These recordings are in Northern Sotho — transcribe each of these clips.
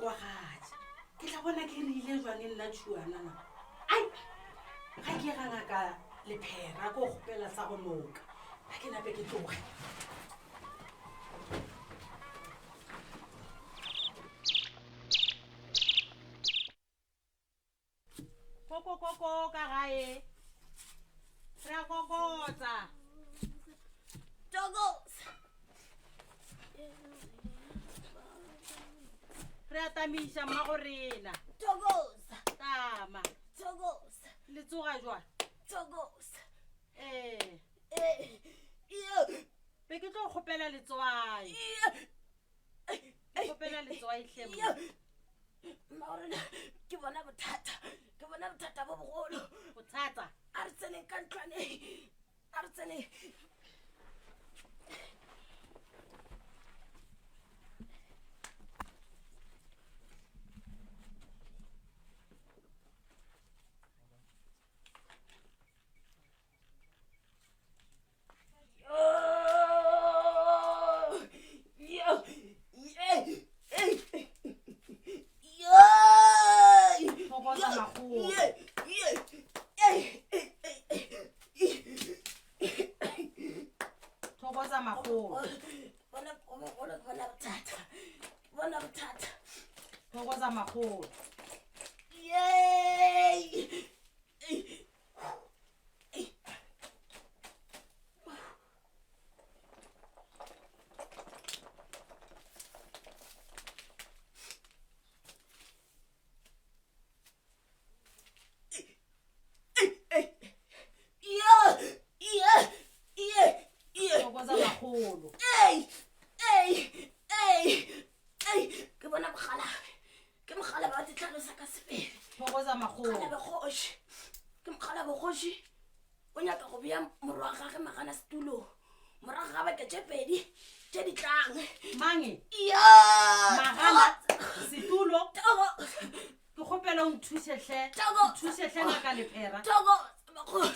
kwagatša ke tla bona ke rile jwang nna tšhuanana ai ga ke ga ngaka lephera ko kgopela sa go noka ga ke nape ke tloge Kokokoko ka gae. Re a kokotsa. Togosa. Re a tamiša mmago rena. Togosa. Tama. Togosa. Le tsoga jwang? Togosa. Ee. Eh. Iyo. Be ke tlo kgopela letswai. Iyo. Ke kgopela letswai hle mma. Mmaorena ke bona bothata ke bona bothata bo bogolo Bothata. a re tseneng ka ntlwaneng a re tseneng Thokoza makgolo. Thokoza makgolo. Bona bona bona bothata. Bona bothata. Thokoza makgolo. Yay! Thokoza makgolo. Ke bona mogalabe ke mogalabe wa ditlhalosa ka sebele Thokoza makgolo. Mogalabe kgoši ke mogalabe kgoši o nyaka go bea morwa wa gage magana setulong morago ga beke tše pedi tše di tlang Mange. Yo! Magana setulo. Togo! Ke kgopela o nthuše hle. Togo! Nthuše hle ngaka lephera. Togo! Makgolo.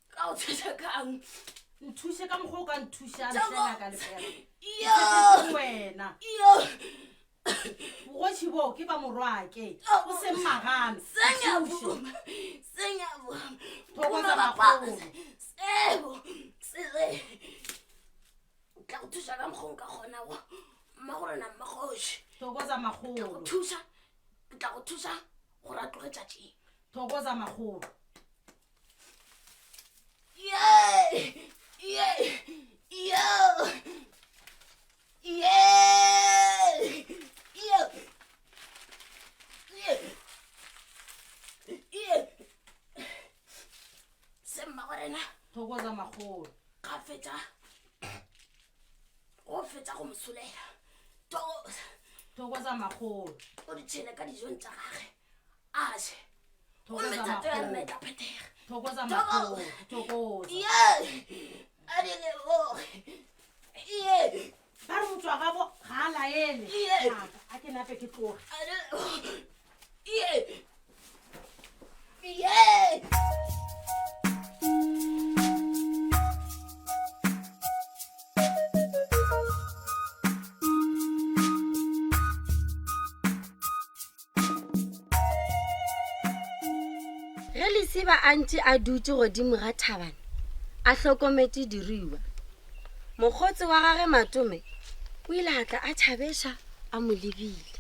Ka go thuša kang? Nthuše ka mokgwa o ka nthušang hle Togo! ngaka lephera. Ke Yo! tshepetse wena. Yo! Bogoši boo ke ba morwake. O seng magana. Sengiyavuma. Sengiyavuma. Thokoza Phuma makgolo. baphansi. Sebo. Sele. Tla go thuša ka mokgwa o nka kgonago. Mmagorena mmakgoši. Thokoza Tla go makgolo. thuša. Ke tla go thuša gore a tloge tšatšing. Thokoza makgolo. Yay! Yay! Yo! Yay! Yo! Yay! Yay! Se mmagorena Thokoza makgolo. ga fetša go fetša go mo solela Thokoza Thokoza makgolo. o di tšhele ka dijong tša gage a je Thokoza gomme thato ya makgolo. rena e tla phethega Thokoza makgolo. Thokoza. Yay! A di leboge Yay! Ba re motswa gabo ga a laele. Ye. Ngaka, A ke nape ke tloge. A di leboge Yay! Yay! Ge Lesiba a ntše a dutše godimo ga thabana a hlokometše diruiwa, mokgotsi wa gage Matome o ile a tla a tšhabeša a mo lebile.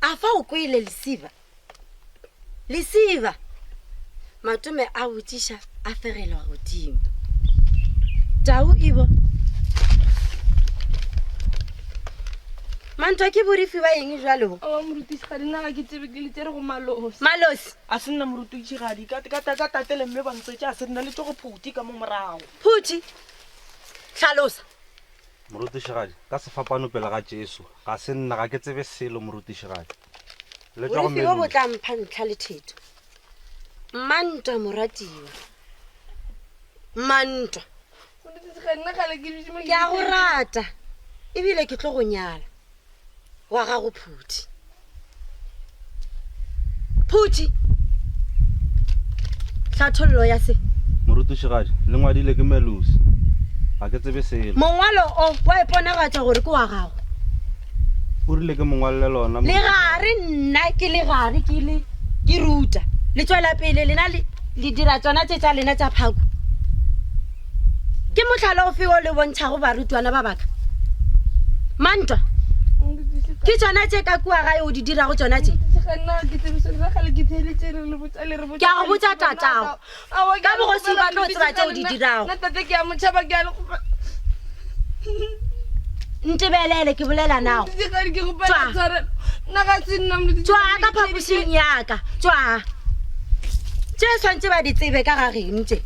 A fa o kwele Lesiba? Lesiba! Matome a botšiša a fegelwa godimo. Tau e bo. Mantwa ke borifi ba eng jwalo bo? Aowa morutišigadi nna ga ke tsebe ke le tšere go malosi. Malosi? A se nna morutišigadi ka, ka, ka tate le mme ba ntswetše a se nna le tšo go phuti ka mo morago. Phuti? Hlalosa. Morutišigadi, ka sefapano pele ga Jesu, ga se nna, ga ke tsebe selo, morutišigadi. Le tšwa go Borifi bo bo Melusi. tla mpha ntlha le thetho. Mmantwa moratiwa. Mmantwa. Morutišigadi nna kgale ke dutše mo Ke a go rata ebile ke tlo go nyala. Wa gago Phuthi. Phuthi! Hlathollo ya se. Morutišigadi, le ngwadile ke Melusi. Ga ke tsebe selo. Mongwalo o wa iponagatša gore ke wa gago. O rile ke mongwalele lona. Le gare nna ke le gare ke le ke ruta. Le tšwela pele lena le le dira tsona tše tša lena tša phako. Ke mohlala ofe o le bontšhago barutwana ba baka? Mantwa. Ke tsona tše ka kua gae o di dirago tsona tše. Ke a go botša tatago. Ka bogoši ba tlo tseba tše o di dirago. Ntebelele ke bolela nago. Tšwa. Tšwa ka phapošing ya ka. Tšwa. Tše swantše ba di tsebe ka ga geno tše.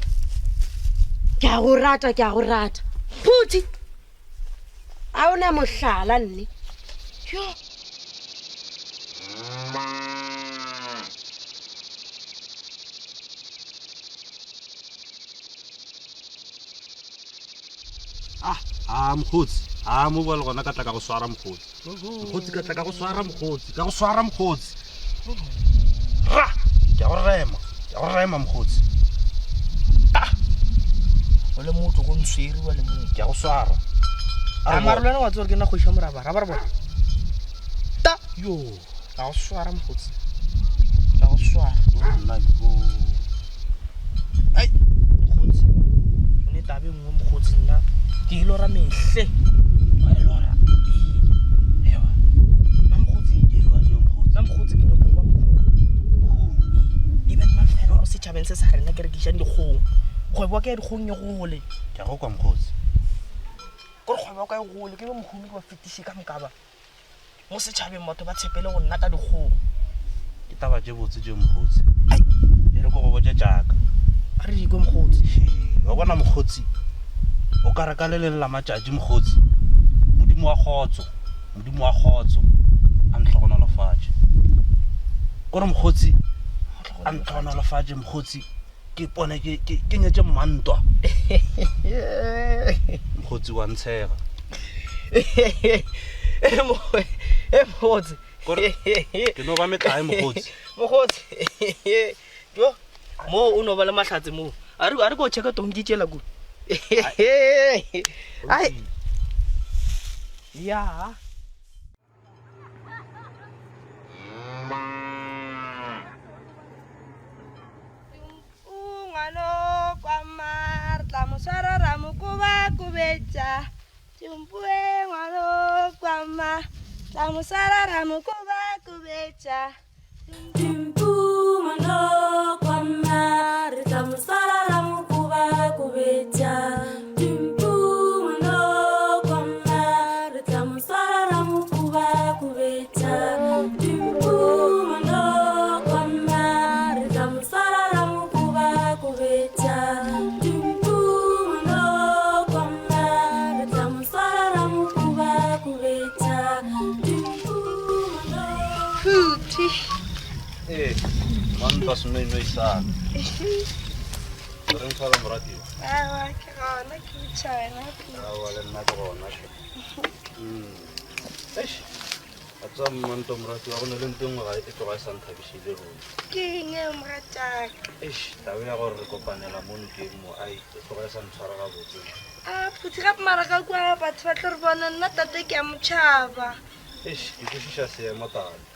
Ke a go rata, ke a go rata. Phuthi. A o na mohlala nne. Yo. Ah, ah, mokgotsi. Ah, mo bua le gona ka tla ka go swara mokgotsi. Mokgotsi ka tla ka go swara mokgotsi, ka go swara mokgotsi. Ra, ke a go rema, ke a go rema mokgotsi. Ah, o le motho go ntshwere wa le motho ke a go swara. A mara le wena wa tseba gore ke nna kgoši ya morabara ba re bona ta Yo, ka go swara mokgotsi ka go swara nna yo. Ai, mokgotsi o ne tabe nngwe mokgotsi nna ke e lora mehle Wa e lora. Ee, ewa nna mokgotsi E lora yo mokgotsi. nna mokgotsi ke nyako ba mokgotsi Khumo. e be nna fela mo setšhabeng se sa rena ke rekišang dikgong kgwebo ya ka ya dikgong e gole Ke a go kwa mokgotsi. kore kgwebo ya ka e gole ke be mohumi ke ba fetiše ka moka ba Mo setšhabeng batho ba tshepele go nna ka dikgong. Ke taba tše botse tše mokgotsi. E re ko go botše tšaka. A re dikwe mokgotsi. Wa bona mokgotsi, o ka re ka le leng la matšatši mokgotsi, Modimo wa kgotso, Modimo wa kgotso a ntlhogonolofatše. Kore mokgotsi a ntlhogonolofatše mokgotsi, ke pone ke ke ke nyetše mmantwa. Mokgotsi wa ntshega. E mokgotsi. Kore ke no ba metlae mokgotsi. Mokgotsi. Jo, mo o no ba le mahlatse mo. A re a re ko checka tonki tšela ku. Ai. Ya. Tla mo swara ra mo kobakobetša. Phuthi. Ee, mantwa senoinoi sa ka. Re ntshwara moratiwa. Aowa, ke gona ke botša wena. Aowa, le nna ke gona. Eish, a tswa mmanto moratiwa go ne le nto e nngwe ga e tloga e sa nthabišile ruri. Ke eng eo morataka? Eish, taba ya gore re kopanela mo nokeng mo ai e tloga e sa ntshwara gabotse. A phuthi gape mara ka kua batho ba tlo re bona nna tate ke a motšhaba. Eish, ke kwešiša seemo tate.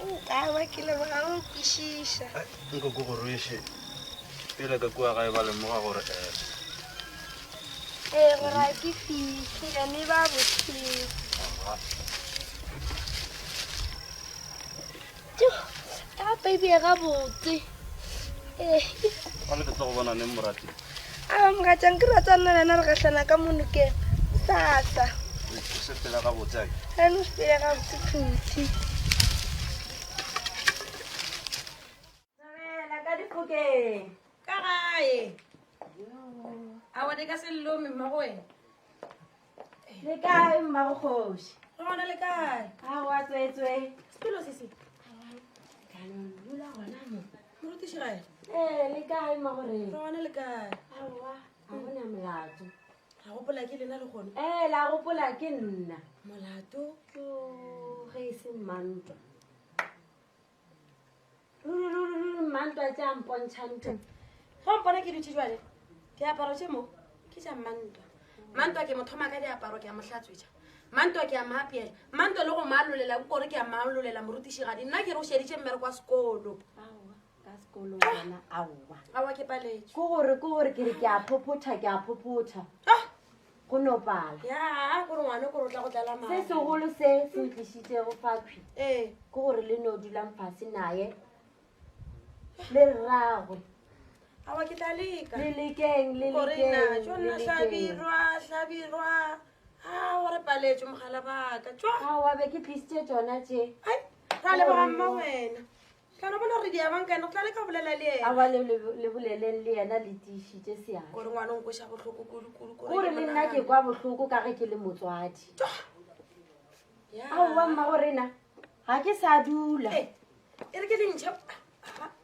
Aowa ke leboga go kwešiša. Nko ke go rweše pele ka kua gae ba lemoga gore um Ee, gore ga ke fihle ene ba bošego. Ka baby e gabotse. Ee. Gale ke tlo go bona neng morati? A mogatšang ke rata nna le wena re gahlana ka mo nokeng sasa. O sepela gabotse ake? A no sepele gabotse phuthi. Tswela ka difokeng. Ka gae. A wa di ka se lome mmago wena. Le kae mmago kgoši? Re gona le kae? A wa tswetswe. Setulo se se. Ka no dula gona mo. Morutišigae. Ee, le kae mmago Re gona le kae? Aowa, ga gona molato. Ra gopola ke lena le gona. Ee, la gopola ke nna. Molato? Tjo, ge e se mmantwa. Ruri, ruri, ruri, mmantwa tše a mpontšha ntho. Ge o mpona ke dutše jwale, diaparo tše mo ke tša mmantwa. Mmantwa ke mo thoma ka diaparo ke a mo hlatswetša. Mantwa ke a maapeela. Mantwa le go maalolela bokore ke a maalolela morutišigadi. Nna ke re o šeditše mmereko wa sekolo. Aowa, ka sekolong gona aowa. Aowa ke paletšwe. Ke gore, ke gore ke re ke a phophotha, ke a phophotha. Ah! Go no pala. Ya, gore ngwana kore o tla go tlala Se madi. segolo se se ntlišitšego fakhwi Ee. ke gore le no dulang fase naye le rragwe. Aowa ke tla leka. Le lekeng, le Gore na, lekeng, tšo le nna lekeng. hlabirwa, hlabirwa. A gore paletšwe mogala baka. Tšo. Aowa be ke tlisitše tšona tše. Ai, ra leboga mma wena. Tla no bona gore di a bankana, go tla leka go bolela le yena. Aowa le, le, le boleleng le yena le tiišitše seatla. Gore ngwana o nkweša bohloko kudu, kudu, kudu, Gore ke le nna ke monagano. kwa bohloko ka ge ke le motswadi. Tšo. Ya. Aowa mma gorena, ga ke sa dula. Eh, e re ke le ntšhe.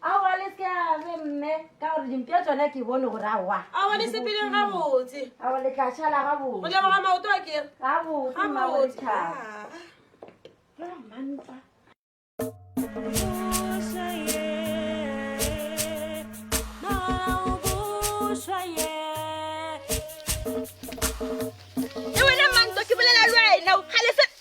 Aowa le se ke be mme, ka gore dimpša tšona ke bone gore aowa. Aowa le sepeleng gabotse. Aowa le tla šala gabotse. Go leboga maoto a kere. Gabotse, mma go Gabotse. lethabo. Ah. Ya, mantwa. E wena Mantwa, ke bolela le wena, o kgale se-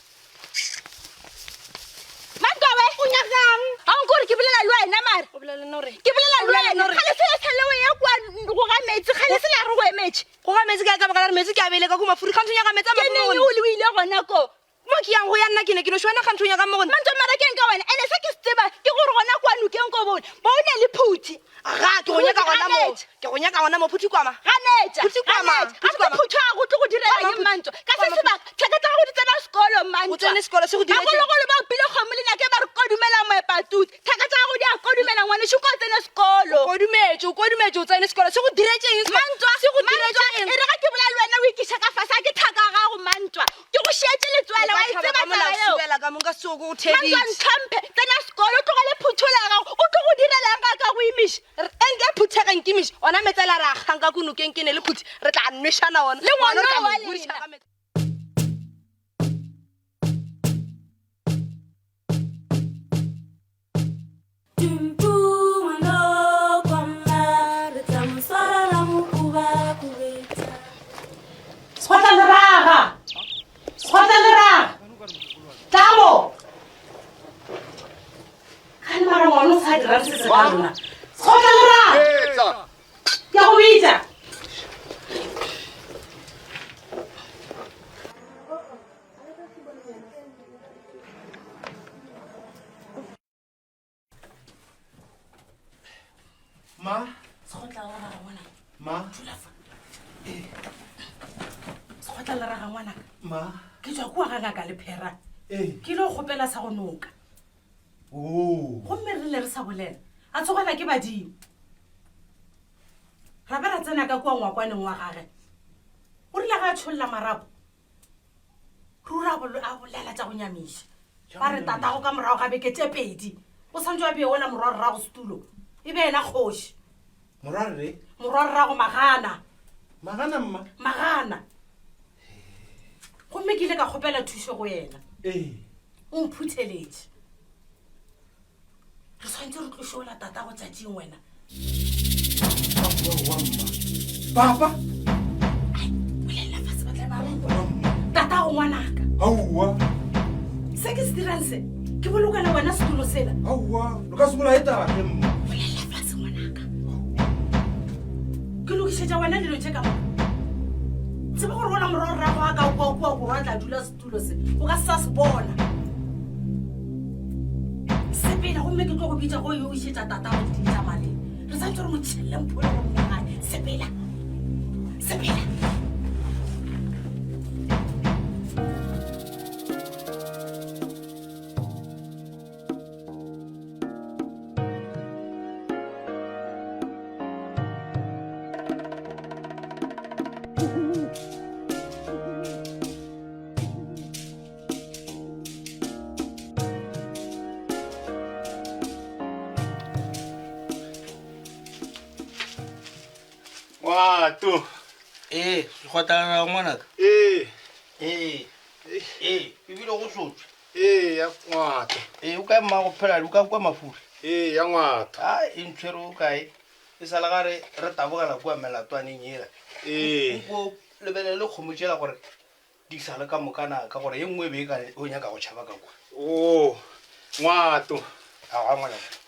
Mantwa we, o nyakang? Ga o nkore ke bolela le wena mare. O bolela le nna o reng? Ke bolela le O bolela le wena. nna o reng? Kgale sela sa leo ya kwa go ga metsi, kgale sela re go emetše. Go ga metsi ka ka baka la gore metsi ke a beile ka ko mafuri, kganthe o nyaka metsi a Ke mafuri neng gone? o le o ile gona ko? Mo ke yang go ya nna ke ne ke no šwana kganthe o nyaka mo gone. Mantwa mara ke eng ka wena? Ene se ke se tseba ke gore gona kwa nokeng ko bone, bo o ne le phuthi. Ga, ke go nyaka Phuthi, gona mo. ganetša. Ke go nyaka gona mo, phuthi kwama. Ganetša, Phuthi kwama, ganetša. phuthi Ga se kwama. phuthi a go tlo go direla Kwama, eng, phuthi. Mantwa? Ka se Kwama, sebaka, thaka tsa gago di tsena sekolo, Mantwa. O tsene sekolo, se go diretse. Bagologolo ba opile kgomo lenake ba re kodumela moepatutsi. Thaka tsa gago di a kodumela, ngwanešu, ko o tsene sekolo. O kodumetse, o kodumetse, o tsene sekolo. Se go diretse eng sekolo? Mantwa, Se go Mantwa, diretse eng? e re ga ke bolela le wena o ikiša ka fase, a ke thaka ya gago, Mantwa. Ke go šietše letswele, wa e Ka thaba tseba ka molao taba eo. subela ka mo, nka se o ke go Mantwa, theeditše. ntlhomphe, tsena sekolo, o tlogele phuthola ya gago, o tlo go direlang ga ka go imiša? Re, e nke phuthega nkimiše, ona metsi a le a re akgang ka ko nokeng ke ne le phuthi, re tla nwešana ona. Le ngwana Ngwana o tla wa mo godiša lena. ka metsi. Sekgotla leraga. Sekgotla leraga. Tlamo. Gane mara ngwana o sa dirang se se ka rona. Sekgotla leraga. Etla. Ke a go bitsa. Ma. Sekgotla leraga ngwanaka. Ma. Dula fa. Sekgotla leraga ngwanaka. Ma. Ke tswa kua ga ngaka Lephera. Ee. Ke ile go kgopela sa go noka. Oh. Gomme re rile re sa bolela, a tsogela ke badimo. Ra be ra tsena ka kua ngwakwaneng wa gage. O rile ga a tšholla marapo, ruri a bolela tša go nyamiša. Ba re tatago ka morago ga beke tše pedi, o santse a bee ola morwa rrago setulo, e be yena kgoši. Morwa rre? Morwa rrago Magana. Magana mma? Magana. Gomme ke ile ka kgopela thušo go yena. Ee. O mphutheletše. Re tshwanetse re tloše ola tatago tšatšing wena. Aowa, mma. Papa? Ai, bolelela fase ba tla ba re. Tatago ngwanaka. Aowa. Se ke se dirang se, ke bolokela wena setulo sela. Aowa, lo ka se bolaye tate, mma. Bolelela fase ngwanaka. Ke lokišetša wena dilo tše ka moka. Tseba gore ola morwa rrago a ka kua kua borwa a tla dula setulo se, o ka se sa se bona. Sepela gomme ke tlo go bitša go yo išetša tatago ditša maleng. Re santse re mo tšhelle mpholo gore mo gae. Sepela. Sepela. Ngwato. Ee, sekgotla ngwanaka. Ee. Ee. Ee, ebile go sotswe. Ee, ya ngwato. Ee, o kae mmago phela, o ka kwa mafuri? Ee, ya ngwato. A, e ntshwere o kae? E sa le ga re tabogela kua melatwaneng ela. Ee. O ko lebelele kgomo tšela gore Di sa le ka moka na ka gore ye nngwe e be e ka o nyaka go tšhaba ka kwa. Oo, Ngwato. Aowa ngwanaka.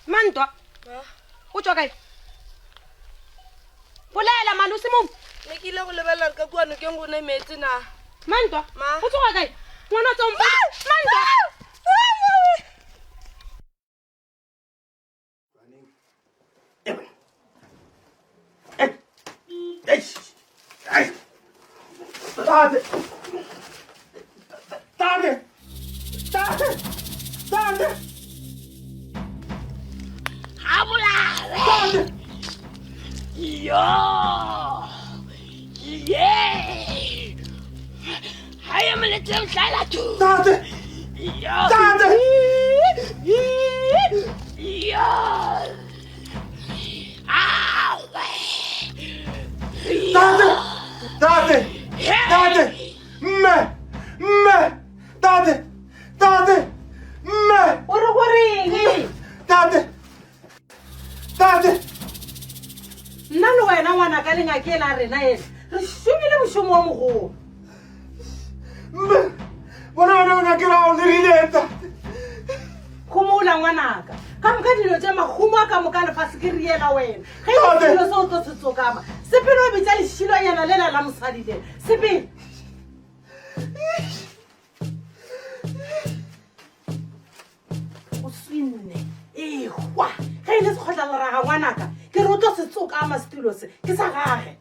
Mantwa o tšwa kae bolela mane o se mong ne ke ile go lebelela ka kua nokeng go ne meetse na Mantwa Ma. o tsoga kae ngwana o tsompa Mantwa Tate! Tate! Tate! Tate! Tate! Yo! Ye! Ha ye moletleng hlaela thu. Tate! Yo! Tate! Yo! Awe! Tate! Tate! Tate! Mme! Mme! Tate! Tate! Mme! O re goreng? Tate! Tate! Nna le wena ngwanaka le ngake la rena ena re šomile mošomo wa mogolo. Mme! Bona wena o nyake la o dirile tate. Homola ngwanaka. Ka moka dilo tše mahumo a ka moka lefase ke riela wena. Ge e le selo se o tlo se tsokama. Sepele o bitša lešilonyana lela la mosadi lela. Sepele. O swinne. Ehwa. Ge e le sekgotlaleraga ngwanaka, ke re o tlo se tsokama setulo se. Ke sa gage.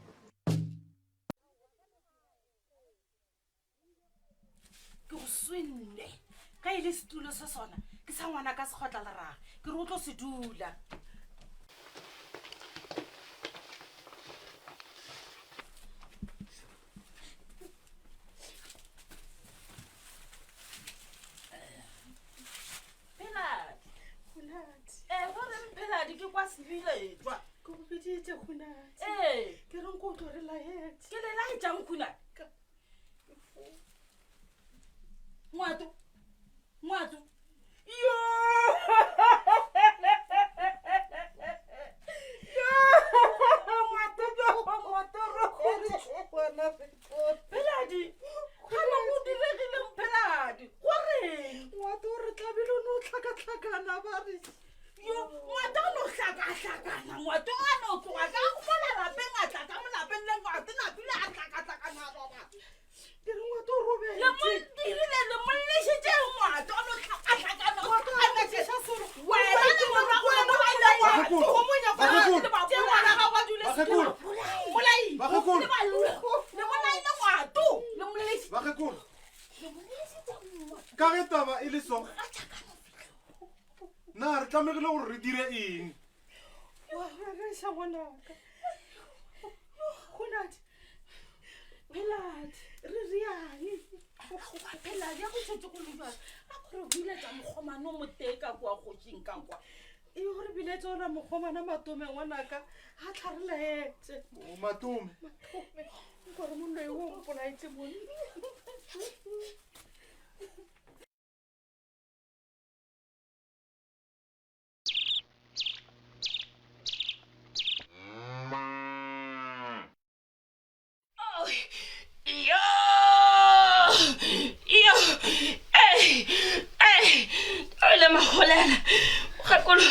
Ke go swinne. Ge e le setulo se sona, ke sa ngwanaka sekgotlaleraga. Ke re o tlo se dula. Ee, go reng Pheladi ke kwa sebiletšwa. Ke go biditše Khunadi. Ee. Ke reng ko o tlo re laetša. Ke le laetšang Khunadi? Ngwato. Ngwato. Yo! Yo! Ngwato jo, ngwato ro. Pheladi. Gana go diregileng Pheladi? Go reng? Ngwato o re tlabile o no hlakahlakana ba re. Yo, ngwato o no hlakahlakana. Ngwato a no tloga ka mola lapeng a tla ka mo lapeng le ngwato napile a hlakahlakana a roba. Ke re ngwato o robetše. Le mo dirile le mo lešitše ngwato a no hlakahlakana. Ngwato a robetše solo. Wena le morwa o le bolaile ngwato. Bakgekolo. O mo nyaka Bakgekolo. le ba bolaya. Ngwana wa dule Bakgekolo. Bolai. Bakgekolo. Le ba le bolaile ngwato. Le mo lešitše. Bakgekolo. Ka ge taba e le so, na re tlamegile gore re dire eng? Wa rereša ngwanaka. Khunadi. Pheladi, re riang? Aowa, Pheladi, ya go šetše go le bjalo. A ko re biletša mokgomana o motee ka kua kgošing ka kwa. E go re biletša ona mokgomana Matome ngwanaka, a tla re laetše. O Matome. Matome, nkore moloi o mpolaetše monna. Yo! Yo! Ei! Ei! O ile magolela. Mokgekolo,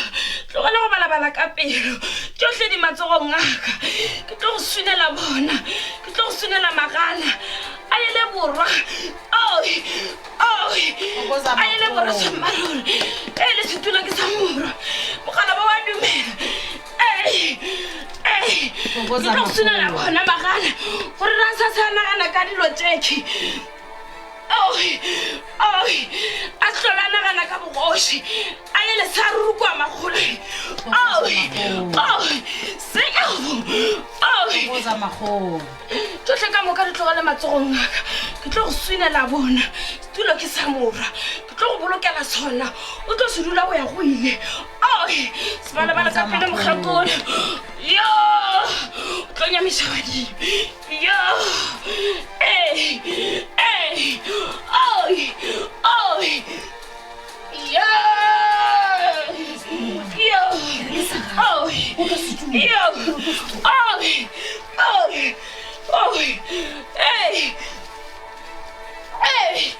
tlogela go balabala ka pelo. Tšohle di matsogong a ka. Ke tlo go swinela bona. Ke tlo go swinela magana. A ile borwa. Oi! Oi! A ile borwa sa mmaruri. Ei, le setulo ke sa morwa. Mogala ba wa dumela. Ei! Ei! Ke tlo go swinela bona magana. Gore ra sa sa nagana ka dilo tšekhi. Oi! Oi! A hlola a nagana ka bogoši. A ye le sa ruri kua makgoleng. Oi! Oi! Seabo! Oi! Tšohle ka moka di tlogele matsogong a ka. Ke tlo go swinela bona. Setulo ke sa morwa. Ke tlo go bolokela sona. O tlo se dula go ya go ile. Oi, sebalabala ka pele mokgakolo. Yo! O tlo nyamiša badimo. Yo! Ee! Ee! Oi! Oi! Yo! Yo! Oi! Yo! Oi! Oi! Oi! Ee! Ee!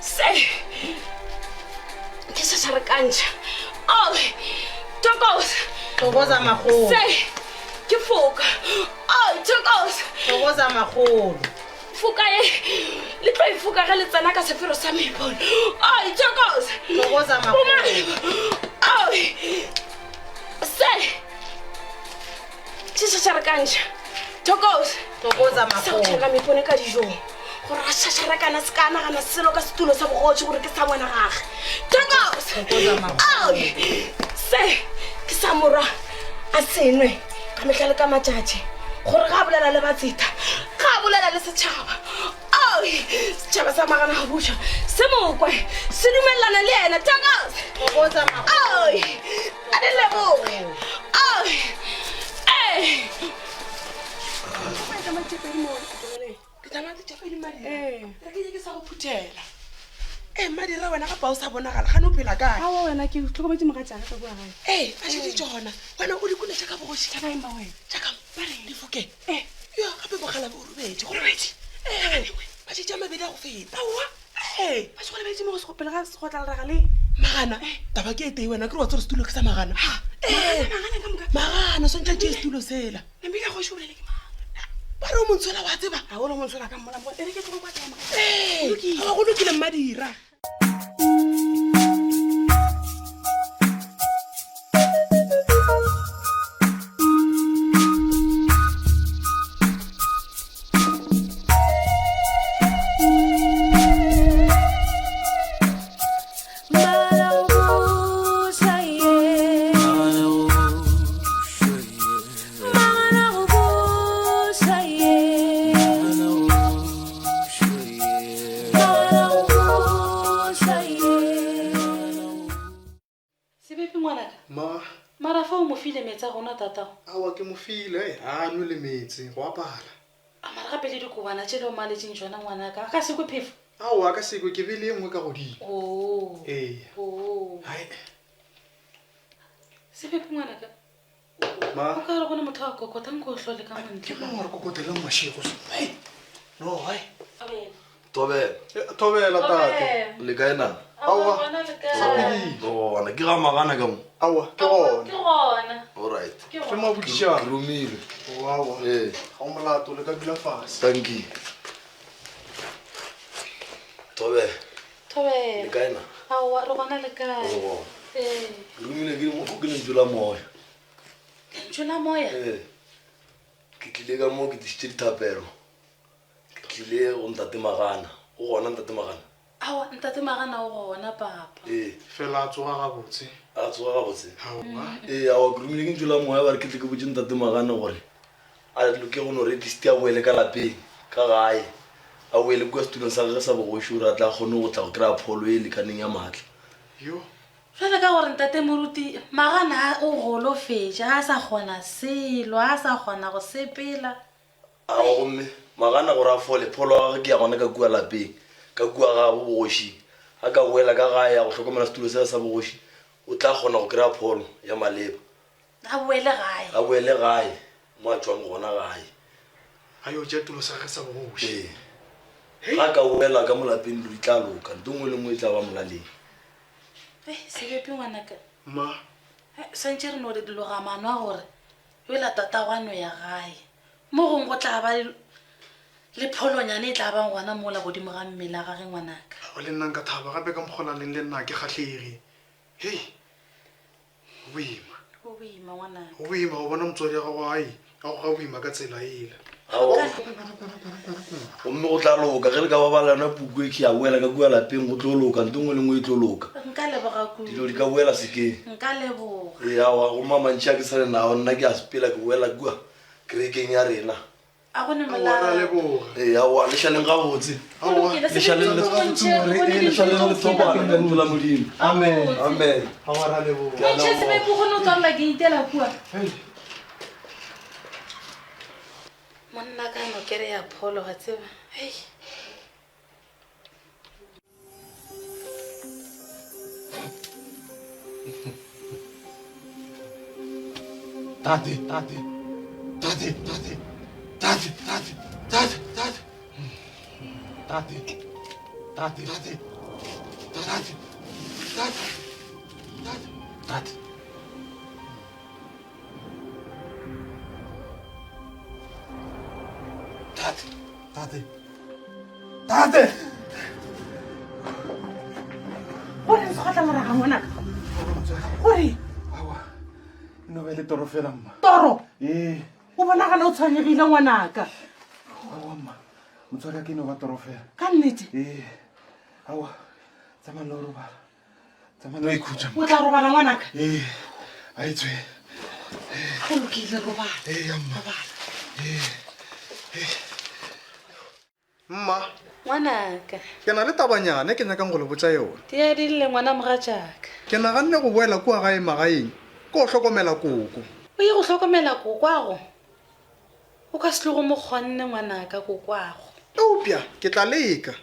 Se ke šašarekantšha. Oh, Thokoza. Thokoza makgolo. Se ke foka. Oh, Thokoza. Thokoza makgolo. Foka ye le tlo e foka ge le tsena ka sefero sa mepono. Oh, Thokoza. Thokoza makgolo. Oh, se ke šašarekantšha thokoza thokoza sa go tšhela mepone ka dijong gore a šašarekana se ka nagana selo ka setulo sa bogoši gore ke sa ngwana gage thokoza se ke sa morwa a senwe ka mehla le ka matšatši gore ga a bolela le batseta ga a bolela le setšhaba setšhaba sa magana ga buša se mokwe se dumelelana le yena thokoza a di leboge ke sa go phuthela ee mmadira wena gape o sa bonagala gane o phela kae awa wena ke tlhokometse mogatšaka ka bua gae ee a šedi tsona wena o dikone jaaka bogoši jaaka difokeng yo gape mogalabe o robetse go robetse ee matšatši a mabedi a go feta aowa ee ba se go lebetse mo go pele ga segotlaleraga le magana taba ke e tee wena ke re wa tsore setulo ke sa magana ee magana swantse a tšee setulo sela namile kgoši o bolele ke mang ba re o montshola wa tseba a o le montshola ka mmola e re ke tlogo kwa tema ee ga go lokile mmadira Sebepi ngwanaka. Ma. Mara fa o mo file meetse a go nwa tatago? Aowa ke mo file, hei, ga a nwe le meetse, go a pala. A mara gape le dikobana tše le o maletšeng tšona ngwanaka, a ka se kwe phefo? Aowa a ka se kwe, ke beile ye nngwe ka godimo. Oo. Ee. Oo. Hai. Sebepi ngwanaka. Ma. O ka re go ne motho a kokota nko o hlole ka montle. Ke mang wa re kokotelang mašego so? Hei. No, hai. Thobela. Eh, Thobela tate. Le kae na? Aowa. Sa phedile. Gona ke ga magana ka mo. Aowa, ke gona. Ke gona. All right. Ke Ke mabodišana. Ke romilwe. Aowa. Ee. Ga o molato le ka dula fase. Thank you. Thobela. Thobela. Le kae na? Aowa, re gona le kae? Re gona. Ee. Ke romile ke mo ke lentšu la moya. Lentšu la moya? Ee. Ke tlile ka mo ke tlišitše dithapelo. Ke tlile go Ntate Magana. O gona Ntate Magana? Aowa, Ntate Magana o gona, papa. Ee. Fela a tsoga gabotse. A tsoga gabotse? Aowa. Ee, aowa, ke romile ke ntšu la moya ba re ke tle ke botše Ntate Magana gore a loke go no re at least a boele ka lapeng, ka gae. A boele kua setulong sa gagwe sa bogoši gore a tle a kgone go tla go kry-a pholo e lekaneng ya maatla. Yo. Jwale ka gore Ntate Moruti Magana o golofetše, a sa kgona selo, a sa kgona go sepela. Aowa, gomme Magana gore a fole, pholo ya gagwe ke ya gona ka kua lapeng, ka kua gabo bogošing. A ka boela ka gae ya go hlokomela setulo sela sa bogoši, o tla kgona go kry-a pholo ya maleba. A boele gae. A boele gae, mo a tšwang gona gae. A yo tšea tulo sa gagwe sa bogoši. Ee. Ga a ka boela ka mo lapeng, dilo di tla loka, nto nngwe le nngwe e tla ba molaleng. Hei, Sebepi ngwanaka. Mma. Hei, swantše re no loga maano a gore yola tatago a no ya gae. Mo gongwe go tla ba le pholonyane e tla bang gona mola godimo ga mmele a gage ngwanaka. Aowa, le nna nka thaba gape ka mokgolaleng le nna ga ke kgahlege. Hei, go boima. Go boima ngwanaka. Go boima go bona motswadi wa gago ai a goga boima ka tsela ela. Aowa, gomme go tla loka ge le ka ba bala yona puku e ke ya boela ka kua lapeng go tlo loka nto nngwe le nngwe e tlo loka. Nka leboga kudu. Dilo di ka boela sekeng. Nka leboga. Ee, aowa, gomme a mantši a ke sa le nao nna ke a sepela ke boela kua kerekeng ya rena. A go ne Aowa, ra molato. leboga. Ee, aowa, le šaleng gabotse. Aowa. Le šaleng le ee, le šaleng le thobana ka ntlo la Modimo. Amen. Amen. Aowa, ra leboga. Ke a Montšhe leboga. sebepi o kgone go tswalela keite la kua. Monna ka no kere ya pholo wa tseba. Hei. Tate, tate, tate, tate, tate, tate, tate, tate, tate, tate, tate, tate, tate, tate, tate. Tate, tate, tate. Gore se gotla moraga ngwanaka. Gore Aowa, e no ba e le toro fela mma. toro Ee, o bonagala o tshwenyegile ngwanaka. aowa mma, motswadi wa ke e no ba toro fela. Ka nnete Ee, aowa, tsamaya le go robala. Tsamaya le go ikhutša. o tla robala ngwanaka. Ee, a e tswe. Go lokile robala. Ee, ya mma. Robala. Mma, Ngwanaka. ke na le tabanyana e ke nyakang go le botša yona. Di a di lle ngwana mogatšaka. Ke naganne go boela kua gae magaeng ke go hlokomela koko. O ye go hlokomela kokwago? O ka se tlogo mo kgonne ngwanaka kokwago. Eupša ke tla leka.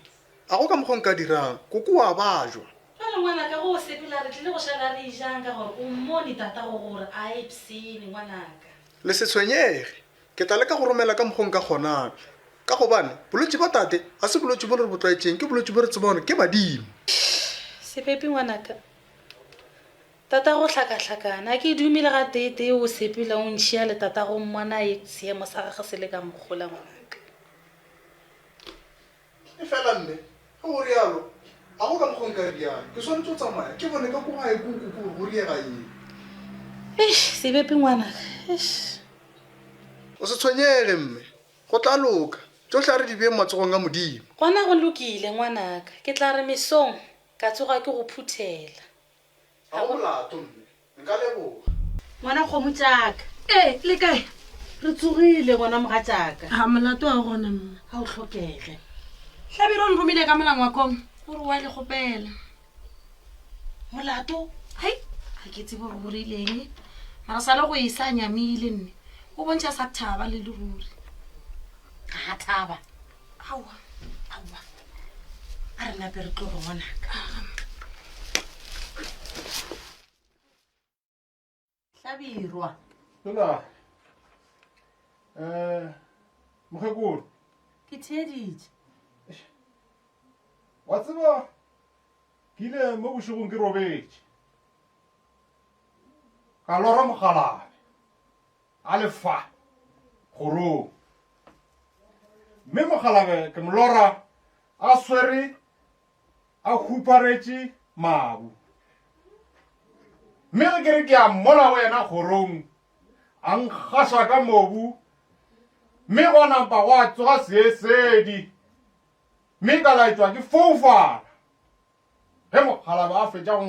A go ka mokgwa nka dirang, koko wa bajwa. Jwale ngwanaka ge o sepela re tlile go šala re ejang ka gore o mmone tatago gore a epsene ngwanaka. Le se tshwenyege, ke tla leka go romela ka mokgwa nka kgonang. Ka gobane bolwetši bja tate ga se bolwetši bo re bo tlwaetšeng, ke bolwetši bo re tsebang gore ke badimo. Sepepi ngwanaka, tatago o hlakahlakana, a ke dume le gateetee o sepela o ntšhia le tatago mmona seemo sa gagwe se le ka mokgola ngwanaka. Efela mme, ge o realo, ga go ka mokgwa nka riang. Ke swanetše go tsamaya ke bone ka ko gae koko gore go riega eng. Eish, sebepi ngwanaka, eish. O se tshwenyege mme, go tla loka. Tšohle a re di beeng matsogong a Modimo. Gona go lokile ngwanaka, ke tla re mesong ka tsoga ke go phuthela. Ga go molato mme, nka leboga. Ngwana kgomo tšaka. Ee, le kae? Re tsogile ngwana mogatšaka. Ga molato wa gona mma. Ga o hlokege. Hlabirwa o nromile ka molangwakong gore wa le kgopela. Molato? Hei, ga ke tsebe gore o rileng. Mara sa le go e sa nyamile nne. O bontšha sa thaba le le ruri. Ga a thaba. Aowa. Aowa. A re nape re tloge ngwanaka. Hlabirwa. Lola. Eh, mokgekolo. Ke theeditše. Wa tseba ke ile mo bošegong ke robetše. Ka lora mogalabe a le fa kgorong. Mme mogalabe ke mo lora a swere a huparetše mabu. Mme ge ke re ke a mmona go yena kgorong, a nkgaša ka mobu, mme gwa nampa gwa tsoga seesedi, mme ka laetšwa ke foufala ge mokgalabje a fetša go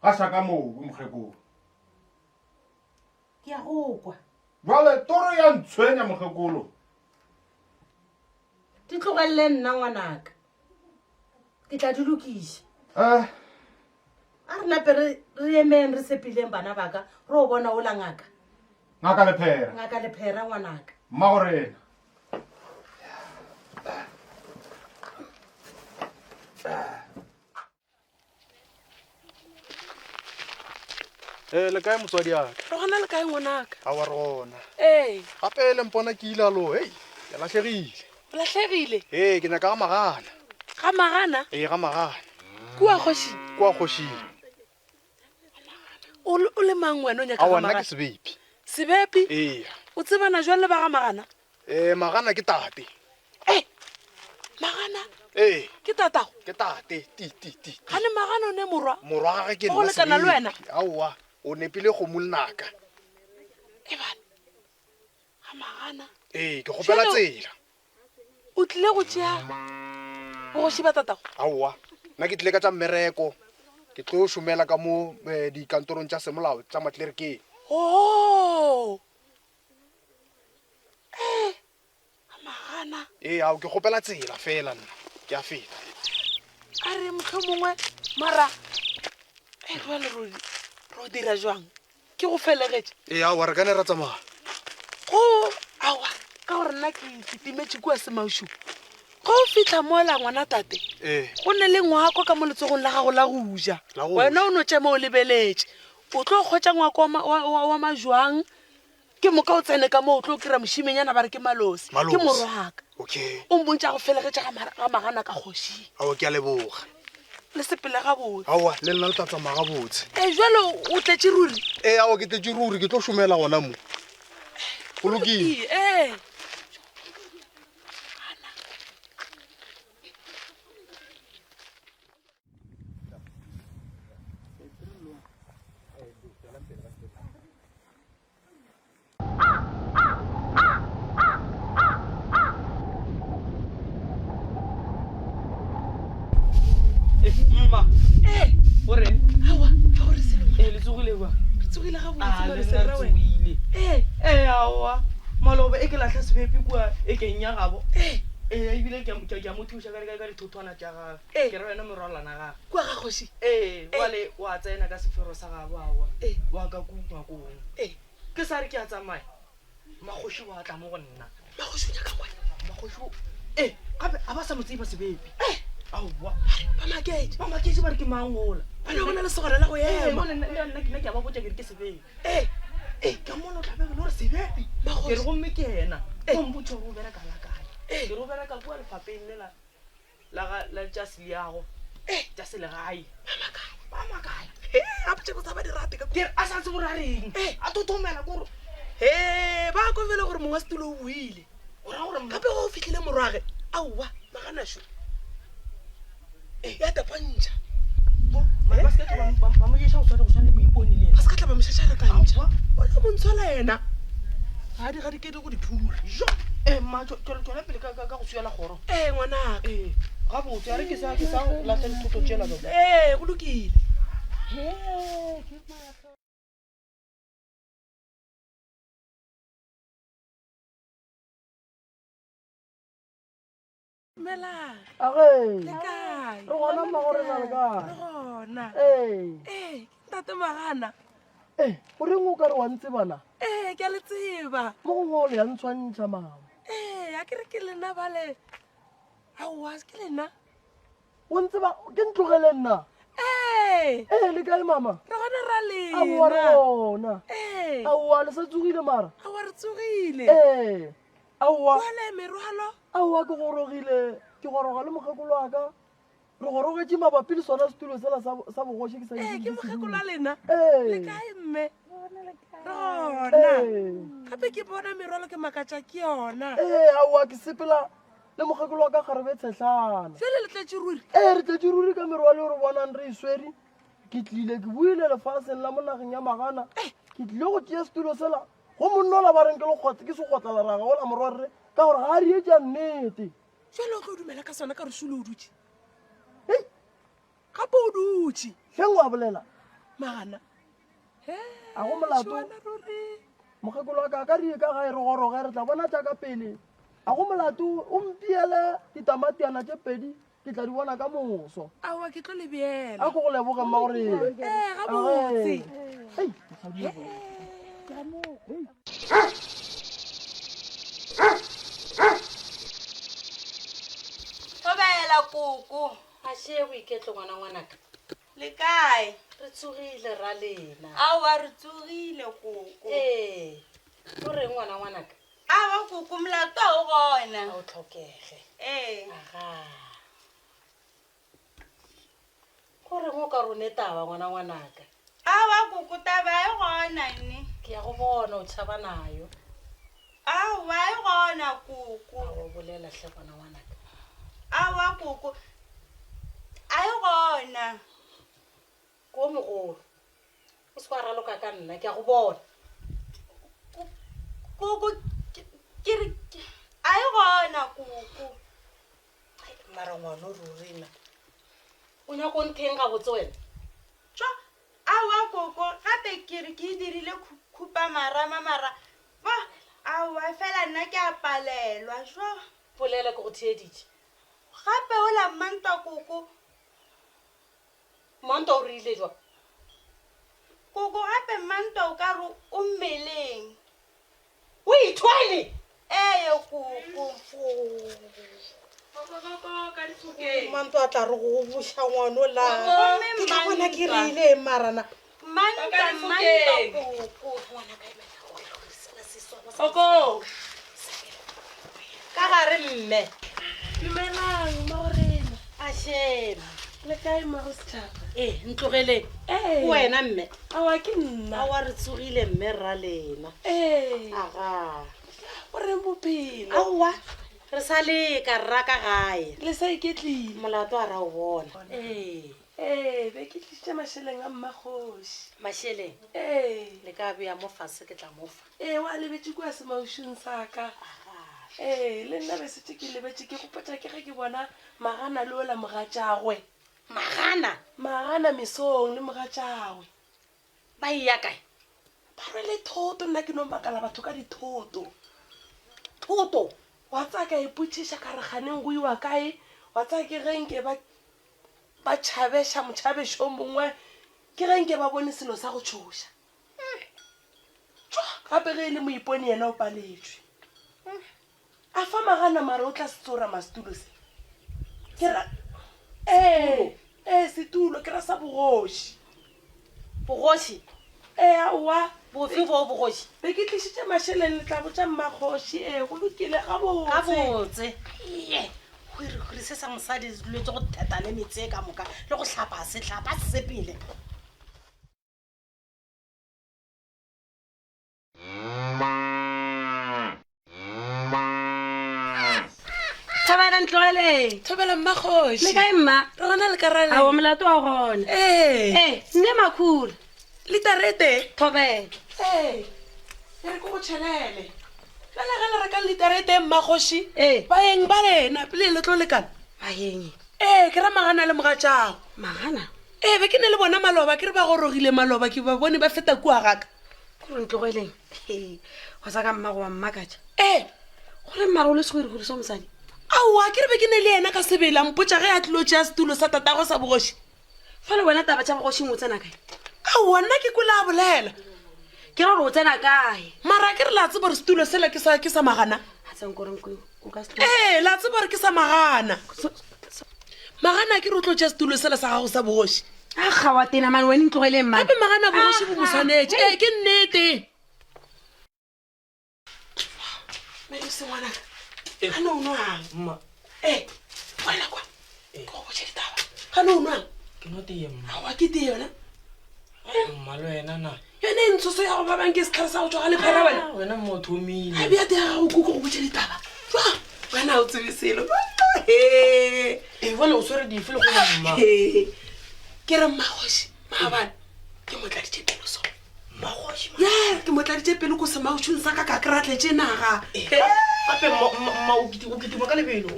nkgaša ka mobu mokgekolo. Ke a go kwa. Bjale toro ya ntshwenya mokgekolo. Di tlogelele nna ngwanaka. Ke tla di lokiša. Eh. A re nape re re emeng re sepileng bana ba ka re o bona ola ngaka. Ngaka Lephera. Ngaka Lephera ngwanaka. Mmagorena. Ee, le kae motswadi aka? Re gona le kae ngwanaka? Aowa re gona. Ee. Gape le mpona ke ile alo, hei, ke lahlegile. O lahlegile? Ee, ke nyaka ga Magana. Ga Magana? Ee, ga Magana. Kua kgošing? Kua kgošing. O le, o le mang wena o nyaka ga Aowa, nna Magana? ke Sebepi. Sebepi? Ee. O tsebana jwang le ba ga Magana? Ee, Magana ke tate. Ee, Magana? Ee. Ke tatago? Ke tate, ti, ti, ti. Gane Magana o ne morwa? Morwa gage ke O go nna lekana le Sebepi. wena? Aowa, o nepile kgomo lenaka. Ebane, ga Magana. Ee, ke kgopela Jwale tsela. O tlile go tšea bogoši ba tatago? Aowa, nna ke tlile ka tša mmereko. Ke tlo šomela ka mo eh, dikantorong tša semolao tša matlerekeng. Oo. Eh. Ana. Ee, ao ke kgopela tsela fela nna. Ke a feta. A re motlho mongwe mara e jwale ro ro dira jwang? Ke go felegetše. Ee, aowa re ka ne ra tsamaya. Go aowa ka gore nna ke kitimetše kua semaušung. Go o fitlha mola ngwana tate. Ee. Go ne le ngwako ka mo letsogong la gago la go ja. La go Wena o no tšama o lebeletše. O tlo kgotša ngwako wa ma- wa- wa- wa majwang ke moka o tsene ka moo o tlo kry-a mošimenyana ba re ke malosi ke Malosi. morwaka Okay. o mpontša go felegetša ga mara- ga magana ka kgošing Aowa ke a leboga. le sepele gabotse Aowa le nna le tla tsamaya gabotse. e jalo o tletše ruri Ee, aowa ke tletše ruri ke tlo šomela gona mo. Go lokile. ee Mma. Eh, O reng? Aowa, ga o re selo. Eh, le tsogile kwa. Re tsogile gabotse, Ah, le Malose, nna re rra wena. tsogile. Eh. Eh, aowa. Maloba e ke lahla sebepi kua e keng ya gabo. Eh. Eh, ebile ke a mo- ke a- ke a mo thuša ka ka ka dithothwana tša gagwe. Eh. Ke re wena morwalana gagwe. Kua ga kgoši? Ee, Eh. wale wa tsena ka sefero sa gabo aowa. Eh. Wa ka ku ngwakong. Eh. Ke sa re ke a tsamaya. Makgoši wa tla mo go nna. Makgoši o nyaka ngwana? Makgoši o Eh, gape a ba sa mo tseba sebepi. Eh. Aowa. Ba maketše. Ba maketše ba re ke mang ola. Ba no bona lesogana la go Eh, ema. bone nna nna nna ke a ba botša ke re ke sebepi. Eh. Eh, ka mona o tlabegile gore sebepi. Makgoši. Ke re gomme ke yena. Eh. O mpotša gore o bereka la kae. Eh. Ke re o bereka kua lefapeng lela la ga la tša seleago. Eh. Tša selegae. Ba makala. Ba makala. He, a botše botsa ba di rate ka Ke re a sa tsebe gore a reng. Eh. A thothomela kore. He, ba kwa fela gore mongwe wa setulo o buile. O ra gore mma- Gape go fitlhile morwage. Aowa, maganašo. Eh, ya tapantšha. Ba ba se ka tla ba- ba mo ješa go tshwana go tshwana le moipone le yena. Ba se ka tla ba mo šašarekantšha. Aowa. O tla mo ntshola yena. Ga di ga di ke di go di phura. Jo. Eh, mma, tswela pele ka go swiela kgoro. Ee, ngwanaka. Ee, gabotse, a re ke sa ke sa lahla dithoto tšela ka. Ee, go lokile. Dumelang. Age. Le kae? Re gona mma gore na le kae? Re gona. Ee. Ee, ke ntate Magana. Ee, o reng o ka re wa ntsebana? Ee, ke a le tseba. Mo gongwe o le ya ntshwantšha mama. Ee, a ke re ke lena bale. Aowa, ke lena. O ntseba ke ntlogele nna. Ee. Ee, le kae mama? Re gona ra lena. Aowa re gona. Ee. Aowa le sa tsogile mara. Aowa re tsogile. Ee. Aowa. Jwale merwalo. Aowa ke gorogile, ke goroga le mokgekolo wa ka. Re gorogetše mabapi le sona setulo sela sa sa bogoši ke sa Ee, ke mokgekolo wa lena. Ee. Le kae mme? Re gona. Gape ke bona merwalo ke makatša ke yona. Ee, aowa ke sepela le mokgekolo wa ka kgarebe tshehlana. Jwale le tletše ruri? Ee, re tletše ruri ka merwalo e re bonang re e swere. Ke tlile ke boile lefaseng la mo nageng ya Magana. Ke tlile go tšea setulo sela go monna ola ba reng ke lekgotla ke sekgotlaleraga ola morwarre ka gore ga a re etša nnete. Jwale o tlo dumela ka sona ka gore šole o dutše? Hei! Gape o dutše. Hleng wa bolela? Magana. A go molato. Mokgekolo wa ka, ka re ye ka gae re goroge re tla bona tša ka pele. A go molato o mpiele ditamatiana tše pedi ke tla di bona ka moso. Aowa ke tlo le beela. A ko go leboge mma gore. Ee, gabotse. Hei, mosadi yo. Thobela koko. A šee boiketlo ngwana ngwanaka. Le kae? Re tsogile ra lena. Aowa re tsogile koko. Ee. O reng ngwana ngwanaka? Aowa koko molato ga o gona. A o tlhokege. Ee. Aga. Go reng o ka rone taba ngwana ngwanaka? Aowa koko taba e gona nne. Ke ya go bona o tšhaba nayo. Aowa e gona koko. A o bolela hle ngwana ngwanaka. Aowa koko. A e gona. Ko mogolo. O se wa raloka ka nna ke a go bona. Koko ke re a e gona koko. Mara ngwana o ruri na. O nyaka o ntheng gabotse wena? Tšo, aowa koko gape ke re ke e dirile khupamarama mara ba aowa fela nna ke a palelwa jo. Bolela ke go theeditše. Gape ola Mmantwa koko. Mmantwa o rile jwang? Koko gape Mmantwa o ka re o mmeleng. O ithwele? Ee koko. Mmantwa a tla re go boša ngwano la. Ke tla bona ke rile eng marana. Mmantwa Mmantwa koko. Koko. Ka gare mme. Dumelang mmagorena. Ashema. Le kae mmago setšhaba? Ee, ntlogeleng. Ee. Ke wena mme. Aowa ke nna. Aowa re tsogile mme rra lena. Ee. Aga. O reng bophelo? Aowa re sa leka rra ka gae. Le sa iketlile. Molato a ra o bona. Ee. Ee, be ke tlišitše mašeleng a mmakgoši. Mašeleng? Ee. Le ka bea mo fase ke tla mo fa. Ee, wa lebetše kua semaušung sa ka. Ee, le nna be setse ke lebetše ke gopotša ke ge ke bona Magana le ola mogatšagwe. Magana? Magana mesong le mogatšagwe. Ba eya kae? Ba rwele thoto, nna ke no makala batho ka dithoto. Thoto? Wa tsaya ka ipotšiša ka re kganeng go iwa kae? Wa tsaya ke ge nke ba ba tšhabeša motšhabešo mongwe, ke ge nke ba bone selo sa go tšhoša. Tšwa, gape ge e le moipone yena o paletšwe. A fa magana mara o tla se tsora masetulo se. Ke ra ee, ee setulo ke ra sa bogoši. Bogoši? Ee, aowa. Bofe bo bogoši? Be ke tlišitše mašeleng le tla botša mmakgoši. Ee, go lokile gabotse. Gabotse. Iye, hwirihwiri se sa mosadi se duletse go theta le metse e ka moka le go hlapa se hlapa se sepele. Thobela ntlogeleng. Thobela mmakgoši. Le kae mma? Re gona le karale. Aowa molato wa gona. Ee. Ee, nne makhura. Litarete. Thobela. Ee. E re ke go tšhelele. Bjale ge le reka litarete mmakgoši. Ee. Baeng ba lena pele le tlo lekana. Baeng. Ee, ke ra magana le mogatšago. Magana? Ee, be ke ne le bona maloba, ke re ba gorogile maloba, ke ba bone ba feta kua gaka. Kore ntlogeleng, he, go sa ka mmago wa mmakatša. Ee. Gore mmare o le segwerigweri sa mosadi. Aowa, ke re be ke ne le yena ka sebele, a mpotša ge a tlilo tšea setulo sa tatagwe sa bogoši. Fale wena taba tša bogošing o tsena kae? Aowa, nna ke kwele a bolela. Ke ra gore o tsena kae? Mara ke re la tseba gore setulo sela ke sa, ke sa magana. A tsena kore nko o ka se. Ee, la tseba gore ke sa magana. Magana ke re o tlo tšea setulo sela sa gago sa bogoši. A gawa tena mane wena ntlogeleng mane. Gape magana bogoši bo mo swanetše. Ee, ke nnete. Melose ngwanaka, gane o nwang? Mma. Ee, boela kwa. Ke go botše ditaba. Gane o nwang? Ke nwa tee mma. Aowa ke tee yona. Mma le wena na. Yone e ntshoso ya go babang ke setlhare sa go tšwa ga lephera wena. Ah, wena mma o thomile. A bea tee ya gago kuku go botše ditaba. Jwa, wena o tsebe selo. Ee, bjale o swere dife le go mma? Ke re mmakgoši, maabane ke mo tladitše pelo so. Mmakgoši. Ya, ke mo tladitše pelo ko semaušung sa ka ka kry-a tletše naga. Gape mma o kitima ka lebelo.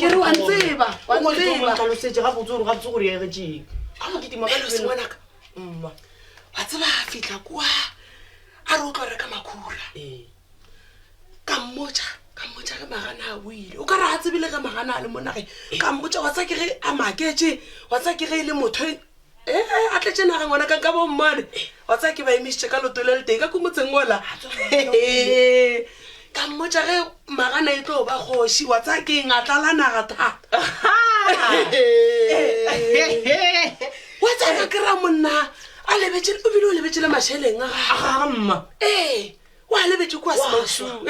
Ke re wa ntseba, wa ntseba. Tlhalosetše gabotse gore gabotse gore egetšeng. A o kitima ka lebelo. Ngwanaka. Mma. Wa tseba a fihla kua a re o tlo reka makhura. Ka mmotša, ka mmotša ge Magana a boile. O ka re a tsebile ge Magana a le mo nageng. Ka mmotša wa tseba ke ge a maketše, wa tseba ke ge e le motho e a tletše nageng ngwana ka nka bo mmone. Wa tseba ke ba emišitše ka leoto le letee ka ko motseng ola. Ka mmotša ge Magana e tlo ba kgoši, wa tseba ke eng a tlala naga thata. Wa tseba ka kry-a monna a lebetše, o bile o lebetše le mašeleng a gagwe. Aga mma. Ee, o a lebetše kua semaušung.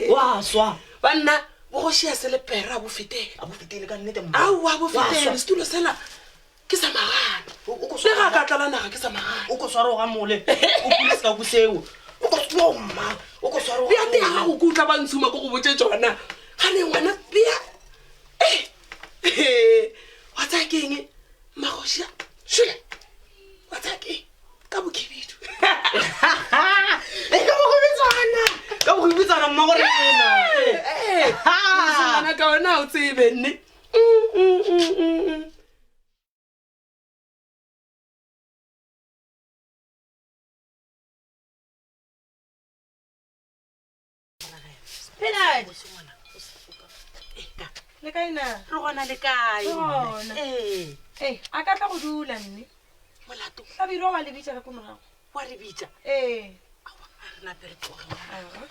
Wa swa. Banna, bogoši a se lepera, a bo fetele. A bo fetele ka nnete mma. Aowa, a bo fetele. Setulo sela ke sa Magana. Le ga a ka tlala naga ke sa Magana. O ko sware o gamole. O pule sekaku seo. O ko yo mma. O ko sware o Bea tee ya gago ke utlwa ba ntshuma ko go botše tšona. Gane ngwana bea. Eh. Wa tsaya ke eng? Mmakgoši a šole. Wa tsaya ke eng? Ka bokhibidu. E ka bokgobetsana. Ka bokgobetsana mma gore ena. Eh. Ngwana ka wena o tsebe nne. Le kae na? Re gona le kae? Re gona. Ee. Ee, a ka tla go dula nne. Molato. Hlabirwa wa le bitša ka ko morago. Wa re bitša? Ee. Aowa, a re nape re tloge. Aga.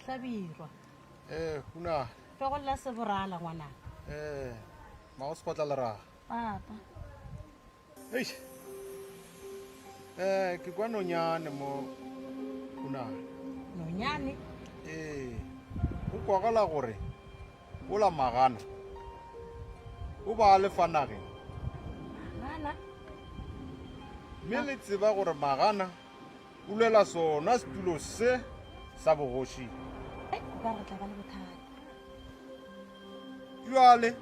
Hlabirwa. Ee, una. Fegolla seborala ngwanaka. Ee, ma o sekotla leraga. Papa. Eish. Eh, ke kwa nonyane mo una. Nonyane? Ee. Go kwagala gore ola magana o ba a le fa nageng. Magana? Mme le tseba gore magana O lwela sona setulo se sa bogoši. O ka re tla ba le bothata. Bjale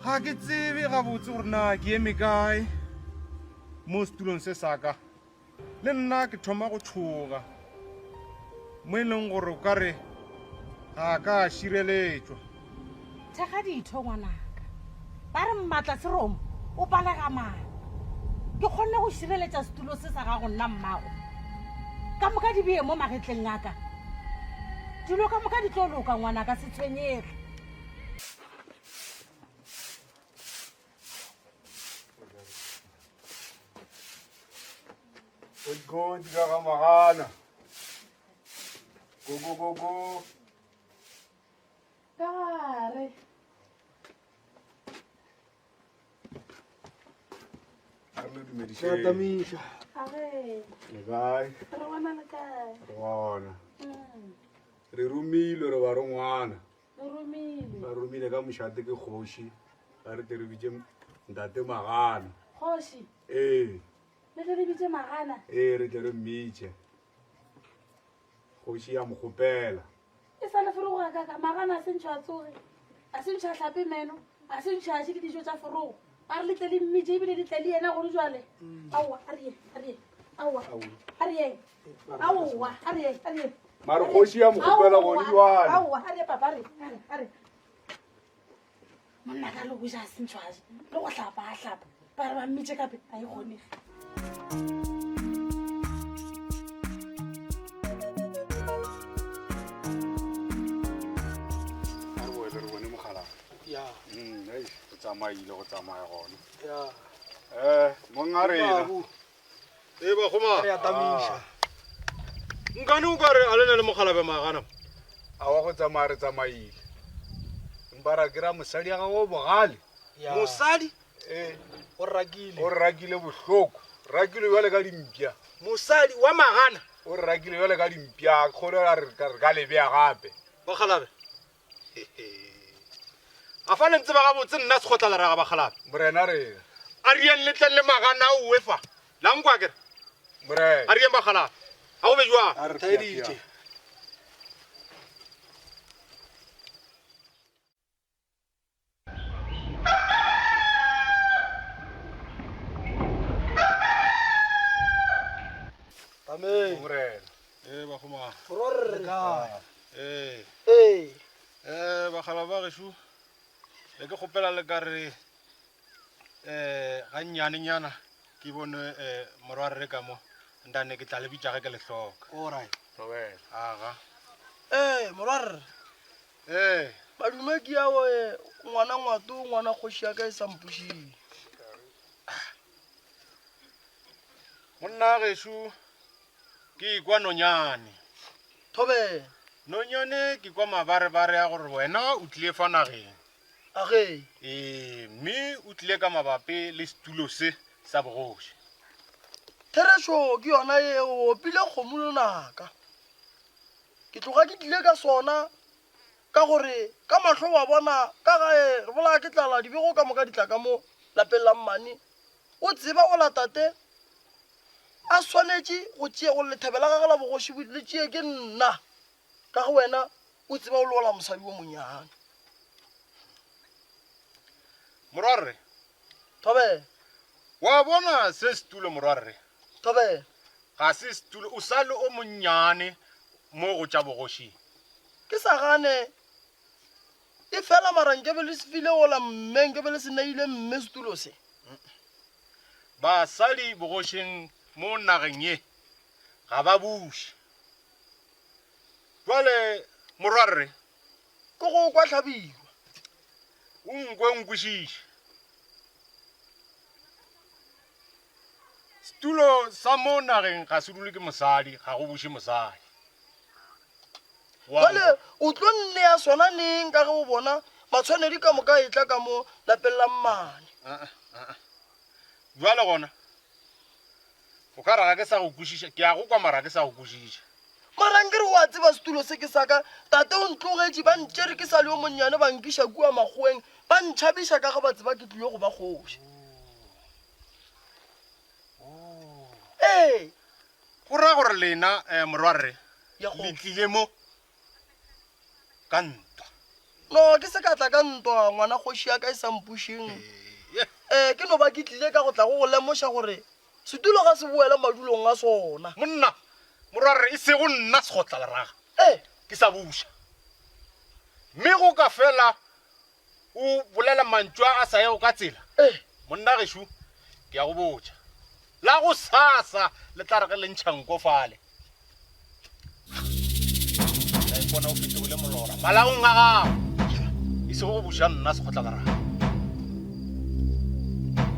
ga ke tsebe gabotse gore na ke eme kae mo setulong se sa ka. Le nna ke thoma go tšhoga mo e leng gore o ka re ga ka a šireletšwa. Thekga ditho ngwanaka. Ba re mmatla seromo o palega mang. Ke kgonne go šireletša setulo se sa gago nna mmago. Ka moka di bee mo magetleng a ka. Dilo ka moka di tlo loka ngwanaka se tshwenyege. Kodikodi ka ga magana. Go go go go. Ka gare. A re le dumedišeng. Re atamiša. Age. Le kae? Re gona le kae? Re gona. Re romilwe re barongwana. Le romilwe. Ba romile ka mošate ke kgoši. Ba re tle re bitše ntate Magana. Kgoši? Ee. Le tle le bitše Magana? Ee, re tle re mmitše. Kgoši ya mo kgopela. E sa le forogo ga kaka, Magana a se ntšho a tsoge, a se ntšho a hlape meno, a se ntšho a je le dijo tša forogo. A re le tle le mmitše ebile le tle le yena gone jwale. Aowa, a re yeng, a re yeng. Aowa, a re yeng. Aowa, a re yeng, a re yeng. Mare kgoši ya mo kgopela gone jwale. Aowa, a re ye papa, a re, a re, a re. Monna ka le go ja a se ntšho a je, le go hlapa a hlapa. Ba re ba mmitše kape, a e kgonege. A re boele re bone mogala. Ya. Eish, o tsamaile go tsamaya gona. Ya. Mong a rena. Ee, bakgoma. Re atamiša. Ah. Nkane o ka re a le na le mogalabe magana. A wa go tsamaya re tsamaile. Empa ra kry-a mosadi ya gagwe o bogale. Ya. Mosadi? Ee. O rakile. O rakile bohloko. Rakile bjale ka dimpša. Mosadi wa magana? O rakile bjale ka dimpša. Kgolo ra re re ka le bea gape. Bakgalabe. A fa le ntseba gabotse nna sekgotla leraga bakgalabe. Morena rena. A re yeng le tleng le magana a owe fa. La nkwa kere? Morena. A re yeng bakgalabe. A go be jwang? A re Theeditše. Amen. Morena. Ee bakgoma. Morwarre. Kae? Ee. Ee. Eh bagala ba gešo le ke kgopela le ka re eh gannyane nyana ke bone eh morwarre ka mo ndane ke tla le bitša ge ke le hloka. All right. Thobela. Aga. Ee, morwarre. Ee. Madume ke ao eh, ngwana ngwato ngwana kgoši ya ka e sa mpušile. Monna gešo ke ikwa nonyane. Thobela. Nonyane ke kwa mabarebare a gore wena o tlile fa nageng. Age. Ee, mme o tlile ka mabapi le setulo se sa bogoši. Therešo ke yona ye, o opile kgomo lonaka. Ke tloga ke tlile ka sona ka gore ka mahlo wa bona ka gae re bolaya ke tlala, dibego ka moka di tla ka mo lapeng la mmane. O tseba ola tate a swanetše go tšea gore lethebe la gagwe la bogoši le tšee ke nna, ka ge wena o tseba o lola mosadi wo monyane. Morwarre. Thobela. Wa bona se setulo morwarre? Thobela. Ga se setulo, o sa le o monnyane mo go tša bogošing. Ke sa gane. E fela mara nkebe le se file gola mme, nkebe le se neile mme setulo se. Basadi bogošing mo nageng ye ga ba buše. Bjale morwarre. Ke go kwa Hlabirwa. O nkwe o nkwešiše. Setulo sa mo nageng ga se dule ke mosadi, ga go buše mosadi. Bjale o tlo nnea sona neng ka ge o bona matshwanedi ka moka a etla ka mo lapeng la mmane? Bjale gona o ka re ga ke sa go kwešiša, ke a go kwa mara ga ke sa go kwešiša. Mara nkere o a tseba setulo se ke sa ka, tate o ntlogetše, ba ntšere ke sa le yo monnyane ba nkiša kua makgoweng, ba ntšhabiša ka ge ba tseba ke tlile go ba kgoši. Ee. Go ra gore lena eh, morwarre le tlile mo ka ntwa. No, ke se ka tla ka ntwa, ngwana kgoši ya ka e sa mpušeng. Ee, ke no ba ke tlile ka go tla go go lemoša gore setulo ga se boele madulong a sona. Monna, morwarre, e sego nna Sekgotlaleraga. Ee. Ke sa buša. Mme go ka fela O bolela mantšu a a sa yego ka tsela. Monna gešo, ke a go botša, la go sasa le tla re ge le ntšha nko fale, la ipona o fetogile molora malaong a gago, e sego go buša nna sekgotlaleraga,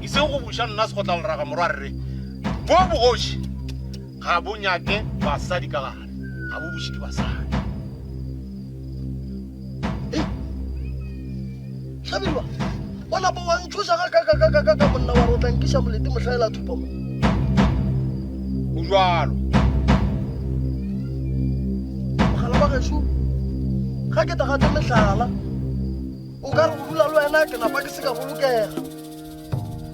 e sego go buša nna sekgotlaleraga morwarre. Bo bogoši ga bo nyake basadi ka gare, ga bo buše ke basadi. Hlabirwa, wa napa wa ntšhoša ga ka ka ka ka ka ka monna wa re o tla nkiša molete mohlaela thupa mo. Go jwalo. Mogala wa gešo, ga ke tagate mehlala, o ka re go dula le wena ke napa ke se ka bolokega.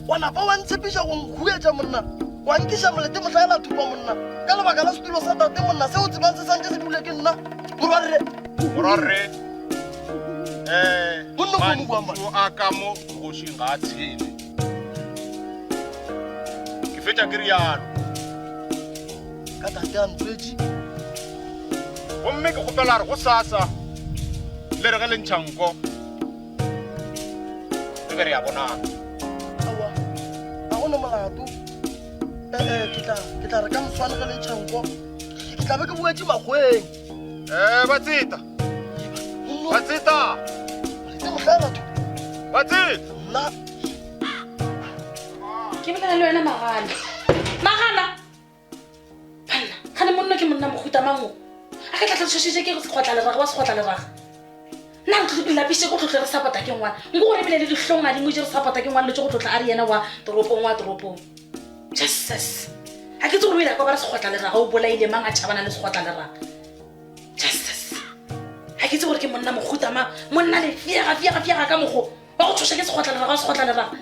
Wa napa wa ntshepiša go nkhuetša monna, wa nkiša molete mohlaela thupa monna, ka lebaka la setulo sa tate monna, se o tsebang se santše se dule ke nna, morwarre. Morwarre, eh, mantšu a ka mo bogošing ga a tshele. Ke fetša ke rialo. Ka tate a ntswetše. Gomme ke kgopela gore gosasa le re ge le ntšha nko, re be re ya bonana. Aowa, ga go na molato. Ee, ke tla ke tla re ka moswane ge le ntšha nko, ke tla be ke boetše makgweng. Ee, batseta. Batseta. Molete mohla batho. Batseta. Nna. Ke bolela le wena Magana. Magana! Banna, gane monna ke monna mohuta mang o? A ka tla tla tshositše ke sekgotla leraga wa sekgotla leraga. Nna re lapiše go tlhotle re sapota ke ngwana. Nko gore ebile le dihlong a di mo je re sapota ke ngwana le tse go tlotla a re yena wa toropong wa toropong. Jesus. A ke tse gore o ile a kwa ba re sekgotla leraga o bolaile mang a tšhabana le sekgotla leraga. Jesus. A ke tse gore ke monna mohuta mang. Monna le fiega fiega fiega ka mokgo. Wa go tshoša ke sekgotla leraga wa sekgotla leraga.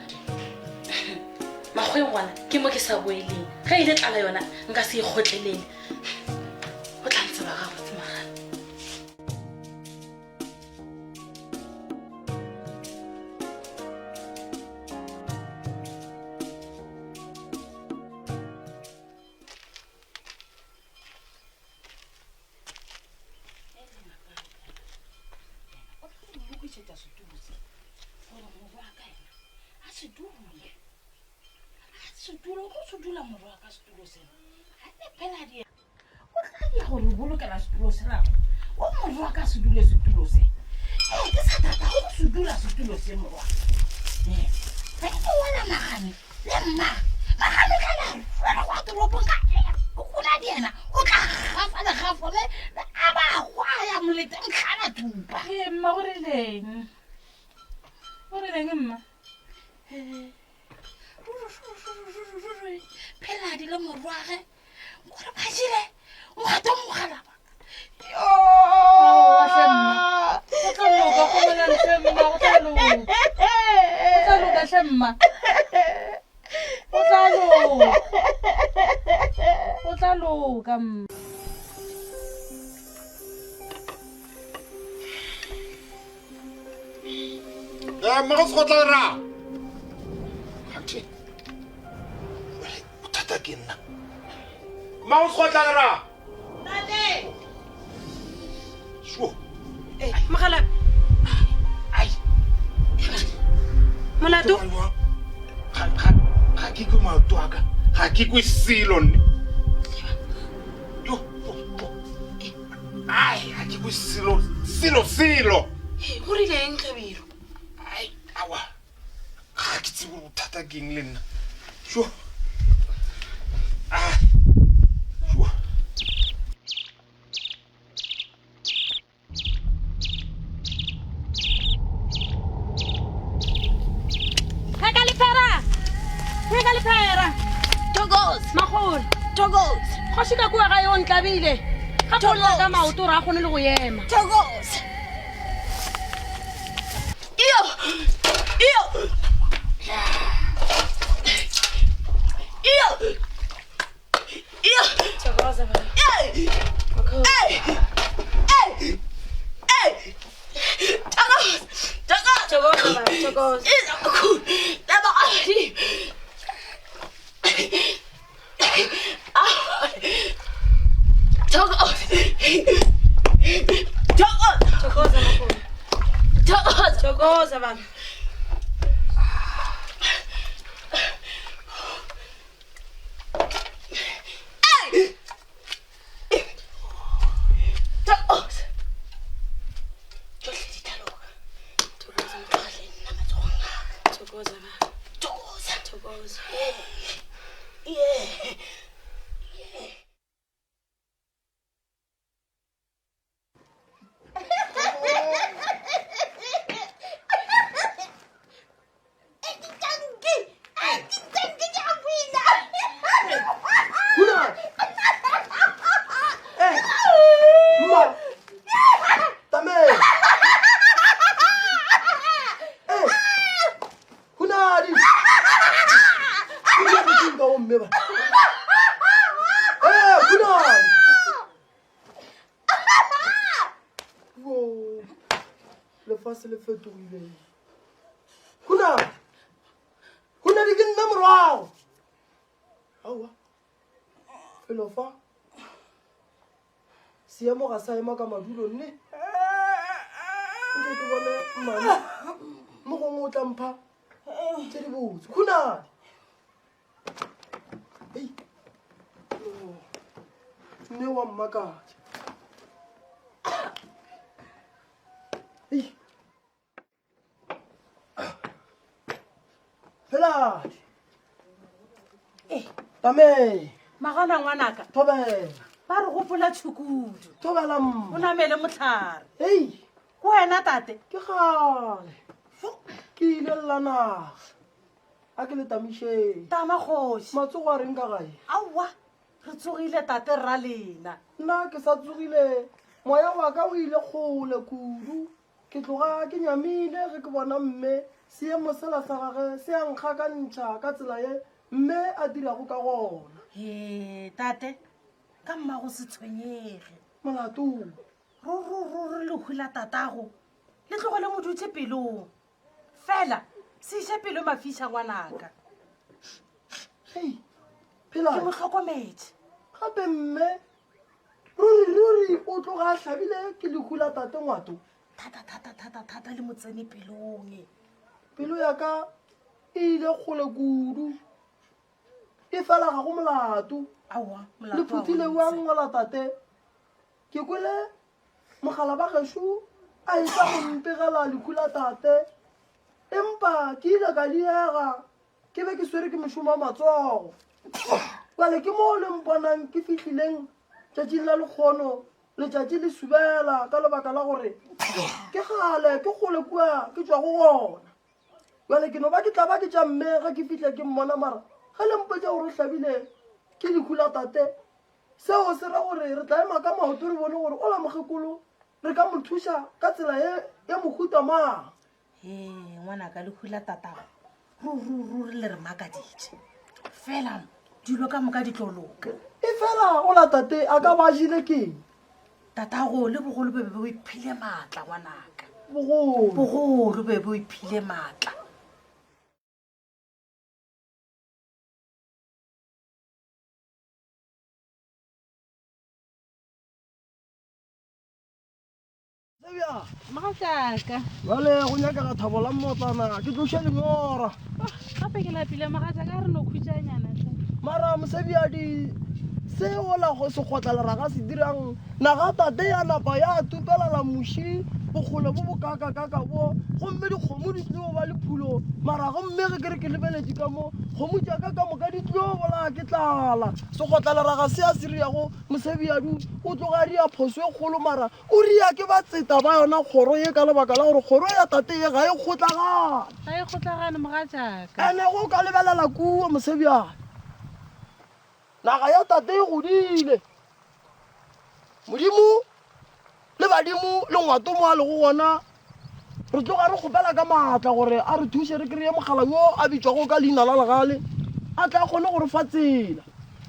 Makgweng gona ke mo ke sa boeleng. Ge e le tlala yona nka se e kgotlelele. O tla ntseba gabotse magana. Lokišetša setulo se gore morwa wa ka yena a se dule. A se dule, o tlo se dula morwa wa ka setulo sena. A ne phela di o tla dia gore o bolokela setulo sela o morwa wa ka se dule setulo se. Ee, ke sa tata go se dula setulo se morwa. Ee, ga ke ngwana magane le mma magane o tla la fela kwa toropong ka o gona di yena o tla gafa legafo le a ba gwaya molete mtlhana thupa. Ee, mma go rileng? Go rileng mma? Pheladi le morwage gore ba jele ngwato mogalaba. Aowa hle mma. Go tla loka gomelang hle mma, go tla loka. Go tla loka hle mma. Go tla loka. Go tla loka mma. Eh, mmago sekgotla ra. Kganthe, bothata ke nna. Mmago sekgotla ra. Tate! Sure. Eh, mogala. Molato? Ga ke kwe maoto a ka, ga ke kwe selo nne. Ai, ga ke kwe selo, selo, selo. Go rile eng Hlabirwa? Ai, awa. Ga ke tsebe gore bothata ke eng le nna. Sho. Ah. Sho. Pheka lephera! Pheka lephera! Togos! Magolo! Togos! Kgoši ka kua gae o ntlabile. Ga pholla ka maoto gore a kgone le go ema. Togos! Iyo! Iyo! Iyo! Iyo! Thokoza baba. Hey! Hey! Hey! Hey! Togos! Togos! Thokoza baba, thokoza. Thokoza makgolo. Thokoza baba. Thokoza baba. Thokoza. Yeah. Lefase le fetogile. Hunadi! Hunadi ke nna morwago. Aowa. Felo fa. Seemo ga sa ema ka madulo nne. Nke ke bone mmane. Mo gongwe o tla mpha tse di botse. Hunadi! Ei. Oh. Mme wa mmakatša. Ei. Pheladi. Eh. Tame. Magana ngwanaka. Thobela. Ba re gopola tšhukudu. Thobela mma. O namele mohlare. Ei. Ko wena tate. Ke kgale. Ke ile lla naga. A ke le tamišeng. Tama kgoši. Matsogo a reng ka gae? Aowa, re tsogile tate rra lena. Nna ke sa tsogile. Moya wa ka o ile kgole kudu. Ke tloga ke nyamile ge ke bona mme seemo sela sa gage se a nkgakantšha ka tsela ye mme a dirago ka gona. Hee, tate, ka mmago se tshwenyege. Molato. Ruri-ruri lehu la tatago le tloge le mo dutše pelong. Fela, se iše pelo mafiša ngwanaka. Hei, phela. Ke mo hlokometše. Gape mme, ruri ruri o tloga a hlabile ke lehu la tate Ngwato. Thata thata thata thata le mo tsene pelong. Pelo ya ka e ile kgole kudu. E fela ga go molato. Aowa, molato Le phuthile wa ngola tate. Ke kwele mogala ba gešo a etla go mpegela lehu la tate, empa ke ile ka diega ke be ke swere ke mošomo wa matsogo. Bjale ke moo le mponang ke fihlileng tšatšing la lekgono, letšatši le subela ka lebaka la gore ke kgale ke kgole kua ke tšwago gona. Bjale ke no ba ke tla ba ke tša mme ge ke fihla ke mmona, mara ge le mpotša gore o hlabile ke lehu la tate, Seo se ra gore re tla ema ka maoto re bone gore ola mokgekolo re ka mo thuša ka tsela ye ya mohuta mang. Hee, ngwanaka, lehu la tatago ruri-ruri le re makaditše. Fela dilo ka moka di tlo loka. E fela ola tate a ka ba a jele keng? Tatago le bogolo be be bo iphile maatla, ngwanaka. Bogolo? Bogolo be bo iphile maatla. Mogatšaka. Bjale go nyakega thabo la mmotlana ke tloše lenyora. Gape ke lapile mogatšaka re no khutšanyana hle. Mara mosebjadi se ola go sekgotla leraga se dirang naga tate ya napa ya tupelala muši bokgole bo bokakakaka bo gomme dikgomo di tlo ba le phulo mara gomme ge ke re ke lebeletše ka mo kgomo tša ka ka moka di tlo bolaya ke tlala sekgotla leraga se a se riago mosebjadi o tloga ria phoso e kgolo mara O ria ke batseta ba yona kgoro ye ka lebaka la gore kgoro ya tate ye ga e kgotlagane. Ga e kgotlagane mogatšaka. Ene go ka lebelela kua Mosebjane, naga ya tate e godile. Modimo le badimo le ngwato mo a lego gona Re tloga re kgopela ka maatla gore a re thuše re kry-e mogala yo a bitšwago ka leina la Legale, a tle a kgone go re fa tsela.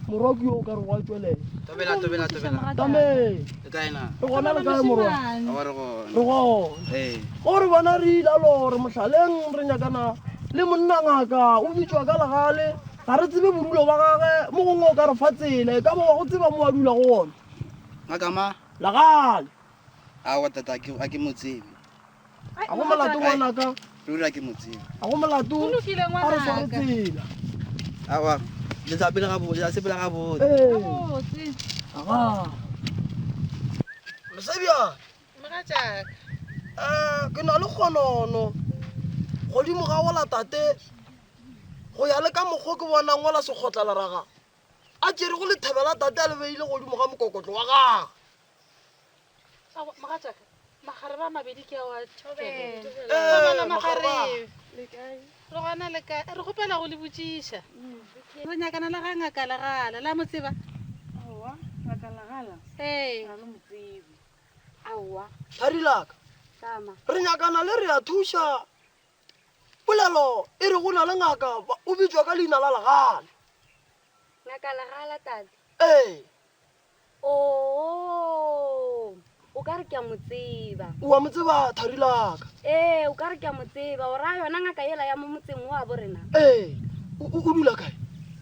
Morwa ke yo o ka re go a tšwelela. Tobela, tobela, tobela. Tame. Le kae na? Re gona le kae morwa? Awa re gona. Re gona. Ee. Go re bona re ile lore mohlaleng re nyakana le monna ngaka o bitšwa ka Legale, ga re tsebe bodulo ba gage, mo gongwe o ka re fa tsela, e ka ba wa go tseba mo a dulago gona. Ngaka ma? Legale. Aowa tate a ke a ke mo tsebe. A go molato ngwanaka. Ruri a ke mo tsebe. A go molato. Go lokile A re sware ngwanaka. tsela. Aowa le tla pele gabotse, la sepela gabotse. Ee. Gabotse. Aga. Mosebjana. Mogatšaka. Eh, ke na le kgonono godimo ga gola tate go ya le ka mokgo ke bonang gola sekgotlaleraga a tšerego lethebe la tate a le beile godimo ga mokokotlo wa gage. Mogatšaka, magarebe a mabedi ke ao a Ee, Thobela magarebe a. magarebe. Re gona le kae? Re kgopela go le botšiša. Re nyakana le ga ngaka Legala. La mo tseba? Aowa, ngaka Legala? Ee. Ga re mo tsebe. Aowa. Thari laka. Tama. Re nyakana le re a thuša. Polelo e re go na le ngaka o bitšwa ka leina la Legala. Ngaka Legala, tate? Ee. Oo, o ka re ke a mo tseba. O a mo tseba, thari la ka? Ee, o ka re ke a mo tseba. O raya yona ngaka yela ya mo motseng wa bo rena? Ee, o, o dula kae?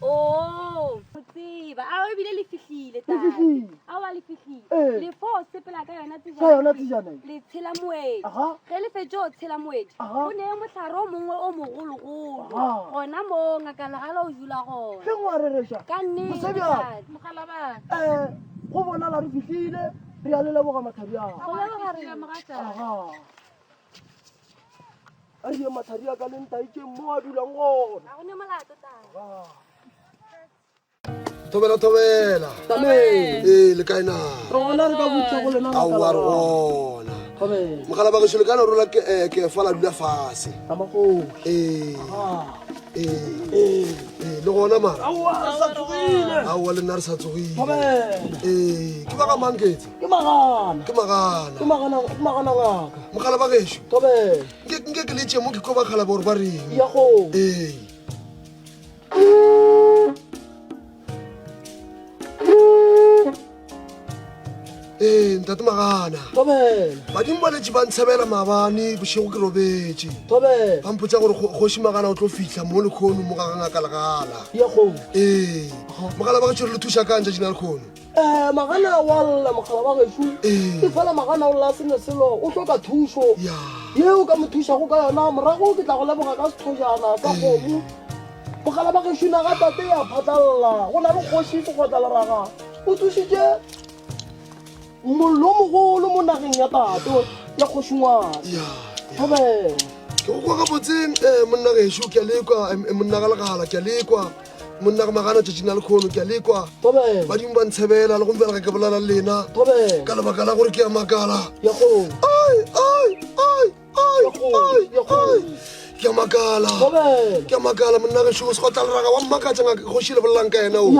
Oo, mo tseba. Ao, ebile le fihlile, Le tate. fihlile. Aowa, le fihlile. Ee. Le fo sepela ka yona tsejana. Ka yona tsejana e? Le tshela moedi. Aha. Ge le fetše go tshela moedi, Aha. go ne mohlare o mongwe o mogologolo. Aha. Gona moo ngaka Legala o dula gona. Hleng wa rereša. Ka nnete, Mosebjana. tate. Mogalabana. Eh, go bonala re fihlile, re a le leboga mathari a. Go leboga rena. Aha. A re ye mathari a ka le ntaetšeng mo a dulang gona. Ga go ne molato, tate. Aha. Thobela thobela. Amen. Ee, le kae na? Re gona re ka botša go lena Aowa re gona. Thobela. Mogala ba gešo le ka no rola ke eh, ke fa la dula fase. Ee. Ee. Ee, le gona mara. Aowa re sa tsogile. Aowa le nna re sa tsogile. Thobela. Ee, ke ba ga mang ketse? Ke magana. Ke magana. Ke magana, ke magana ngaka. Mogala ba gešo. Thobela. Nke nke ke le tše mo ke ko bakgala gore ba reng. Ya go. Ee. Ee, ntate Magana. Badimo ba letše ba ntshebela maabane bošego ke robetše. Ba mpotša gore kgoši Magana o tlo fihla mo lekgono mo ga ga ngaka Legala. Ee, mogala ba gešo re le thuša kang tšatši la lekgono? Eh, Magana wa lla mogala wa gešo. E fela Magana o lla sene selo, o hloka thušo. Ye o ka mo thušago ka yona, morago ke tla go leboga ka sethojana sa kgomo. Mogala ba gešo naga tate ya phatlalla, go na le kgoši Sekgotla-leraga o tsošitše mollo o mogolo mo nageng ya tate ya kgoši Ngwana. Thobela. Ke go kwa gabotse eh, monna gešo ke a lekwa eh, monna ga legala ke a lekwa monna ga magana tšatšing la lekgono ke a lekwa badimo ba ntshebela le gompela ga ke bolela le lena ka lebaka la gore ke a makala ai ai ai ai ai ai ke a makala ke a makala monna gešo sekgotlaleraga wa mmakatša ngaka kgoši le bolelang ka yena o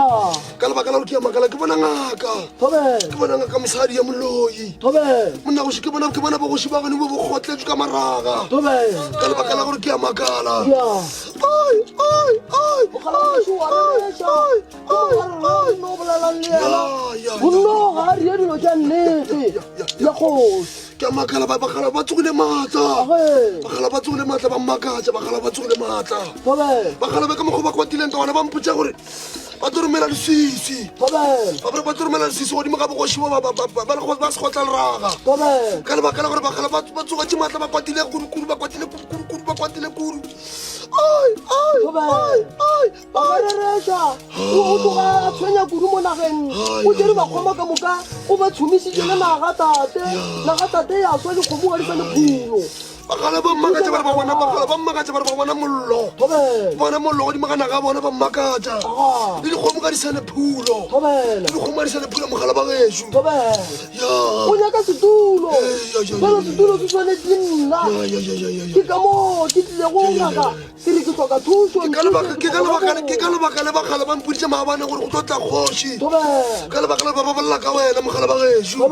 ka lebaka la gore ke a makala ke bona ngaka ke bona ngaka mosadi ya moloi monna goši ke bona ke bona bogoši ba gone bo bo kgotletswe ka maraga ka lebaka la gore ke a makala ai ai ai ai ai ai no bolelang le yena gonno ga a rie dilo tša nnete ya kgoši Ke a makala ba bagala ba tsogile maatla. Bagala ba tsogile maatla ba mmakatša bagala ba tsogile maatla. Bagala ba ka mokgwa ba kwatileng ka gona ba mpotša gore. Ba tlo romela leswiswi. Ba re ba tlo romela leswiswi godimo ga bogoši bo ba segotla leraga. Ka lebaka la gore bagala ba tsogetše maatla ba kwatile kudu-kudu ba kwatile kudu-kudu ba kwatile kudu. Ai, ai, ai, ai. Ba rereša o tloga a tshwenya kudu mo nageng o tšere bakgoma ka moka o ba tshomišitše le naga tate naga tate ya swa dikgomo ga di sa le phulo Bagala ba mmakatša ba re ba bona bagala ba mmakatša ba re ba bona mollo bona mollo godimo ga naga bona ba mmakatša le dikgomo ka di sane phulo le dikgomo ka di sane phulo mogala ba gešo o nyaka setulo fela setulo se swanetše nna ke ka moo ke tlilego ngaka Ke re ke hloka thušo. Ke ka lebaka ke ka lebaka ke ka lebaka le bagala ba mpoditše maabane gore go tlo tla kgoši. Ka lebaka le ba ba bolela ka wena mogala ba gešo.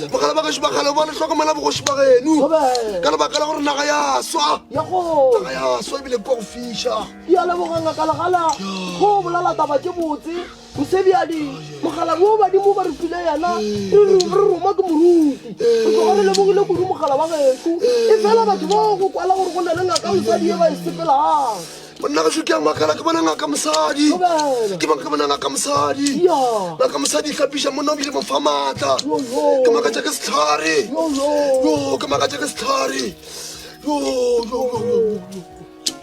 Mogala ba gešo bagala ba le hlokomela bogoši ba geno. Ka lebaka la gore naga ya swa. Naga ya swa ebile kwa go fiša. Ke a leboga ngaka Legala go bolela taba tše botse. Mosebjadi, mogala wo badimo ba re file yena, re re re roma ke moruti. Re tloga re lebogile kudu mogala wa gešo. Efela batho bao go kwala gore go na le ngaka mosadi ye ba e sepelang. Monna gešo ke a makala ke bona ngaka mosadi. Ke bang ke bona ngaka mosadi. Ngaka mosadi e hlapiša monna o bile mo fa maatla. Ke makatša ke sehlare. Yo, ke makatša ke sehlare. Yo, yo, yo, yo.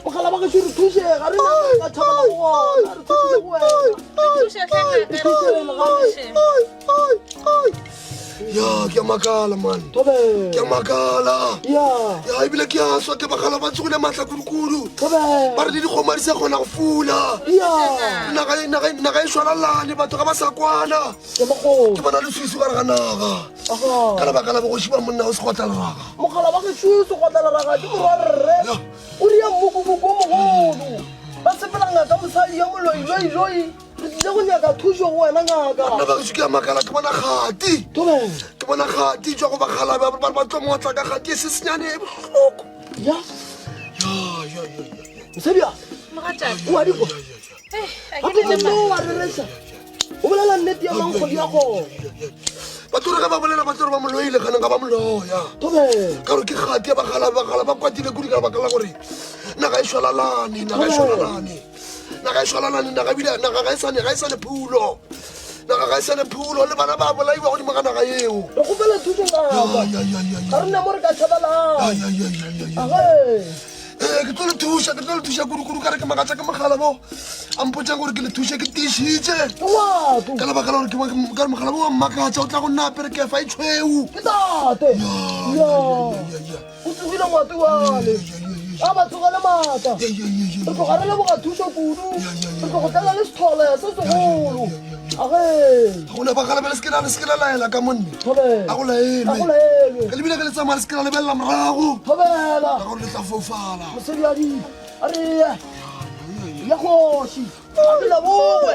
Mogala wa gešo re thuše ga re na ka tšhabela go gona re tshepile go wena. Re thuše hle ngaka, re thuše. Ya, ke a makala man. Ke a makala. Ya ebile ke a swa ke bagala ba tsogile maatla kudu-kudu. Ba re le dikgomo ga di sa kgona go fula. Naga naga naga e šwalalane batho ga ba sa kwana. Ke bona leswiswi gare ga naga. Ka lebaka la bogoši ba monna o segotla leraga. Mogala wa gešo segotla leraga ke morwa rre. O ria mmukubuku o mogolo. Ba sepela ngaka mosadi ya moloiloiloi. Re tlile go nyaka thušo go wena ngaka. Banna ba gešo ke a makala ke bona kgati. Ke bona kgati tšwa go bakgalabe ba re ba tlo motla ka kgati e sesenyane e bohloko. Ya. Ya ya ya. Mosadi a. Mogatšaka. O a di kwa. Gape monna o a rereša. O bolela nnete ya mankgodi ya gona. Ba tlo re ge ba bolela ba tlo re ba moloile ganeng ga ba moloya. Ka gore ke kgati ya bagala bagala ba kwatile kudu ka lebaka la gore naga e šwalalane naga e šwalalane naga e šwalalane naga ebile naga ga e sane ga e sane phulo naga ga e sane phulo le bana ba bolaiwa godimo ga naga eo. Re kgopela thušo ngaka. Ga re na mo re ka tšhabelang. Age. Ee, ke tlo le thuša, ke tlo le thuša kudu-kudu ka re ke makatša ke mogala bo a mpotšang gore ke le thuše ke tiišitše. Ka lebaka la gore ke ka re mogala bo wa mmakatša o tla go nna apere kefa e tšhweu. Ke tate. Ya. O tsogile ngwato wale. A ba tsogele maatla. Re tloga re leboga thušo kudu. Re tlo go tlela le sethole se segolo. Age. Go lebaka la le se ke la le se ke la laela ka monne. A go laelwe. A go laelwe. Ke lebile ke le tsamaya le se ke la lebelela morago. Thobela. Ka gore le tla foufala. Mosebjadi a re ye. Ya kgoši. A ke leboge.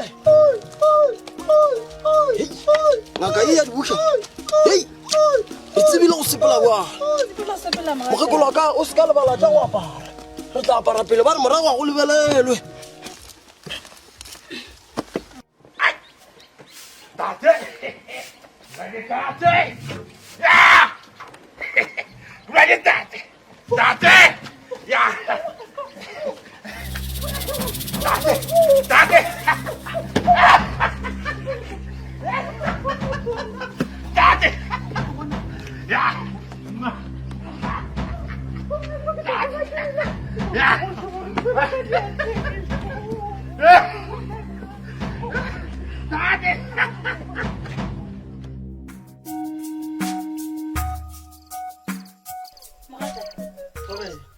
Ngaka e ya di buša. Hei. Re tsebile go sepela kwa. Mokgekolo wa ka o se ka lebala tša go apara. Re tla apara pele ba re morago ga go lebelelwe. Tate! Tate! Ya! Ready, tate! Tate! Ya! Tate! Tate! Tate! Ya! Ya!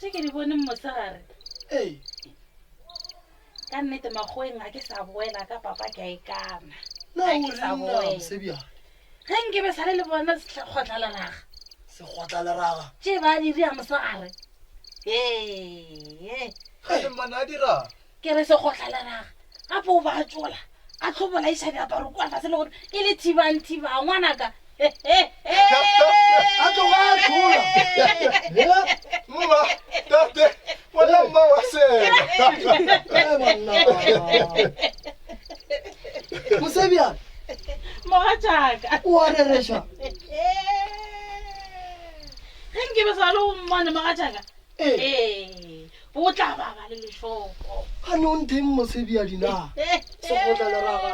Tše ke di bone mosegare ka nnete makgoweng ga ke sa boela ka papa ke a ikana Na Ga o ke sa reng na boela. Mosebjadi? Ge nke be sale le bona sekgotlaleraga Sekgotlaleraga. Tše ba di ria mosegare ee Mmane a dira. Ke re sekgotlaleraga gape o ba tšola a tlo bolaiša diaparo kua fase le gore e le thibang thibang ngwanaka. A tloga a tšhola. Mma, tate, wena mma wa sela. Mosebjadi. Mogatšaka. O a rereša. Ge nke be sa le o mmone mogatšaka. Ee, o tla baba le lešoko. Gane o ntheng mosebjadi na? Sekgotla leraga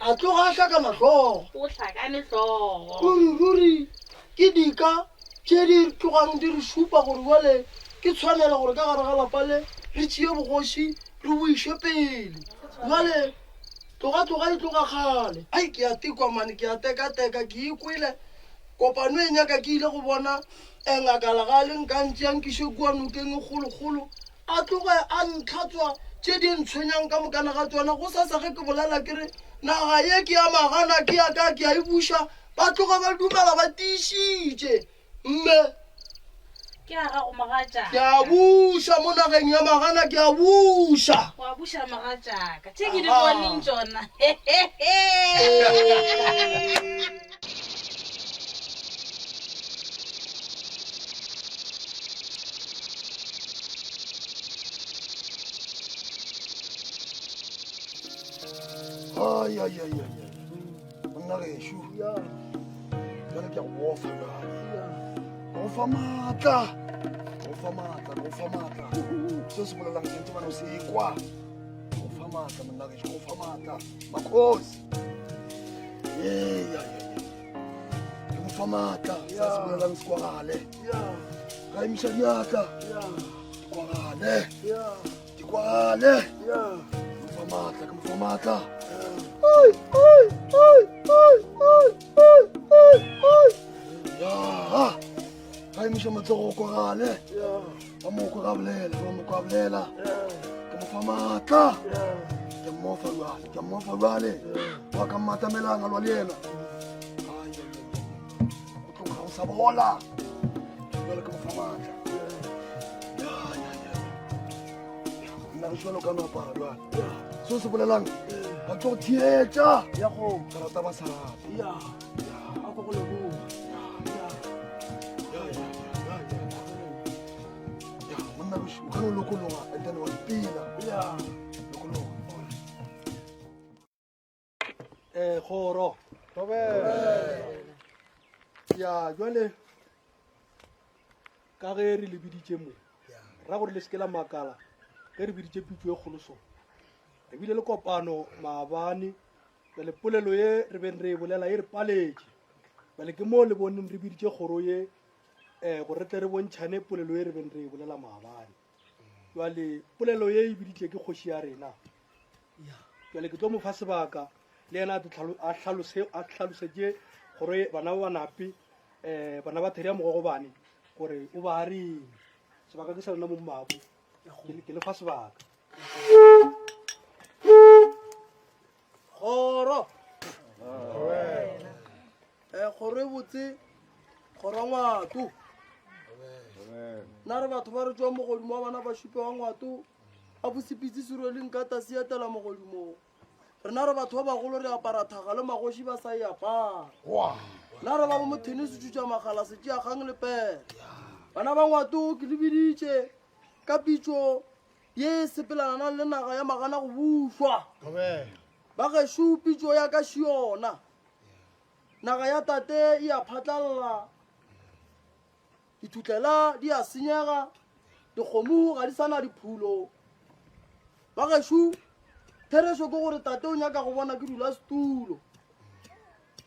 a tloga a hlakana hlogo. O hlakane hlogo. Ruri ruri ke dika tše di tlogang di re šupa gore bjale ke tshwanelo gore ka gare ga lapa le re tšee bogoši re bo iše pele. Bjale tloga tloga e tloga kgale. Ai ke a tekwa mane ke a tekateka ke ikwele kopano e nyaka ke ile go bona ngaka Legale nka ntšea nkiše kua nokeng e kgolokgolo a tloge a ntlhatswa tše di ntshwenyang ka mokana ga tšona. Gosasa ge ke bolela ke re naga ye ke ya magana ke ya ka ke a e buša, ba tloga ba dumela ba tiišitše. Mme Ke a gago mogatšaka. Ke a buša mo nageng ya magana ke a buša. Wa buša mogatšaka. Tše ke di boneng tšona. Ai, ai, ai, ai, ai. Monna gešo. Jale ke a go bofa jale. Ke go fa maatla. Ke go fa maatla, ke go fa maatla. Seo se bolelang sentse bana o se ekwa. Ke go fa maatla, monna gešo, ke go fa maatla. Makgosi. Ee, ai, ai, ai. Ke go fa maatla, se se bolelang se kwagale. Ga emiša diatla. Di kwagale. Di kwagale. Ke mo fa maatla, ke mo fa maatla. Ai, ai, ai, ai, ai, ai, ai, ai. Ya. Ga emiša matsogo go kwagale. Ba mo kwa ga bolela, ba mo kwa bolela. Ke mo fa maatla. Ke mo fa jwale, ke mo fa jwale. Wa ka mmatamelang a lwa le yena. Ai, ai, ai. Go tloga go sa bola. Jwale ke mo fa maatla. Ya, ya, ya. Nna re jwalo ka no apara jwale. Seo se bolelang ba tlo go theetša. Ya go. Ka rata ba sa rate. Ya. A ko go leboga. Ya, ya, ya, ya, ya. Ya, monna o kgone go lokologa and then wa ipela. Ya. Lokologa. Eh, kgoro ya jwale ka ge re le biditše mo ra gore le seke la makala ge re biditše pitso e kgolo so re bile le kopano maabane bjale polelo ye re beng re e bolela e re paletše bjale ke moo le boneng re biditše kgoro ye um gore re tle re bontšhane polelo ye re beng re e bolela maabane jwale polelo ye e biditše ke kgoši ya rena jwale ke tlo mo fa sebaka le yena a hlalosetše gore bana ba banape um bana ba theri ya mogogobane gore o ba reng sebaka ke sa lona mo mmabo ke le fa sebaka kgoro um kgoro e botse kgoro ngwato nna re batho ba re tswa mogodimo wa bana ba šupe wa ngwato a bosepitse serweleng ka tase etela mogodimong rena re batho ba bagolo re apara thaga le magoši ba sa e apara nna re ba bo mothene se tšutša magala se tšea kgang le pere bana ba ngwato ke lebiditše ka pitšo ye e sepelananang le naga ya magana go bušwa ba gešo pitšo ya ka šiona naga ya tate e a phatlalla Dithutlela di a senyega, dikgomo ga di sa na diphulo. Ba gešo, therešo ke gore tate o nyaka go bona ke dula setulo.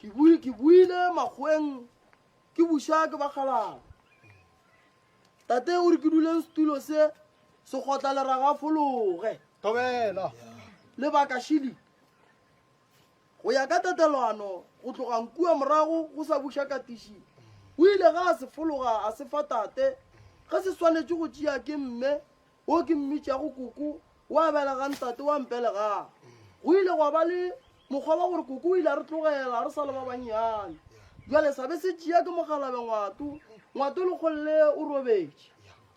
Ke bui, ke buile makgoweng ke buša ke bakgalana. Tate o re ke duleng setulo se, sekgotla leraga a fologe. Thobela. Lebaka šili. Go ya ka tatelano, go tloga nkua morago go sa buša Katiši, o ile ga a se fologa a se fa tate, ge se swanetše go tšea ke mme, wo ke mmitšago koko, wa belegang tate wa mpelegang. Go ile gwa ba le mokgwa wa gore koko o ile a re tlogela re sa le ba bannyane. Bjale sa be se tšea ke mokgalabe Ngwato, Ngwato Lekgolle o robetše,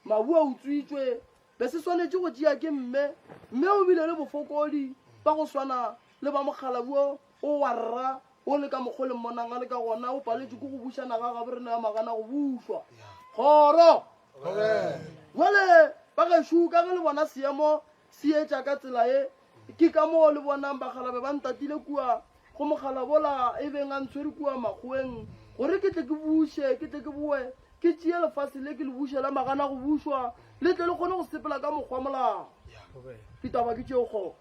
mabu a utswitšwe, be se swanetše go tšea ke mme, mme o bile le bofokodi ba go swana le ba mokgalabjo o wa rra o le ka mokgo le mmonang a le ka gona o paletšwe ke go buša naga gabo rena ya magana go bušwa kgoro jale ba gešo ka ge le bona seemo se etša ka tsela ye ke ka moo le bonang bakgalabe ba ntatile kua go mokgalabola e beng a ntshwere kua makgoweng gore ke tle ke buše ke tle ke boe ke tšee lefase le ke le buše la magana go bušwa le tle le kgone go sepela ka mokgwa molao ditaba ke tšeo kgoro.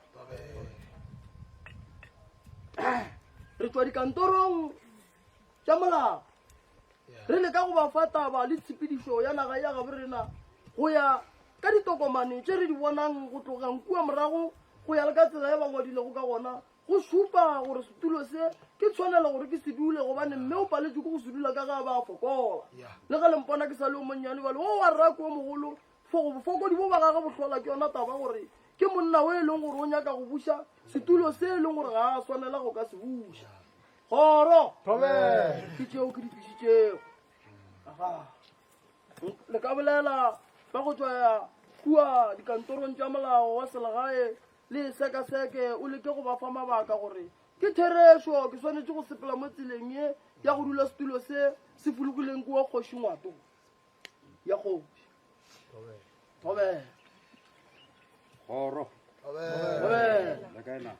Re tšwa dikantorong tša molao re leka go ba fa taba le tshepedišo ya naga ya gabo rena go ya ka ditokomane tše re di bonang go tlogang kua morago go ya le ka tsela ya ba ngwadilego ka gona go šupa gore setulo se ke tshwanelo gore ke se dule gobane mme o paletšwe ke go se dula ka ge a ba a fokola. Le ge le mpona ke sa le o monnyane bjale, o wa rra ke o mogolo, fo bofokodi bo ba gage bo hlola ke yona taba gore ke monna o e leng gore o nyaka go buša setulo se e leng gore ga a swanela go ka se buša. Kgoro! Ke tšeo ke di tlišitšego. Aga. Le ka bolela ba go tšwa kua dikantorong tša molao wa selegae le e sekaseke o leke go ba fa mabaka gore ke therešo ke swanetše go sepela mo tseleng ye ya go dula setulo se se fologileng kua kgoši ngwato ya kgoši thobela kgoro Thobela. le kae na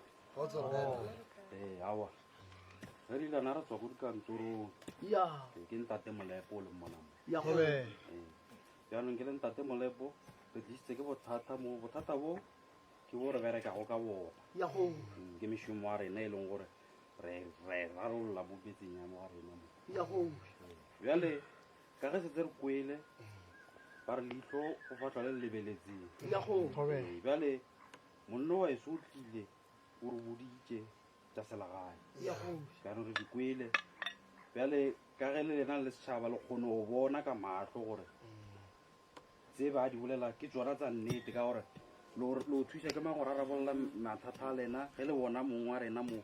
ee awa ge re ilana re tswa go dikantorong ya Ee, ke ntate molepo o le mmonamo Ya. Ee. jaanong ke le ntate molepo re tlisitse ke bothata mo bothata bo ke bo re berekago ka bona ya go Mm, ke mešomo wa rena e leng gore re re rarolola mo metseng ya mo ga rena mo ya go bjale ka ge setse re kwele ba re leihlo go fatlwa le le lebeletseng Ya go. Ee, bjale monno wa eso o tlile o re boditše tša selegae Ya go. jaanong re di kwele bjale ka ge le lena le setšhaba le kgone go bona ka maahlo gore tse ba di bolela ke tsona tsa nnete ka gore lo thuša ke mang go rarabolola mathata a lena ge le bona mong wa rena mo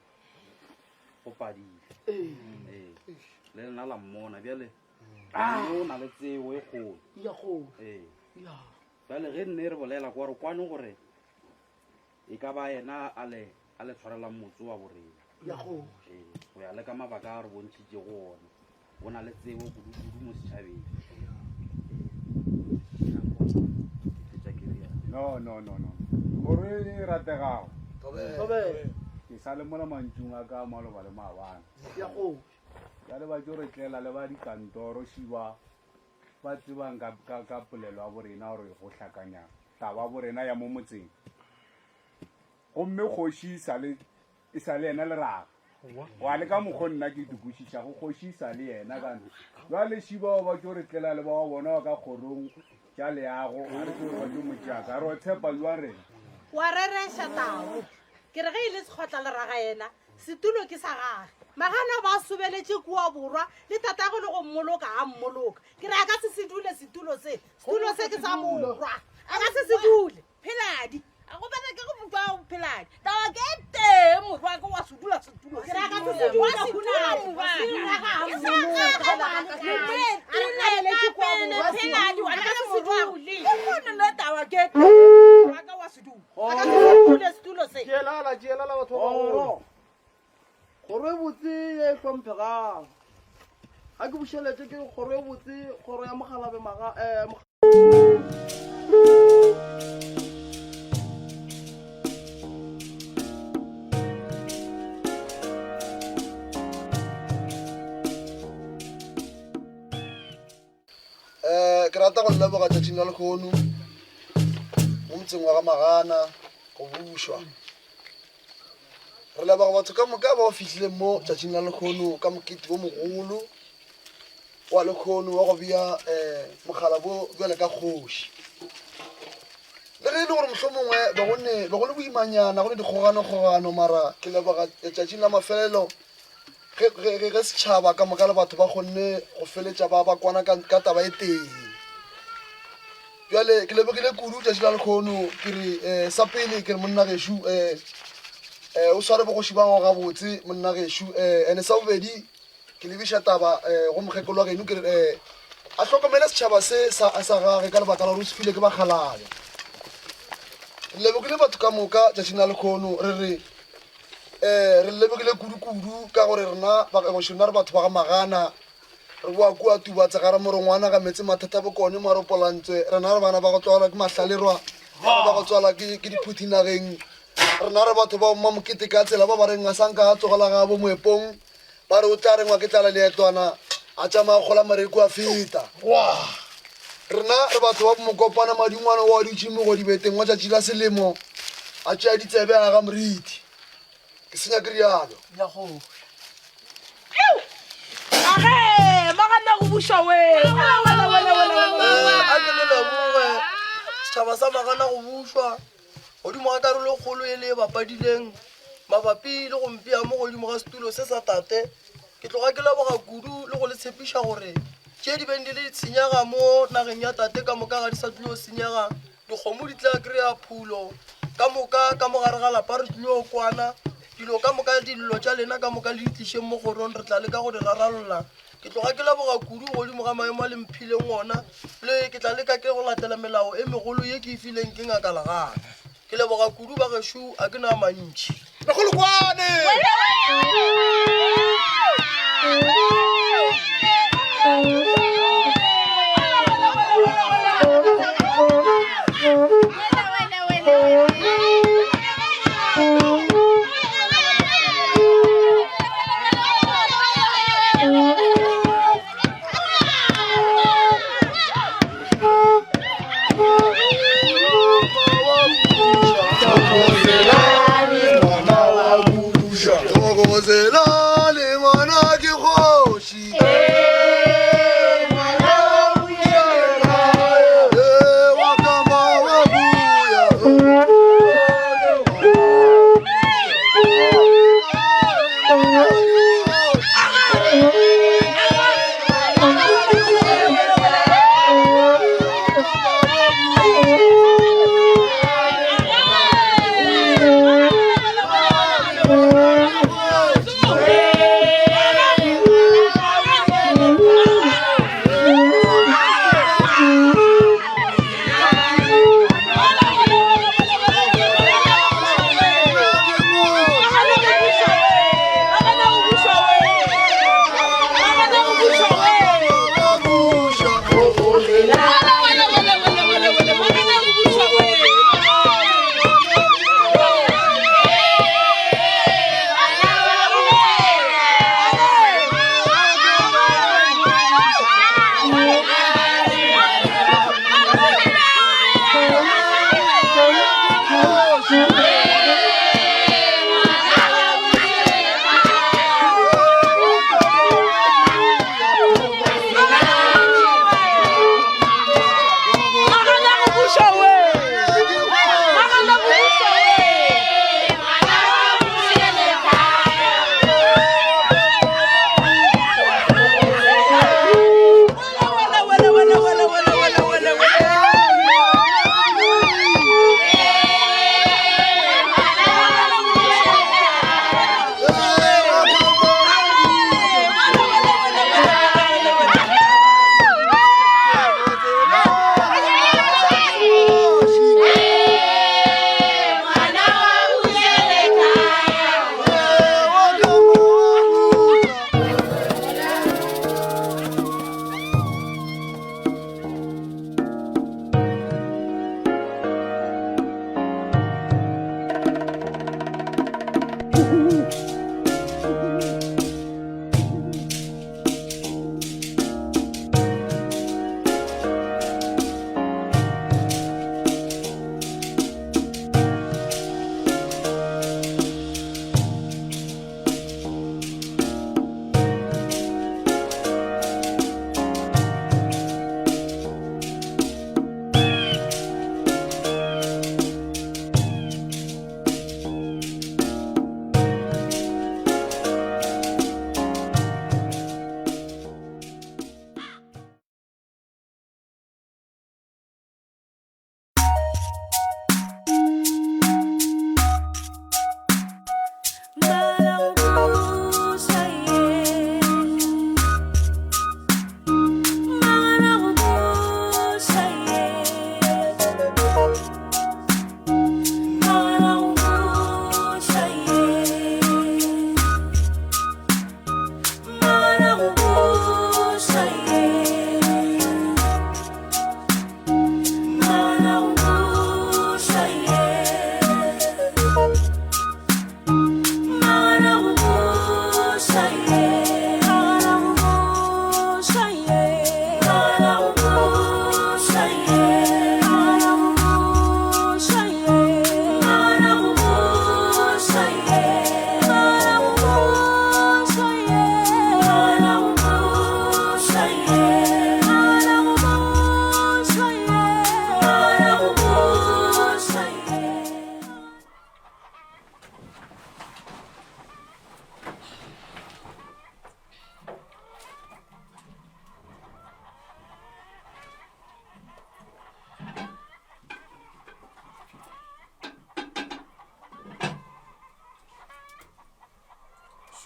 go padile ee le lena la mmona bjale o na le tsebo e kgolo ee bjale ge nne re bolela kwa re kwane gore e ka ba yena a le a le tshwarelang motse wa borena ee go ya le ka mabaka a re bontšhitšego ona o na le tsebo kudu-kudu mo setšhabeng no no no no kgoro e rategago ke sa le mola mantšung a ka maloba le maabane bjale ba tso re tlela le ba dikantoro šiba ba tsebang ka, ka, ka polelo ya borena gore go hlakanya taba borena ya mo motseng gomme kgoši sa le e sa le yena leraga wa le ka mokgo nna ke dikwešišago kgoši e sa le yena kana jwale šibao ba tso re tlela le bao bona ba ka kgorong tša leago a re tso ba tso motšaka re o tshepa jwang rena wa rereša tao ke re ge e le sekgotla leraga yena setulo ke sa gage magana ba sobeletše kua borwa le tatago le go mmoloka a mmoloka ke re a ka se se dule setulo se setulo se ke sa morwa a ka se se dule pheladi a go bereke go motho wa pheladi taba ke tee morwa ke wa se dula setulo Ke raka se se dula, Wa se dula morwa Ke sa gagwe. Pheladi wa ka se dule ke kgone le taba ke tee morwa ka wa se dula a ka se se dule setulo se tšeelala tšeelala batho ba bagolo Kgoro e botse ye e hlomphegago. Ga ke bušeletše ke kgoro e botse, kgoro ya Mokgalabe Maga, eh, um ke rata go leboga tšatšing la lekgono mo motseng wa ga magana go bušwa re leboga batho ka moka ba ba fihlileng mo tšatšing la lekgono ka mokete wo mogolo wa lekgono wa go bea um mogala bo bjale ka kgoši le ge e le gore mohlho mongwe be go ne be go le boimanyana go ne dikgoganokgogano mara ke leboga letšatšing la mafelelo ge, ge, ge, ge setšhaba ka moka le batho ba kgonne go feletša ba ba kwana ka, ka taba e tee bjale ke lebogile kudu tšatši la lekgono ke re um sa pele ke re monna gešo um um o sware bogoši ba gago gabotse monna gešo um ene sa bobedi ke lebiša taba um go mokgekolo wa geno ke re um a hlokomele setšhaba se sa sa gage ka lebaka la gore o se file ke bakgalabje re lebogile batho ka moka tšatšing la lekgono re re um re lebogile kudu-kudu ka gore rena bagoši rena re batho ba ga magana re boa kua tubatse ga ramorongwana ga metse mathata bokone maropolantswe rena re bana ba go tswalwa ke mahlalerwa bana ba go tswalwa ke ke diphuthi nageng rena re batho ba bomma mokete ka tsela ba ba reng a sanka a tsogela ga bo moepong ba re o tla rengwa ke tlala leetwana a tšama a kgola mareku a feta rena re batho ba mokopana madingwana wa dutše mogodibeteng wa tšatši la selemo a tšea ditsebe a ga moriti ke senya ke rialo buša we A ke le leboge setšhaba sa Magana go bušwa godimo ga karolo e kgolo e le e bapadileng mabapi le go mpea mo godimo ga setulo se sa tate. Ke tloga ke leboga kudu le go le tshepiša gore tše di beng di le tshenyega mo nageng ya tate ka moka ga di sa tlilo senyega. Dikgomo di tla kry-a phulo ka moka ka mo gare ga lapa, re tlilo kwana. Dilo ka moka, dillo tša lena ka moka le di tlišeng mo kgorong, re tla leka go di raralolla. Ke tloga ke leboga kudu godimo ga maemo a le mphileng ona, le ke tla leka ke go latela melao e megolo ye ke e fileng ke Ngaka Legana. Ke leboga kudu ba gešo, a ke na a mantši. Lekgolokwane! Thokozelane ngwana ke kgoši. Wa kama wa buya.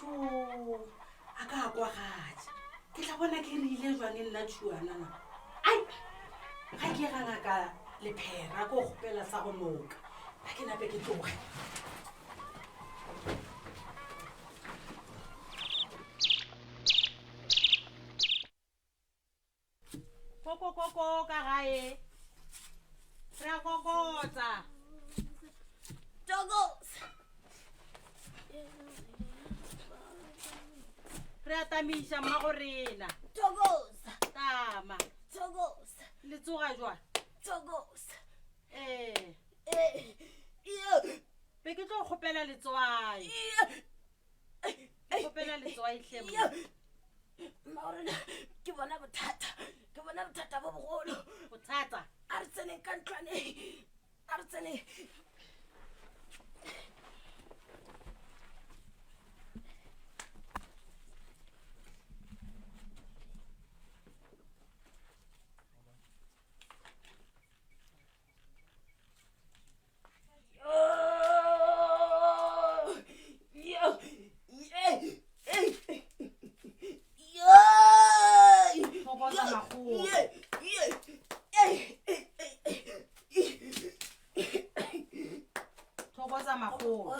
Šo, a ka a kwagatša. Ke tla bona ke rile jwang nna tšhuanana. Ai, ga ke ga ngaka lephera ko kgopela sa go noka. A ke nape ke tloge. Kokokoko ka gae. Re a kokotsa. Doggos. Re a tamiša mmago rena. Doggos. Tama. Doggos. Le tsoga jwang? Doggos. Ee. Eh. Be ke tlo kgopela letswai. Ke kgopela letswai hle mma. Mmaorena ke bona bothata ke bona bothata bo bogolo. Bothata? A re tseneng ka ntlwaneng a re tseneng. Thokoza makgolo.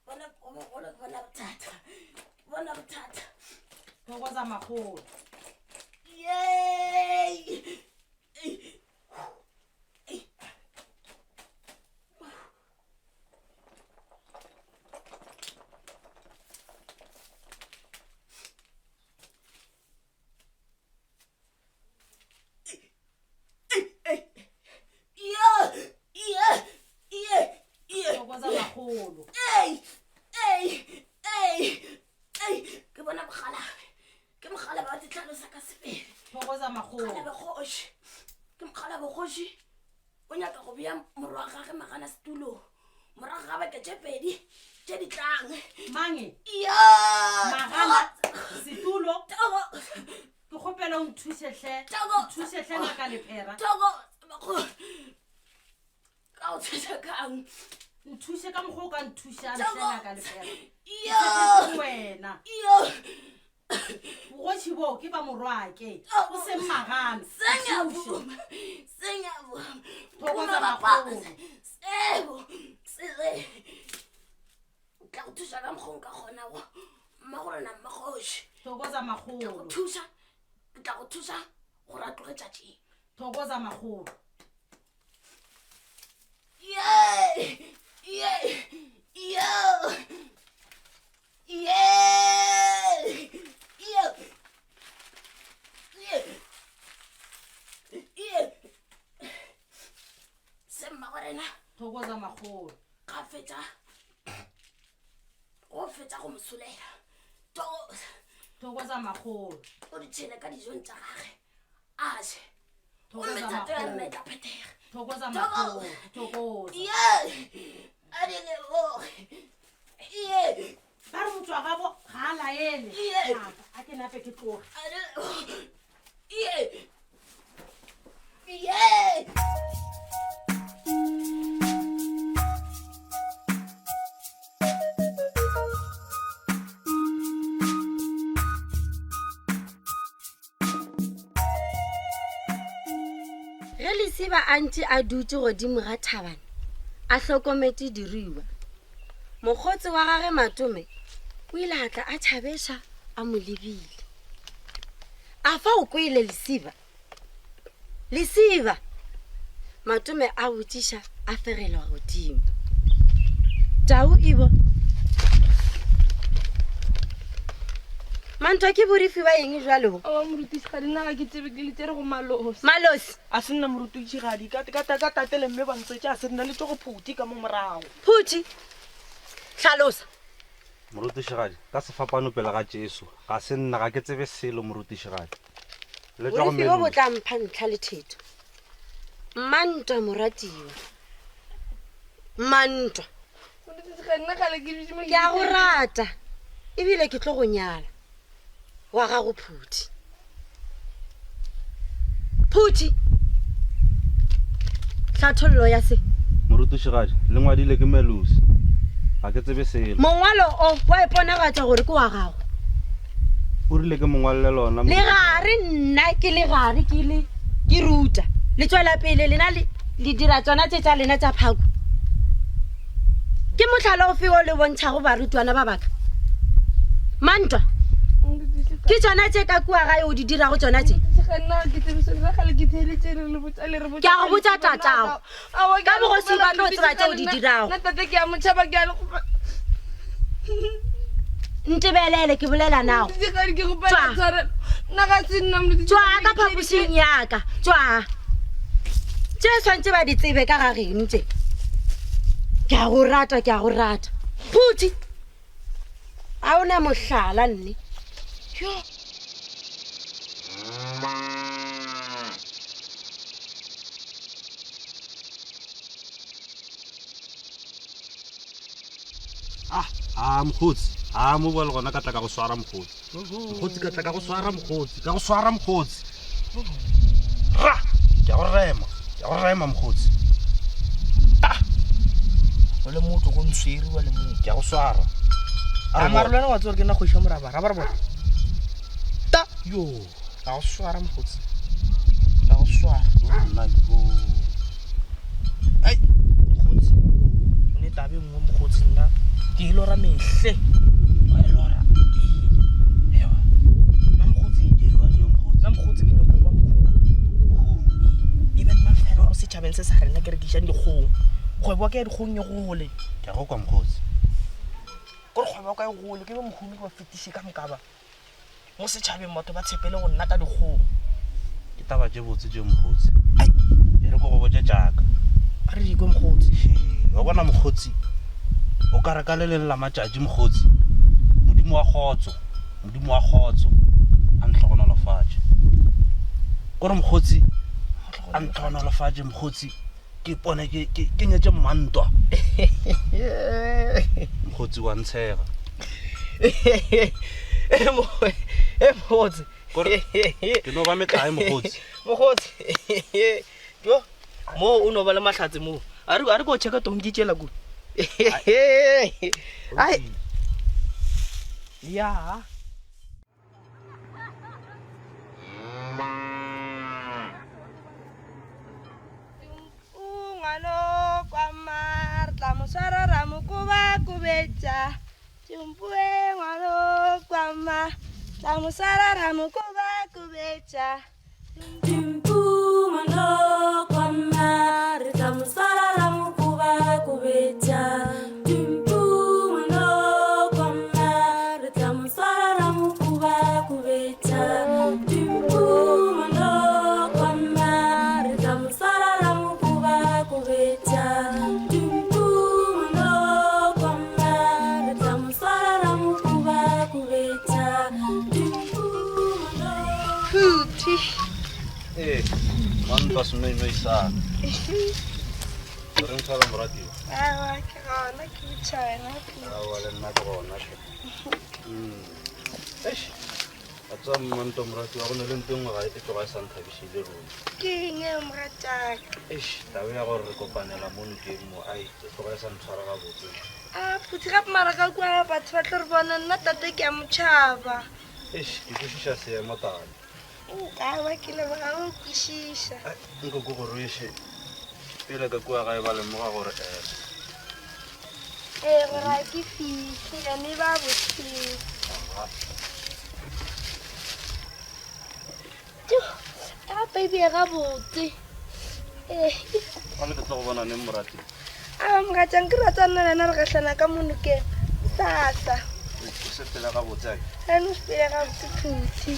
Bona bona bona bothata. Bona bothata. Thokoza makgolo. Yay! Thokoza makgolo. Ei, ei, ei, ei, ke bona mogalabe ke mogalabe wa ditlhalosa ka sebele Thokoza makgolo. Mogalabe kgoši ke mogalabe kgoši o nyaka go bea morwa wa gage magana setulong morago ga beke tše pedi tše di tlang Mange. Iya. Magana setulo. Ke kgopela o nthuše hle. Nthuše hle ngaka lephera. Thoko makgolo ka o thuša kang Nthuše ka mokgwa o ka nthušang hle ngaka lephera. Iya. Ke wena. Iya. Bogoši boo ke ba morwake. O seng magana. Sengiyavuma. Sengiyavuma. Thokoza Phuma makgolo. baphansi. Sebo. Sele. Tla go thuša ka mokgwa o nka kgonago. Mmagorena mmakgoši. Thokoza makgolo. Tla go thuša. Ke tla go thuša gore a tloge tšatšing. Thokoza makgolo. Yay! Yay! Yo! Yay! Yo! Ye! Ye! Se mmagorena. Thokoza makgolo. Ga fetša. Go fetša go mo solela. Thokoza. Thokoza makgolo. O di tšhele ka dijong tša gage. A je. Gomme thato ya rena e tla phethega. Thokoza makgolo. Thokoza. Ye! A di leboge. Ye! Ba re motho wa gabo ga a laele. Ye! A ke nape ke tloge. A di leboge. Ye! Ye! Ge Lesiba a ntše a dutše godimo ga thabana a hlokometše diruiwa, mokgotsi wa gage Matome o ile a tla a tšhabeša a mo lebile. A fa o kwele Lesiba? Lesiba! Matome a botšiša a fegelwa godimo. Tau e bo. Mantwa ke borifi ba eng jwalo bo? Aowa morutišigadi nna ga ke tsebe ke le tsere go malosi. Malosi? A se nna morutišigadi ka ka ka tate le mme ba ntswetše a se nna le tšo go phuti ka mo morago. Phuti? Hlalosa. Morutišigadi, ka sefapano pele ga Jesu, ga se nna, ga ke tsebe selo morutišigadi. Le tšwa go Borifi bo bo Melusi. tla mpha ntlha le thetho. Mmantwa moratiwa. Mmantwa. Ke a go rata ebile ke tlo go nyala. Wa gago Phuthi. Phuthi. Hlathollo ya se. Morutišigadi, le ngwadile ke Melusi. Ga ke tsebe selo. Mongwalo o wa iponagatša gore ke wa gago. O rile ke mongwalele lona. Le gare nna ke le gare ke le ke ruta. Le tšwela pele lena le le dira tsona tše tša lena tša phako. Ke mohlala ofe o le bontšhago barutwana ba baka? Mantwa, ke tšona tše ka kua gae o di dirago tšona tše? Ke a go botša tatago. Ka bogoši ba tlo tseba tše o di dirago. Ntebelele ke bolela nago. Tšwaa ka phapošing ya ka. Tšwaa. Tše swantše ba di tsebe ka ga geno tše. Ke a go rata, ke a go rata. Phuthi. A o na mohlala nne. Yo. Ah, ah, mokgotsi. Ah, mo bua le gona ka tla ka go swara mokgotsi. Mokgotsi ka tla ka go swara mokgotsi, ka go swara mokgotsi. Ra, ke a go rema, ke a go rema mokgotsi. Ah. O le motho go ntshwere wa le motho. Ke a go swara. A mara le wena wa tseba ke nna kgoši ya moraba, raba raba. Ta yo, ka go swara mokgotsi. Ka go swara. Nna yo. Ai, mokgotsi. O ne tabe nngwe mokgotsi nna ke e lora mehle. Wa e lora. Ee. Ewa. Nna mokgotsi. Nna mokgotsi ke nyako ba mokgotsi. E be nna fela mo setšhabeng se sa rena ke rekišang dikgong. Kgwebo ya ka ya dikgong e gole. Ke a go kwa mokgotsi. Kore kgwebo ya ka e gole ke be mohumi ke ba fetiše ka moka ba. Mo setšhabeng batho ba tshepele go nna ka dikgong. Ke taba tše botse tše mokgotsi. E re ko go botše tšaka. A re dikwe mokgotsi. Wa bona mokgotsi, o ka re ka le leng la matšatši mokgotsi, Modimo wa kgotso, Modimo wa kgotso a ntlhogonolofatše. Kore mokgotsi a ntlhogonolofatše mokgotsi, ke ipone ke ke ke nyetše mmantwa. Mokgotsi wa ntshega. E mokgotsi. Ke no ba metlae mokgotsi. Mokgotsi. Jo, mo o no ba le mahlatse mo. A re a re ko checka tonki tšela ku. Ai. Ya. Tla mo swara ra mo koba kobetša Tšumpue ngwalo kwama Tla mo swara ra mo koba kobetša Tšumpu ngwalo kwama Re tla mo swara ra mo koba kobetša Tšumpu ngwalo kwama Re tla mo swara ra mo koba kobetša Tšumpu ngwalo kwama Re tla mo swara ra mo koba kobetša Tšumpu ngwalo kwama Re tla mo swara ra mo koba kobetša Tšumpu ngwalo Phuthi. Ee, mantwa senoinoi sa ka. Re ntshwara moratiwa. Aowa, ke gona ke botša wena. Aowa, le nna ke gona hle. Eish, wa tseba mmanto moratiwa, go ne le nto e nngwe ga e tloga e sa nthabišile ruri. Ke eng eo morataka? Eish, taba ya gore re kopanela mo nokeng mo, ai, e tloga e sa ntshwara gabotse. A phuthi gape mara ka kua batho ba tlo re bona nna tate ke a mo tšhaba. Eish, ke kwešiša seemo tane. Aowa, ke leboga go kwešiša. Nko ke go rweše pele ka kua gae ba lemoga gore um Ee, gore ga ke fihle ene ba bošego. A baby e gabotse. Ee. Gone ke tlo go bona neng morati? A mogatšang ke rata nna le wena re gahlana ka mo nokeng sasa. O sepela gabotse ake? Ene o sepele gabotse phuthi.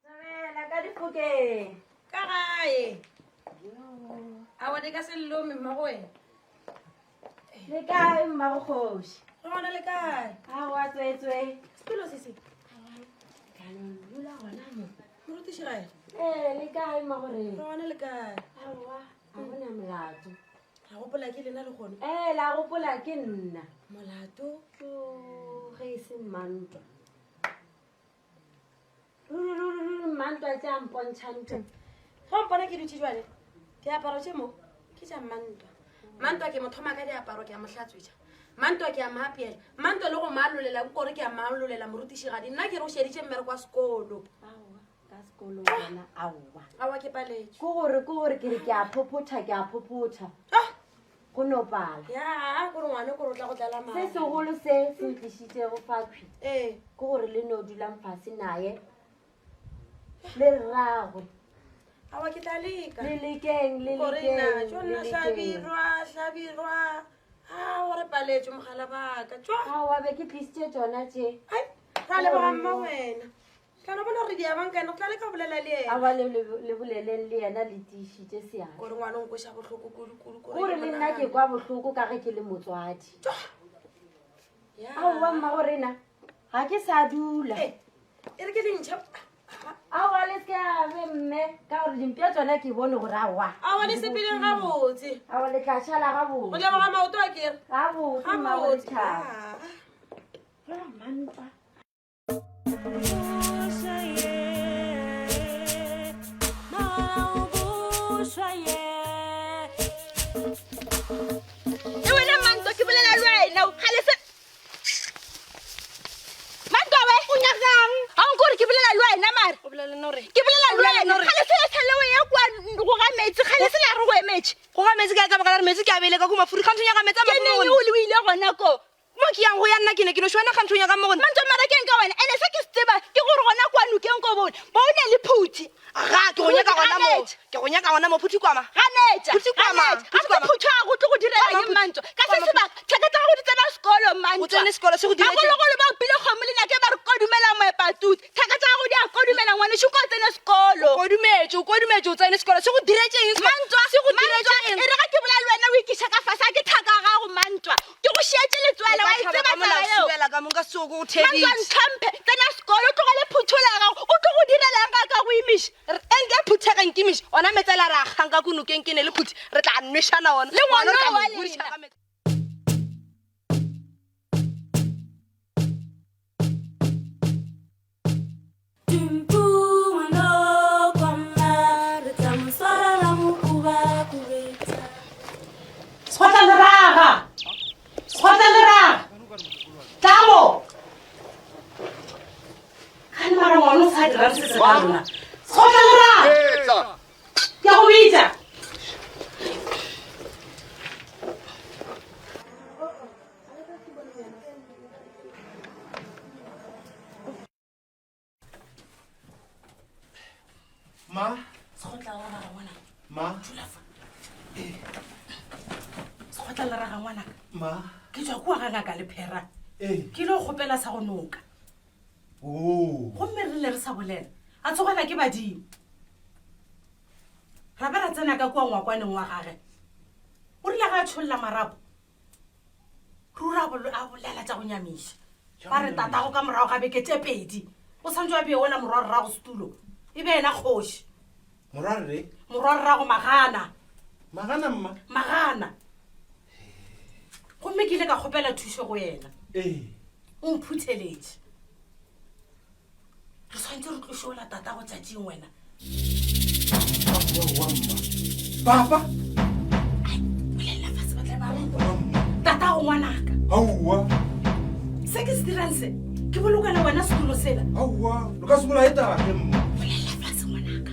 Tswela ka difokeng. Ka gae. A wa di ka se lome mmago wena. Le kae mmago kgoši? Re gona le kae? A wa tswetswe. Sepelo se se. Jaanong dula gona mo. Morutiši gae? Ee, le kae mmago rena? Re gona le kae? Aowa, ga gona molato. La gopola ke lena le gone? Ee, la gopola ke nna. Molato? Ge e se mmantwa. Ruri, ruri, ruri, mmantwa tše a mpontšha ntho. Ge o mpona ke dutše jwale, diaparo tše mo ke tša mmantwa. Mantwa ke mo thoma ka diaparo ke a mo hlatswetša. Mantwa ke a mo apeela. Mantwa le go maalolela kore ke a maalolela morutišigadi. Nna ke re o šeditše mmereko wa sekolo. Ka sekolo gona aowa. Aowa ke paletšwe. Ke gore ke gore ke re ke a phophotha ke a phophotha. Go no pala. Ya, gore ngwane kore o tla go tlala madi. Se segolo se se ntlišitšego fakhwi. Ee. Ke gore le no dulang fase naye. Le rragwe. Aowa ke tla leka. Le lekeng, le Gore lekeng, na, tšo le nna lekeng. hlabirwa, hlabirwa. A gore paletšwe mogala baka. Tšwa. Aowa be ke tlisitše tšona tše. Ai, ra leboga mma wena. Tla no bona gore di a bankana, o tla leka go bolela le yena. Aowa le le boleleng le yena le tiišitše seatla. Gore ngwana o nkweša bohloko kudu kudu. Gore le nna ke kwa bohloko ka ge ke le motswadi. Aowa mma go rena ga ke sa dula. E re ke le ntšhe. Aowa le se ke a be mme ka gore dimpša tsona ke bone gore aowa. Aowa le sepeleng gabotse. Aowa le tla šala gabotse. O leboga maoto a kere. Gabotse mma go lethabo. Mantwa. E wena Mantwa ke bolela le wena ga le se Mantwa we o nyakang ga o nkore ke bolela le wena mare ke bolela le wena ga le se la tshele o ya kwa go ga metsi ga le se la re go emetše go ga metsi ka ka baka la re metsi ke a beile ka ko mafuri ga ntho nyaka metsi a ke neng o le o ile gona ko Mo ke yang go ya nna ke ne ke no šwana ga ntho nyaka mo go nna. Mantwa mara keng ka wena ene se ke se tseba ke gore gona kwa nokeng ko bone bo o ne le phuthi. Ga ke go nyaka gona mo. Ke go nyaka gona mo phuthi kwama. Ganetša. Phuthi kwama. Phuthi kwama. Phuthi a go tlo go direla eng Mantwa. Ka se sebaka thaka tsa gago di tsena sekolo Mantwa. O tsene sekolo se go diretse. Bagologolo ba opile kgomo lenake ba re kodumela moepatutsi. Thaka tsa gago di a kodumela ngwanešu ko o tsene sekolo. O kodumetše, o kodumetše, o tsene sekolo. Se go diretše eng? Mantwa, Se go Mantwa, diretše eng? e re ga ke bolela le wena o ikiša ka fase, a ke thaka ya gago Mantwa. Ke go šietše letswele, wa e tseba taba yeo. Subela ka mo nka se tsoge ke go Mantwa, theeditše. ntlhomphe, tsena sekolo, o tlogele phuthola ya gago. O tlo go direla eng ga ka go imiša? E nke phuthega nkimiše, ona meetse a la re a kgang ka ko nokeng ke ne le phuthi, re tla nwešana ona. Le Ngwana o ngwana tla mo wa godiša lena. ka meetse. Sekgotla leraga! Sekgotla leraga! Tlamo! Gane mara ngwana o sa dirang se se ka rona. Sekgotla leraga! Ke a go bitsa. Ma? Sekgotla wa raga ngwanaka. Ma? Dula fa. Sekgotla le raga ngwanaka. Ma? Ke tswa kua ga ngaka le phera. Ee. Ke ile go kgopela sa go noka. Oo. Gomme re rile re sa bolela. A tsogela ke badimo. Ra be ra tsena ka kua ngwakwaneng wa gage. O rile ga a tšholla marapo. Ruri a bolela tša go nyamiša. Ba re tatago ka morago ga beke tše pedi o santse a bee ola morwa rrago setulo e be ena kgoši. Morwarre? Morwa rrago Magana. Magana mma? Magana. Gomme ke ile ka kgopela thušo go yena. Ee. O mphutheletše. Re swanetše re tloše ola tatago tšatšing wena. Papa. Ai, bolelela fase ba tle ba Tatago ngwanaka. Aowa. Se ke se dirang se, ke bolokela wena setulo sela. Aowa, lo ka se bolaye tate mma. Bolelela fase ngwanaka.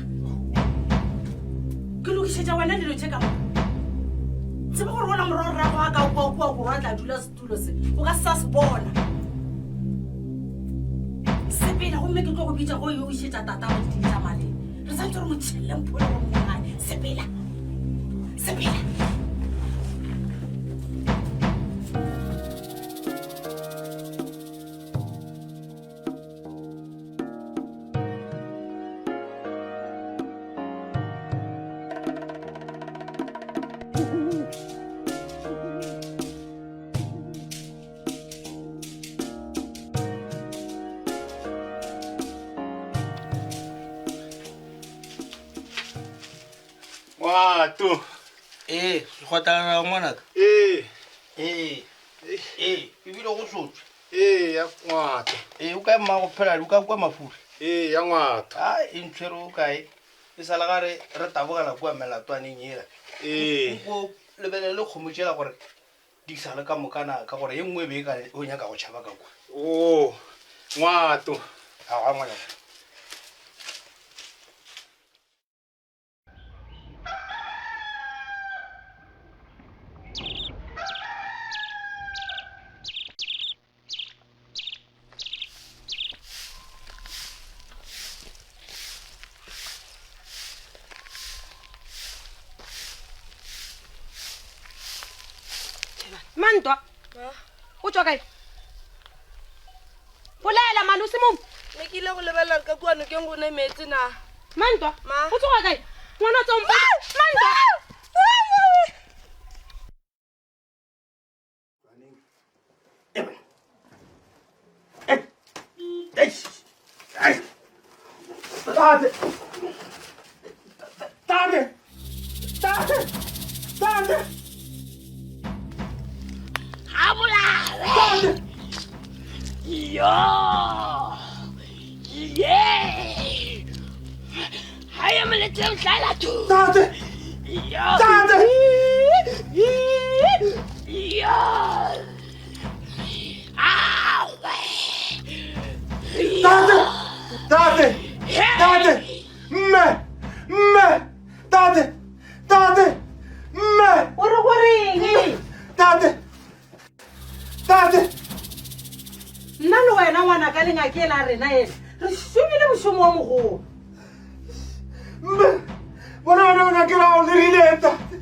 Ke lokišetša wena dilo tše ka moka. Tseba gore ola morwa rrago a ka kwa kua borwa tla dula setulo se, o ka se sa se bona. Sepela gomme ke tlo go bitša go yo išetša tatago diteng tša maleng. Re santse re mo tšhelle mpholo gore mo gae. Sepela. Sepela. Ngwato. Ee, sekgotla ngwanaka. Ee. Ee. Ee, ebile go sotswe. Ee, ya ngwato. Ee, o kae mmago phela o ka kwa mafuri? Ee, ya ngwato. A e ntshwere o kae? E sa le ga re re tabogela kua melatwaneng yela. Ee. Nko lebelele kgomo tšela gore di sa le ka moka na ka gore ye nngwe e be e ka o nyaka go tšhaba ka kwa. Oo, ngwato. Aga ngwana. Mantwa o tšwa kae bolela mane o se mong ne ke ile go lebelela ka kua nokeng go ne meetse na mantwa o tsoga kae ngwana o tsompa mantwa Tate! Tate! Tate! Tate! A bolawe! Yo! Ye! Ha ye moletseng hlaela thu. Tate! Yo! Tate! Yo! Awe! Tate! Tate! Tate! Mme! Mme! Tate! Tate! Mme! O re go reng? Tate! Tate! Nna le wena ngwanaka le ngake la rena ena re šomile mošomo wa mogolo. Mme! Bona wena o nyakela o dirile tate.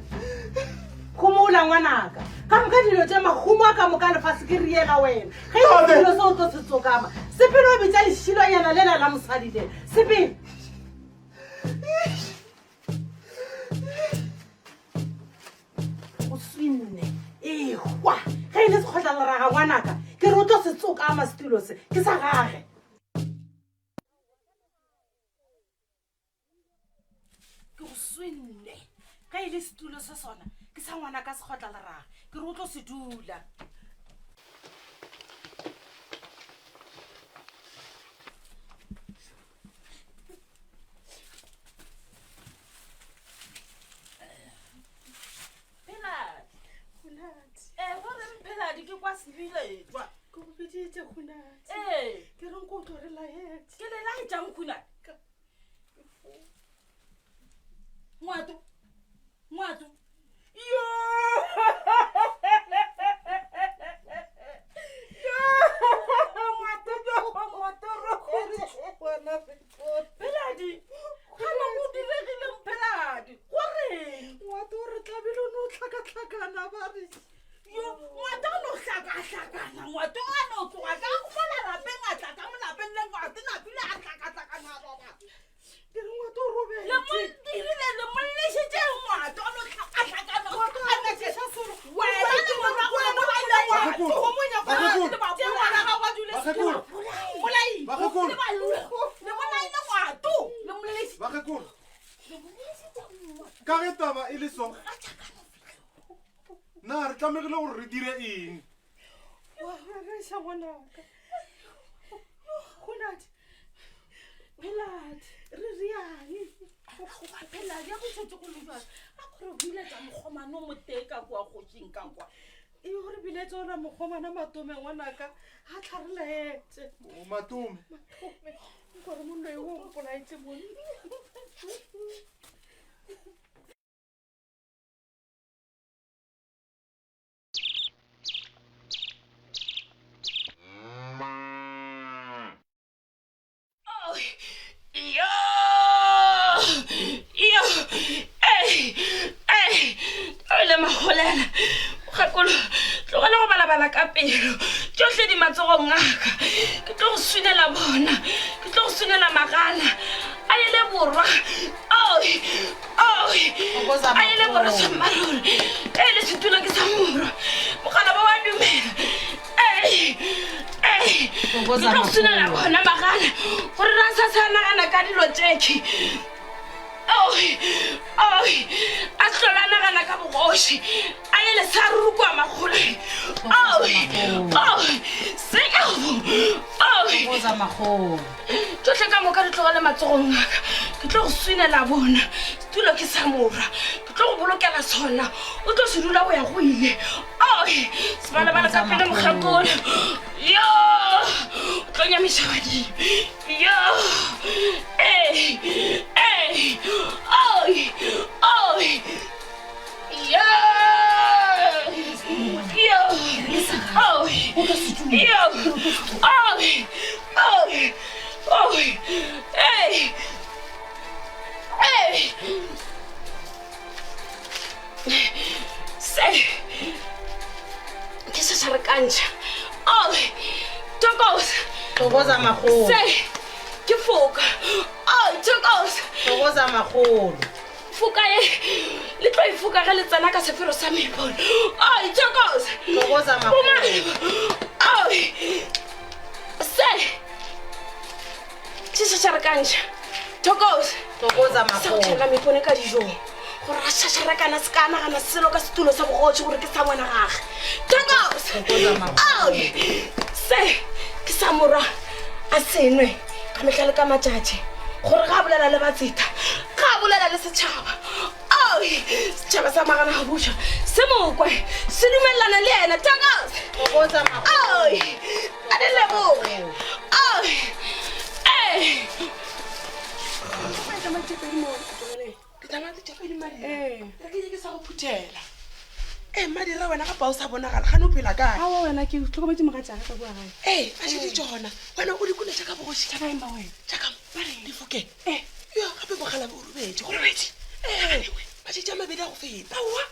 Homola ngwanaka. Ka moka dilo tše mahumo a ka moka lefase ke riela wena. Ge e le selo se o tlo se tsokama. Sepele o bitša lešilonyana lela la mosadi le. Sepele. O swinne. Ehwa. Ge e le sekgotlaleraga ngwanaka, ke re o tlo se tsokama setulo se. Ke sa gage. Ke go swinne. Ge e le setulo se sona, ke sa ngwana ka sekgotlaleraga. Ke re o tlo se dula. Pheladi. Eh, go reng Pheladi ke kwa sebiletšwa. Ke go biditše Khunadi. Ee. Ke reng ko tlo re laetše. Ke le laetšang Khunadi? Ngwato. Ngwato. Yo! Yo! Ngwato jo, ngwato ro. Pheladi. Gana go diregileng Pheladi? Go reng? Ngwato o re tlabile o no hlakahlakana ba re. Yo, ngwato o no hlakahlakana. Ngwato a no tloga ka mola lapeng a tla ka mo lapeng le ngwato napile a hlakahlakana a roba. Ke re ngwato o robetše. Le mo dirile le mo llešitše ngwato a no hlakahlakana. Ngwato a robetše solo. Wena le morwa o le bolaile ngwato. Go mo nyaka Bakgekolo. le ba ngwana ga wa dule Bakgekolo. Bolai. Bakgekolo. Le ba le bolaile ngwato. Le mo llešitše. Bakgekolo. Ka ge taba e le so, na re tlamegile gore re dire eng? Wa rereša ngwanaka. Khunadi. Pheladi, re riang. Pheladi ya go šetše go le jwalo. A gore o biletša mokgomana o motee ka kua kgošing ka kwa. E gore biletša ona mokgomana Matome ngwanaka a tla re laetše. O Matome. Matome. Nkore moloi o mpolaetše monna. Yo! Yo! Ei! Ei! O le magolela. Mokgekolo, tlogela go balabala ka pelo. Tšohle di matsogong a ka. Ke tlo go swinela bona. Ke tlo go swinela magana. A ele borwa. Oi! Oi! A ele borwa sa mmaruri. E le setulo ke sa morwa. Mogala ba wa dumela. Ei! Ei! Ke tlo go swinela bona magana. Gore ra sa sa nagana ka dilo tšekhe. Oi! Oi! A hlola a nagana ka bogoši. A ele sa ruri kua makgoleng. Oi! Oi! Seabo! Oi! Tšohle ka moka di tlogele matsogong a ka. Ke tlo go swinela bona. Setulo ke sa morwa. Ke tlo. tlo go bolokela sona o tlo se dula go ya go ile oi sebalabala ka pele mokgekolo yo o tlo nyamiša badimo yo ee ee oi oi yo yo oi yo oi oi oi ee ee Se ke se sa re kantšha. Oh, Thokoza. Thokoza magolo. Se ke foka. Oh, Thokoza. Thokoza magolo. Foka e le tlo e foka ge le tsena ka sefero sa mepono. Oh, Thokoza. Thokoza magolo. Oh, se ke šašarakantšha thokoza thokoza sa go tšhaka mepone ka dijong gore a šašarakana se ka nagana selo ka setulo sa bogoši gore ke sa ngwana gage thokoza se ke sa morwa a senwe ka mehla le ka matšatši gore ga a bolela le batseta ga a bolela le setšhaba Oi, setšhaba sa magana ga buša se mokwe se dumelelana le yena thokoza Oi, a di leboge Oi, ee. Ditamati tše pedi madira re ke ke sa go phuthela ee madira wena gape o sa bonagala gane o phela kae aowa wena ke tlhokometse mogatšaka ka kua gae ee ba šedi tsona wena o di kune tša ka bogoši tša kaeng ba wena tša ka ba reng di fokeng ee yo gape mogala bo o robetše go robetše ee matšatši a mabedi a go feta aowa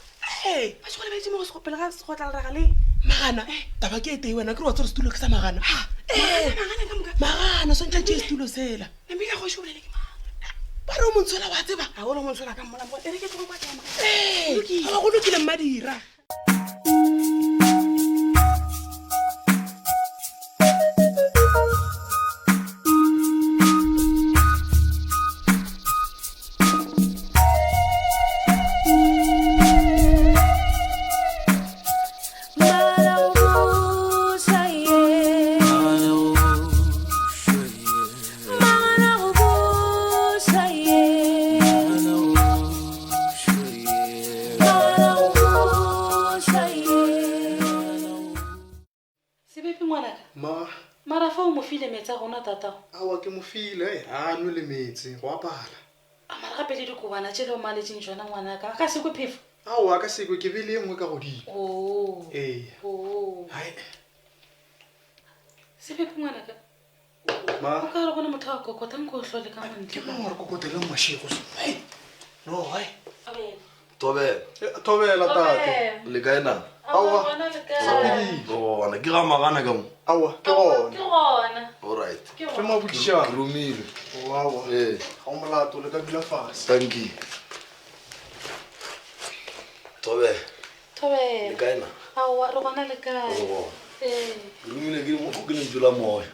ee ba se go lebetse mo go pele ga segotlaleraga le magana taba ke e tee wena ke re wa tsore setulo ke sa magana ee magana swantšha tšee setulo sela namile kgoši o bolele ke mang ba re o montshola wa tseba a o re montshola ka mmola e re ke tlogo kwa tsama ee go lokile mmadira Sebepi ngwanaka. Ma. Mara fa o mo file meetse a gona tatago. Aowa ke mo file, ga a nwe le meetse, go a pala. A mara gape le dikobana tše le o maletšeng tšona ngwanaka, a ka se kwe phefo? Aowa a ka se kwe, ke beile ye nngwe ka godimo. Oo. Ee. Oo. Hai. Sebepi ngwanaka. Ma. O ka re gona motho a kokota nko o hlole ka montle. Ke mang wa re kokoteleng mašego? Hei. No, hai. Thobela. Thobela tate. Le kae na? Aowa. Sa phedile. Gona ke ga magana ka mo. Aowa, ke gona. Ke gona. All right. Ke Ke mabotšišana. Ke romilwe. Aowa. Ee. Ga o molato le ka dula fase. Dankie. Thobela. Thobela. Le kae na? Aowa, re gona le kae? Re gona. Ee. Ke romile ke mokgo ke lentšu la moya.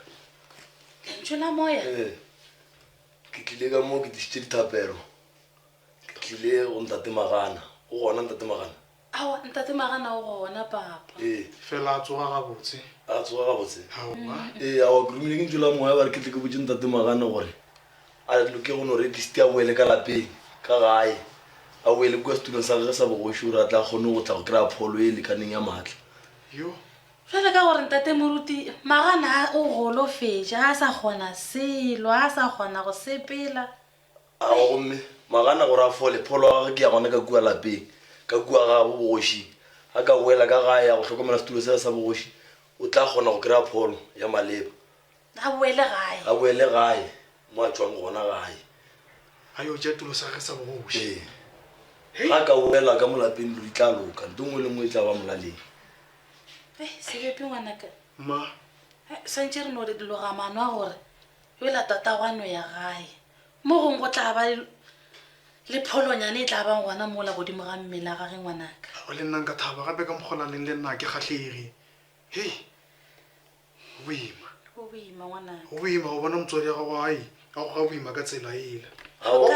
Lentšu la moya? Ee. Ke tlile ka mo ke tlišitše dithapelo. Ke tlile go Ntate Magana. O gona Ntate Magana? Aowa, Ntate Magana o gona, papa. Ee. Fela a tsoga gabotse. A tsoga gabotse? Aowa. Ee, aowa, ke romile ke ntšu la moya ba re ke tle ke botše Ntate Magana gore a loke go no re at least a boele ka lapeng, ka gae. A boele kua setulong sa gagwe sa bogoši gore a tle a kgone go tla go kry-a pholo e lekaneng ya maatla. Yo. Jwale ka gore Ntate Moruti Magana o golofetše, ga a sa kgona selo, ga a sa kgona go sepela. Aowa, gomme Magana gore a fole, pholo ya gagwe ke ya gona ka kua lapeng, ka kua gabo bogošing. A ka boela ka gae ya go hlokomela setulo sela sa bogoši, o tla kgona go kry-a pholo ya maleba. A boele gae. A boele gae, mo a tšwang gona gae. A yo tšea tulo sa gagwe sa bogoši. Ee. Ga a ka boela ka mo lapeng, dilo di tla loka, nto nngwe le nngwe e tla ba molaleng. Hei, Sebepi ngwanaka. Mma. Hei, swantše re no loga maano a gore yola tatago a no ya gae. Mo gongwe go tla ba le pholonyane e tla bang gona mola godimo ga mmele a gage ngwanaka. Aowa, le nna nka thaba gape ka mokgolaleng le nna ga ke kgahlege. Hei, go boima. Go boima ngwanaka. Go boima go bona motswadi wa gago ai a goga boima ka tsela ela. Aowa,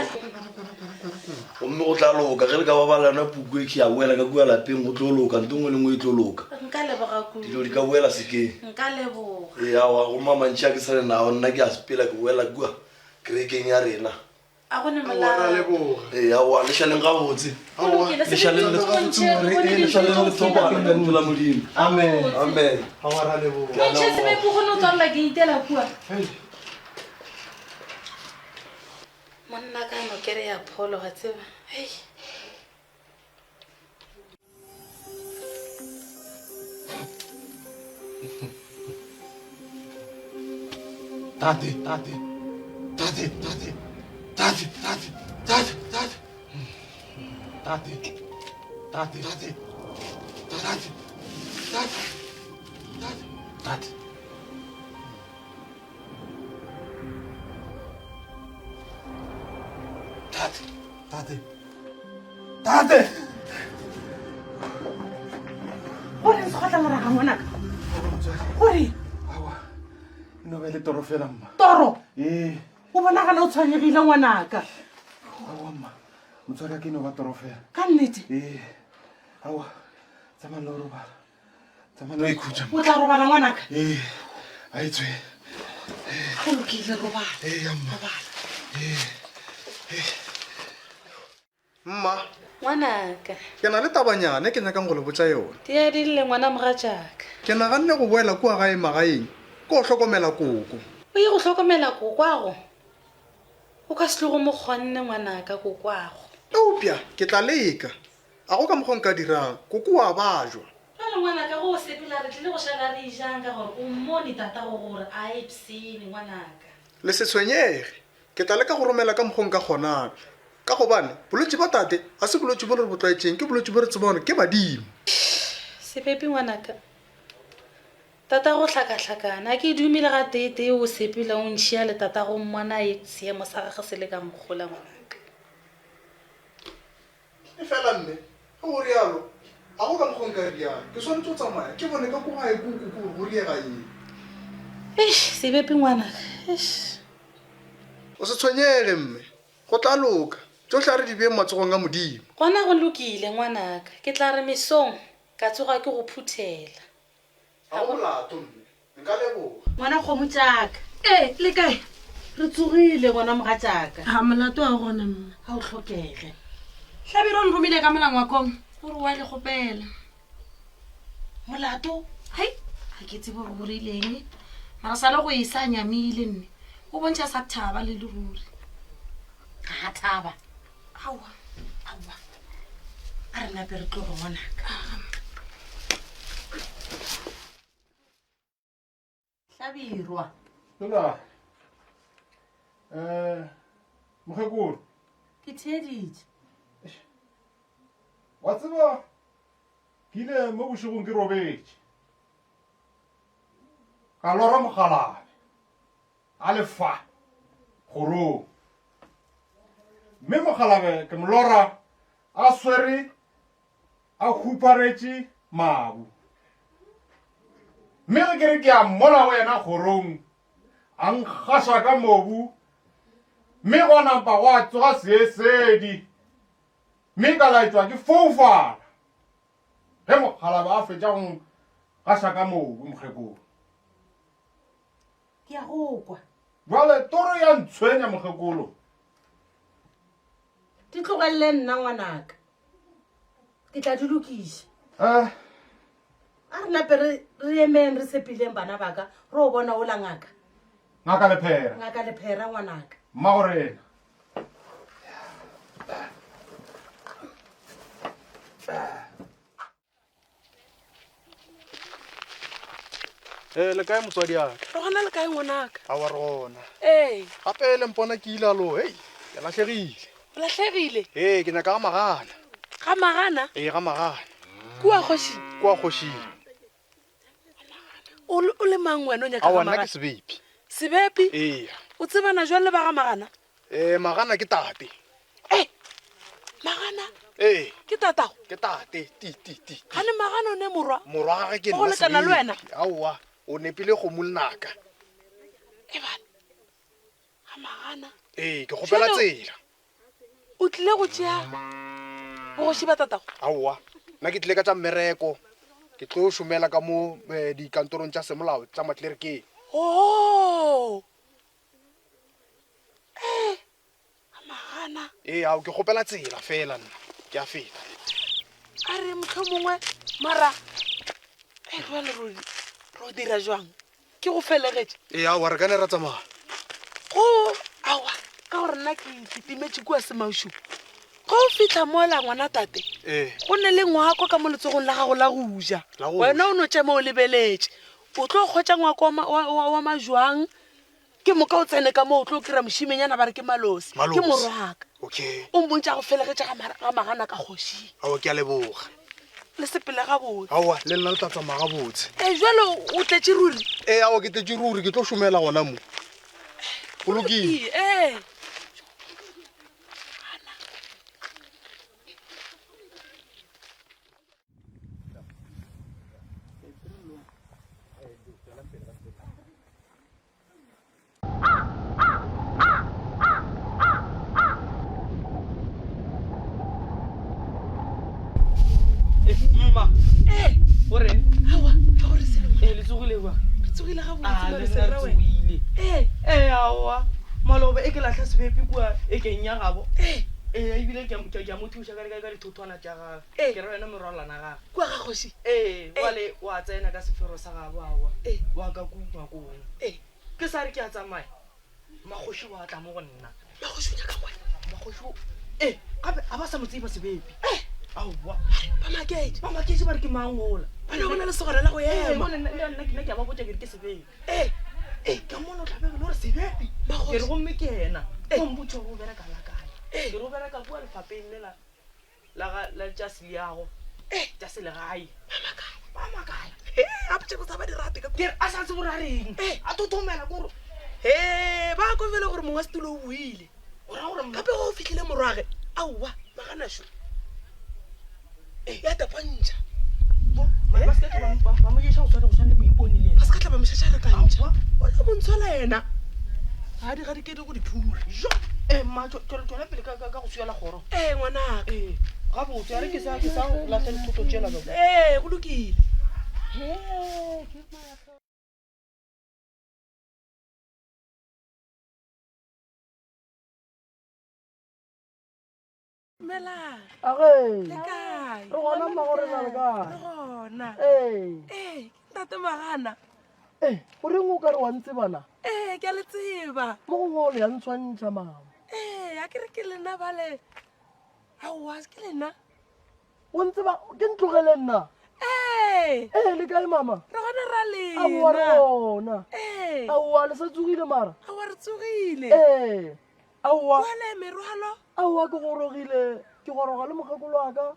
gomme go tla loka ge re ka ba bala yona puku e ke ya boela ka kua lapeng go tlo loka nto nngwe le nngwe e tlo loka. Nka leboga kudu. Dilo di ka boela sekeng. Nka leboga. Ee, aowa, gomme a mantši a ke sa le nao nna ke a sepela ke boela kua kerekeng ya rena. A go ne molato. Ee, aowa, le šaleng gabotse. lokile, Le šaleng le- Gabotse, more, Ee, le šaleng le thobana ka ntlo la Modimo. Amen. Amen. Aowa, ra leboga. Ke a Montšhe leboga. sebepu go no tswalela keite la kua. Monna ka no kere ya pholo wa tseba. Hei. Tate, tate, tate, tate, tate, tate, tate, tate, tate, tate, tate, tate, tate, tate, tate. Tate, tate, tate. Gore sekgotla moraga ngwanaka. Gore E no ba e le toro fela mma. Toro? Ee. O bonagala o tshwenyegile ngwanaka. Aowa mma, motswadi wa ke e no ba toro fela. Ka nnete? Ee. Aowa, tsamaya le go robala. Tsamaya le go ikhutša. O tla robala ngwanaka? Ee, a e tswe. Go lokile, robala. Ee, ya mma. Robala. Ee. Ee. Mma. Ngwanaka. Ke na le tabanyana e ke nyakang go le botša yona. Di a di lle ngwana mogatšaka. Ke naganne go boela kua gae magaeng ke go hlokomela koko. O ye go hlokomela kokwago? O ka se tlogo mo kgonne ngwanaka kokwago. Eupša ke tla leka. A go ka mokgwa nka dirang? Koko wa bajwa. Bjale ngwanaka ge o sepela re tlile go šala re ejang ka gore o mmone tatago gore a epsene ngwanaka. Le se tshwenyege, ke tla leka go romela ka mokgwa nka kgonang. Ka gobane bolwetši bja tate ga se bolwetši bo re bo tlwaetšeng, ke bolwetši bo re tsebang gore ke badimo. Sepepi ngwanaka, tatago o hlakahlakana. A ke dume le gateetee o sepela o ntšhia le tatago mmona seemo sa gagwe se le ka mokgola ngwanaka. Efela mme, ge o realo, ga go ka mokgwa nka riang. Ke swanetše go tsamaya ke bone ka ko gae ko koko gore go riega eng. Eish, sebepi ngwanaka, eish. O se tshwenyege mme, go tla loka. Tšohle a re di beeng matsogong a Modimo. Gona go lokile ngwanaka, ke tla re mesong ka tsoga ke go phuthela. Ga go molato mme, nka leboga. Ngwana kgomo tšaka. Ee, le kae? Re tsogile ngwana mogatšaka. Ga molato wa gona mma. Ga o tlhokege. Hlabirwa o nromile ka mola ngwakong gore wa le kgopela. Molato? Hei, ga ke tsebe gore o rileng. Mara sa le go e sa nyamile mme. O bontšha sa thaba le le ruri. Ga a thaba. Aowa. Aowa. A re nape re tloge ngwanaka. Hlabirwa. Lola. Eh, mokgekolo. Ke theeditše. Wa tseba ke ile mo bošegong ke robetše. Ka lora mogalabe. A le fa kgorong. Mme mogalabe ke mo lora a swere a huparetše mabu. Mme ge ke re ke a mmona go yena kgorong, a nkgaša ka mobu, mme gwa napa gwa tsoga seesedi, mme ka laetšwa ke foufala ge mokgalabje a fetša go nkgaša ka mobu mokgekolo. Ke a go kwa. Bjale toro ya ntshwenya mokgekolo. Di tlogelele nna ngwanaka. Ke tla di lokiša. Eh. A re nape re re emeng re sepileng bana ba ka re o bona ola ngaka. Ngaka Lephera. Ngaka Lephera ngwanaka. Mmagorena. Ee, le kae motswadi aka? Re gona le kae ngwanaka? Aowa re gona. Ee. Gape le mpona ke ile alo, hei, ke lahlegile. O lahlegile? Ee, ke nyaka ga Magana. Ga Magana? Ee, ga Magana. Kua kgošing? Kua kgošing. O le, o le mang wena o nyaka ga Aowa, nna Magana? ke sebepi. Sebepi? Ee. O tsebana jwang le ba ga Magana? Ee, Magana ke tate. Ee, Magana? Ee. Ke tatago? Ke tate, ti, ti, ti. Gane Magana o ne morwa? Morwa gage ke Wa go nna lekana le wena? Sebepi. Aowa, o nepile kgomo lenaka. Ebane, ga Magana. Ee, ke kgopela Jwale tsela. O tlile go tšea bogoši ba tatago? Aowa, nna ke tlile ka tša mmereko. Ke tlo šomela ka mo eh, dikantorong tša semolao tša matlerekeng. Oo. Ee, ga Magana. Ana. Ee, ao ke kgopela tsela fela nna. Ke a feta. A re motlho mongwe mara e jwale ro ro dira jwang? Ke go felegetše. Ee, aowa re ka ne ra tsamaya. Go aowa ka gore nna ke kitimetše kua semaušung. Ge o fitlha mola ngwana tate, Ee. go ne le ngwako ka mo letsogong la gago la go ja. La go ja. Wena o no tšama o lebeletše. O tlo kgotša ngwako wa ma- wa- wa- wa majwang ke moka o tsene ka moo o tlo kry-a mošimenyana ba re ke malosi. Ke Malosi. morwaka. Okay. O mpontša go felegetša ga mara- ga magana ka kgošing. Aowa ke a leboga. Le sepele gabotse. Aowa le nna le tla tsamaya gabotse. E jwale o tletše ruri? Ee, aowa ke tletše ruri ke tlo šomela gona mo. Go lokile. Ee. Mma. Eh, O reng? Aowa, ga gore selo. Eh, le tsogile kwa. Re tsogile gabotse, Ah, mare le se nna ra re wena. tsogile. Eh. Eh, aowa. Maloba e ke lahla sebepi kua e keng ya gabo. Eh. Eh, ebile ke a- ke a- ke a mo thuša ka ka dithothwana tša gagwe. Eh. Ke ra wena morwalana gagwe. Kua ga kgoši? Ee, Eh. wale wa tsena ka sefero sa gabo aowa. Eh. Wa ka ku ngwakong. Eh. Ke sa re ke a tsamaya. Makgoši wa tla mo go nna. Makgoši o nyaka ngwana? Makgoši o Eh, gape a ba sa mo tseba sebepi. Eh. Aowa. Ba maketše. Ba maketše ba re ke mang ola. Ba no bona lesogana la go Eh, ema. mo le nna le nna ke nna ke a ba botša ke re ke sebepi. Eh. Eh, ka mono tlhabegile gore sebepi. Makgoši. Ke re gomme ke yena. Eh. O mpotša gore o bereka la kae. Eh. Ke re o bereka kua lefapeng le la la ga la tša seleago. Eh. Tša selegae. Ba makala. Ba makala. He, a botša botsa ba di rate ka Ke re a sa tsebe gore a reng. Eh. A thothomela kore. He, ba kwa fela gore mongwe wa setulo o buile. O ra gore mma- Gape go fitlhile morwage. Aowa, maganašo. Eh, ya tapantšha. Bo, mara ba se ka tla ba- ba mo ješa go tshwana go tshwana le moipone le yena. Ba se ka tla ba mo šašarekantšha. Aowa. O tla mo ntshola yena. Ga di gadikedi go di phura. Jo, eh, mma, tšwela pele ka go swiela kgoro. Ee, ngwanaka. Ee, gabotse, a re ke sa, ke sa lahla dithoto tšela ka kwa. Ee, go lokile. Dumelang. Age. Le kae? Re gona mma gore na le kae? Re gona. Ee. Ee, ke ntate Magana. Ee, o reng o ka re wa ntsebana? Ee, ke a le tseba. Mo gongwe o le ya ntshwantšha mama. Ee, a ke re ke lena bale. Aowa, ke lena. O ntseba ke ntlogele nna. Ee. Ee, le kae mama? Re gona ra lena. Aowa re gona. Ee. Aowa le sa tsogile mara. Aowa re tsogile. Ee. Aowa. Jwale merwalo. Aowa ke gorogile, ke goroga le mokgekolo wa ka.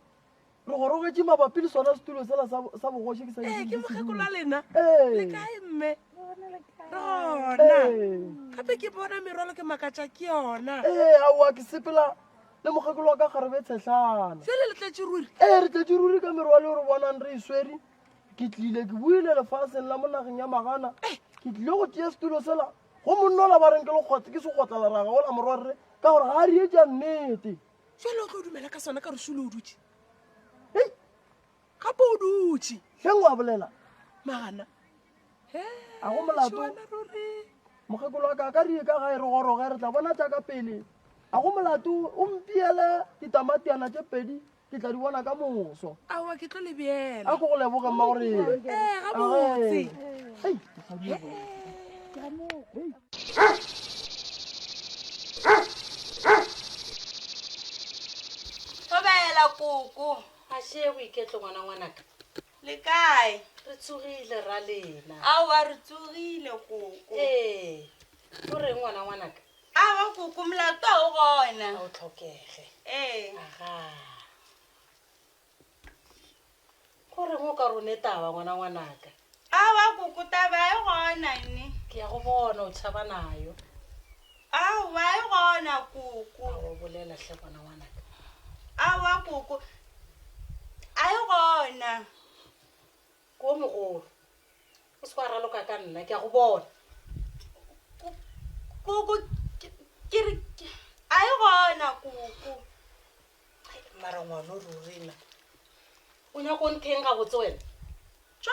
Re gorogetše mabapi le sona setulo sela sa sa bogoši ke sa Ee, ke mokgekolo wa lena. Ee. Le kae mme? Re gona. Gape ke bona merwalo ke makatša ke yona. Ee, aowa ke sepela le mokgekolo wa ka kgarebe tshehlana. Jwale le tletše ruri? Ee, re tletše ruri ka merwalo e re bonang re e swere. Ke tlile ke buile lefaseng la mo nageng ya magana. Ke tlile go tšea setulo sela go monna ola ba reng ke lekgotla ke sekgotlaleraga ola morwarre ka gore ga a re etša nnete. Jwale o tlo dumela ka sona ka gore šole o dutše? Hei! Gape o dutše. Hleng wa bolela? Magana. A go molato. Mokgekolo wa ka a ka re ye ka gae re goroge re tla bona tša ka pele. A go molato o mpiele ditamatiana tše pedi ke tla di bona ka moso. Aowa ke tlo le beela. A ko go leboge mma gore. Ee, gabotse. Hei, mosadi yo bolela. Thobela koko. A šee boiketlo ngwana ngwanaka. Le kae? Re tsogile ra lena. Aowa re tsogile koko. Ee. O reng ngwana ngwanaka? Aowa koko molato ga o gona. A o tlhokege. Ee. Aga. Go reng o ka rone taba ngwana ngwanaka? Aowa koko taba e gona nne. Ke ya go bona o tšhaba nayo. Aowa e gona koko. Aowa bolela hle ngwana ngwanaka. Aowa koko. A e gona. Ko mogolo. O se wa raloka ka nna ke a go bona. Koko ke re a e gona koko. Mara ngwana o ruri na. O nyaka o ntheng gabotse wena? Tšo,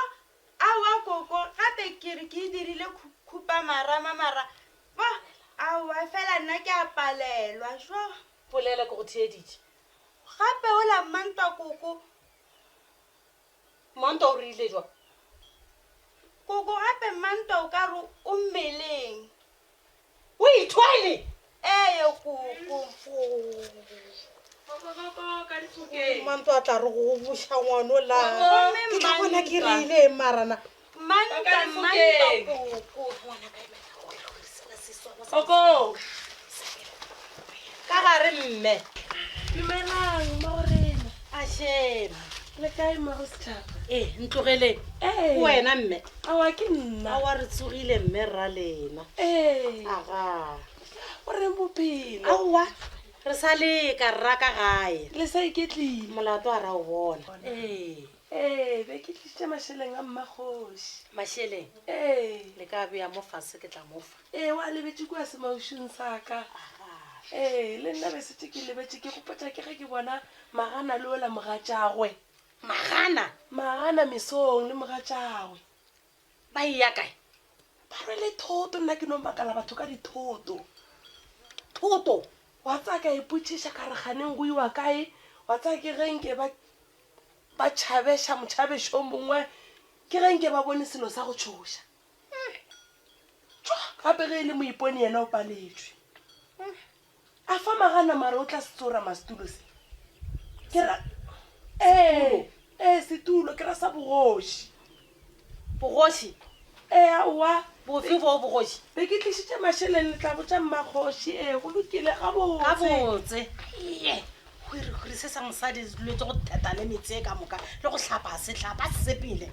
aowa koko gape ke re ke e dirile khupamarama mara bo aowa fela nna ke a palelwa jo. Bolela ke go theeditše. Gape ola Mmantwa koko. Mmantwa o rile jwang? Koko gape Mmantwa o ka re o mmeleng. O ithwele? Ee koko. Mmantwa a tla re go buša ngwano la. Ke tla bona ke rile eng marana. Mmantwa Mmantwa koko. Koko. Ka gare mme. Dumelang mmagorena. Ashema. Le kae mmago setšhaba? Ee, ntlogeleng. Ee. Ke wena mme. Aowa ke nna. Aowa re tsogile mme rra lena. Ee. Aga. O reng bophelo? Aowa re sa leka rra ka gae. Le sa iketlile. Molato a ra o bona. Ee. Ee, be ke tlišitše mašeleng a mmakgoši. Mašeleng? Ee. Le ka bea mo fase ke tla mo fa. Ee, wa lebetše kua semaušung sa ka. Ee, le nna be setse ke lebetše ke gopotša ke ge ke bona Magana le ola mogatšagwe. Magana? Magana mesong le mogatšagwe. Ba eya kae? Ba rwele thoto, nna ke no makala batho ka dithoto. Thoto? Wa tsaya ka ipotšiša ka re kganeng go iwa kae? Wa tsaya ke ge nke ba ba tšhabeša motšhabešo mongwe ke ge nke ba bone selo sa go tšhoša. Tšwa, gape ge e le moipone yena o paletšwe. A fa magana mara o tla se tsora masetulo se. Ke ra ee, ee setulo ke ra sa bogoši. Bogoši? Ee aowa. Bofe bo bogoši? Be ke tlišitše mašeleng le tla botša mmakgoši ee go lokile gabotse. Gabotse. Iye, hwirihwiri se sa mosadi se duletse go theta le metse e ka moka le go hlapa se hlapa se sepele.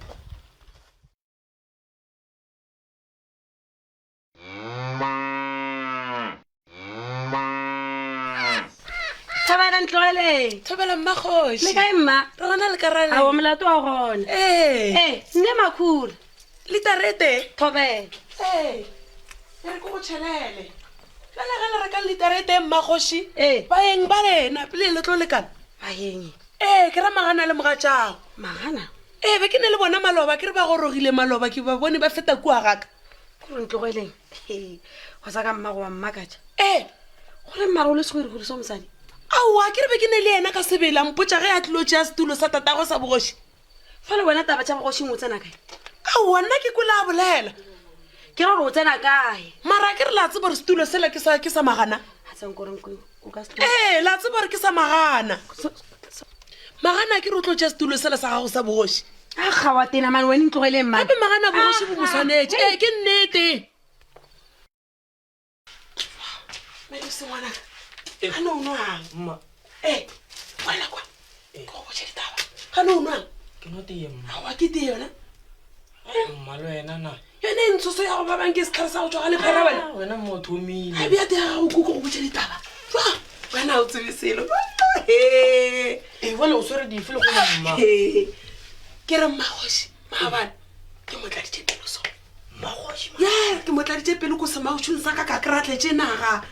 Thobela ntlogeleng. Thobela mmakgoši. Le kae mma? Re gona le karale. Aowa molato wa gona. Ee. Ee, nne makhura. Litarete. Thobela. Ee. E re ke go tšhelele. Bjale ge le reka litarete mmakgoši. Ee. Baeng ba lena pele le tlo lekana. Baeng. Ee, ke ra magana le mogatšago. Magana? Ee, be ke ne le bona maloba ke re ba gorogile maloba ke ba bone ba feta kua gaka. Kore ntlogeleng. He, go sa ka mmago wa mmakatša. Ee. Gore mmago o le segwerigweri sa mosadi. Aowa, ke re be ke ne le yena ka sebele a mpotša ge a tlilo tšea setulo sa tatagwe sa bogoši. Fale wena taba tša bogošing o tsena kae? Aowa, nna ke kwele a bolela. Ke ra gore o tsena kae? Mara ke re la tseba gore setulo sela ke sa ke sa magana. A tsang gore nko o ka se Ee, la tseba gore ke sa magana. Magana ke re o tlo tšea setulo sela sa gago sa bogoši. A gawa tena mane wena ntlogeleng mane. Gape magana bogoši bo mo swanetše. Ee, ke nnete. Medusi ngwanaka, gane o nwang? Mma. Ee, boela kwa. Ke go botše ditaba. Gane o nwang? Ke nwa tee mma. Aowa ke tee yona. Mma le wena na. Yone e ntshoso ya go babang ke setlhare sa go tšwa ga lephera wena. Ah, wena mma o thomile. A bja tee ya gago kuku go botše ditaba. Jwa, wena o tsebe selo. Ee, bjale o swere dife le gona mma? Ee, ke re mmakgoši maabane ke mo tladitše pelo so. Mmakgoši Ya, ke mo tladitše pelo ko semaušung sa ka ka kry-a tletše naga.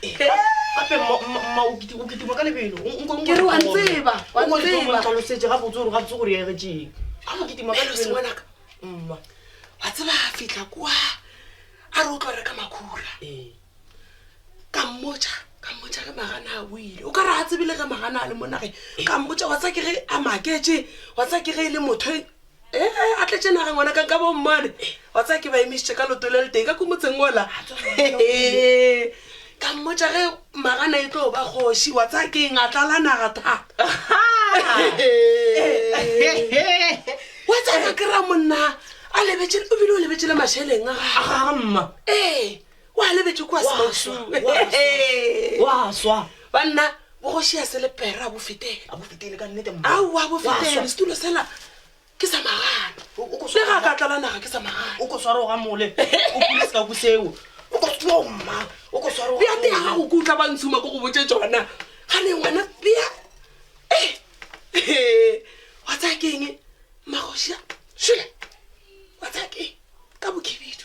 Gape mma o kitima ka lebelo. Ke re wa ntseba, wa ntseba. Tlhalosetše gabotse gore gabotse gore ya getšeng. A mo kitima ka Melusi lebelo. ngwanaka. Mma. Wa tseba a fihla kua a re o tlo reka makhura. Ka mmotša, ka mmotša ge magana a boile. O ka re a tsebile ge magana a le mo nageng. Ka mmotša wa tseba ke ge a maketše, wa tseba ke ge e le motho e a tletše nageng ngwana ka nka bo mmane. Wa tseba ke ba emišitše ka leoto le letee ka ko motseng ola. Ka mmotša ge magana e tlo ba kgoši, wa tseba ke eng a tlala naga thata. Wa tseba ka kry-a monna a lebetše, o bile o lebetše le mašeleng a gagwe. Aga mma. Ee, o a lebetše kua semausung. Wa swa. Banna, bogoši a se le pere a bo fetele. A bo fetele ka nnete mma. Aowa, bo fetele. Setulo sela ke sa magana. Le ga a ka tlala naga ke sa magana. O ko sware o gamole. O pule sekaku seo. O ko sware mma. O ko sware o Bea tee ya gago ke utlwa ba ntshuma ko go botše tšona. Gane ngwana bea. Ee, wa tsaya ke eng? Mmakgoši a šole. Wa tsaya ke eng? Ka bokhibidu.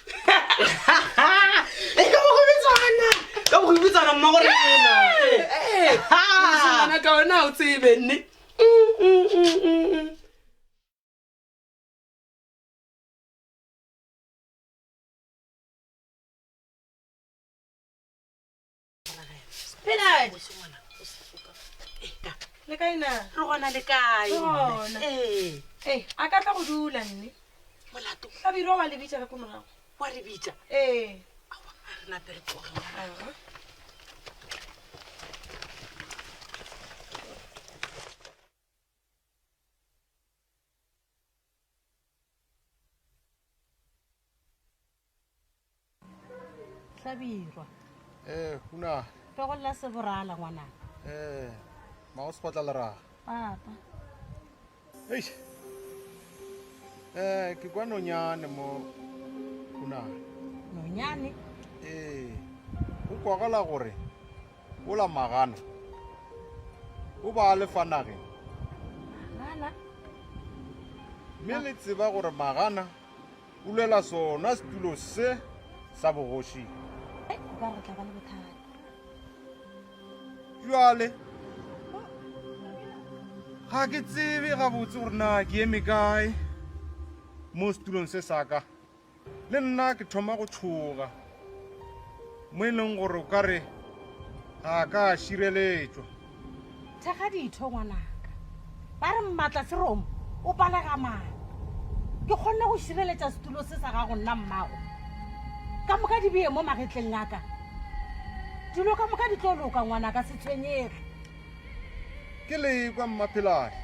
E ka bokgobitsana. Ka bokgobitsana mma gore ena. Ee, ngwana ka ona o tsebe nne. Le kae na? Re gona le kae? Re gona. Ee. Ee, a ka tla go dula nne. Molato. Hlabirwa wa le bitša ka ko morago. Wa re bitša? Ee. Aowa, a re nape re tloge. Aha. Hlabirwa. Eh, una. Pegolla seborala ngwanaka. Eh, ma o sekgotla leraga. Papa. Eish. Eh, ke kwa nonyane mo una. Nonyane? Eh, go kwagala gore ola magana o ba a le fa nageng. Magana? Mme le tseba gore magana O lwela sona setulo se sa bogoši. O ka re tla ba le bothata. Bjale ga ke tsebe gabotse gore na ke eme kae mo setulong se sa ka. Le nna ke thoma go tšhoga mo e leng gore o ka re ga ka a šireletšwa. Thekga ditho ngwanaka. Ba re mmatla seromo o palega maano. Ke kgonne go šireletša setulo se sa gago nna mmago. Ka moka di bee mo magetleng a ka. Dilo ka moka di tlo loka ngwanaka se tshwenyege. Ke lekwa mmaphelane.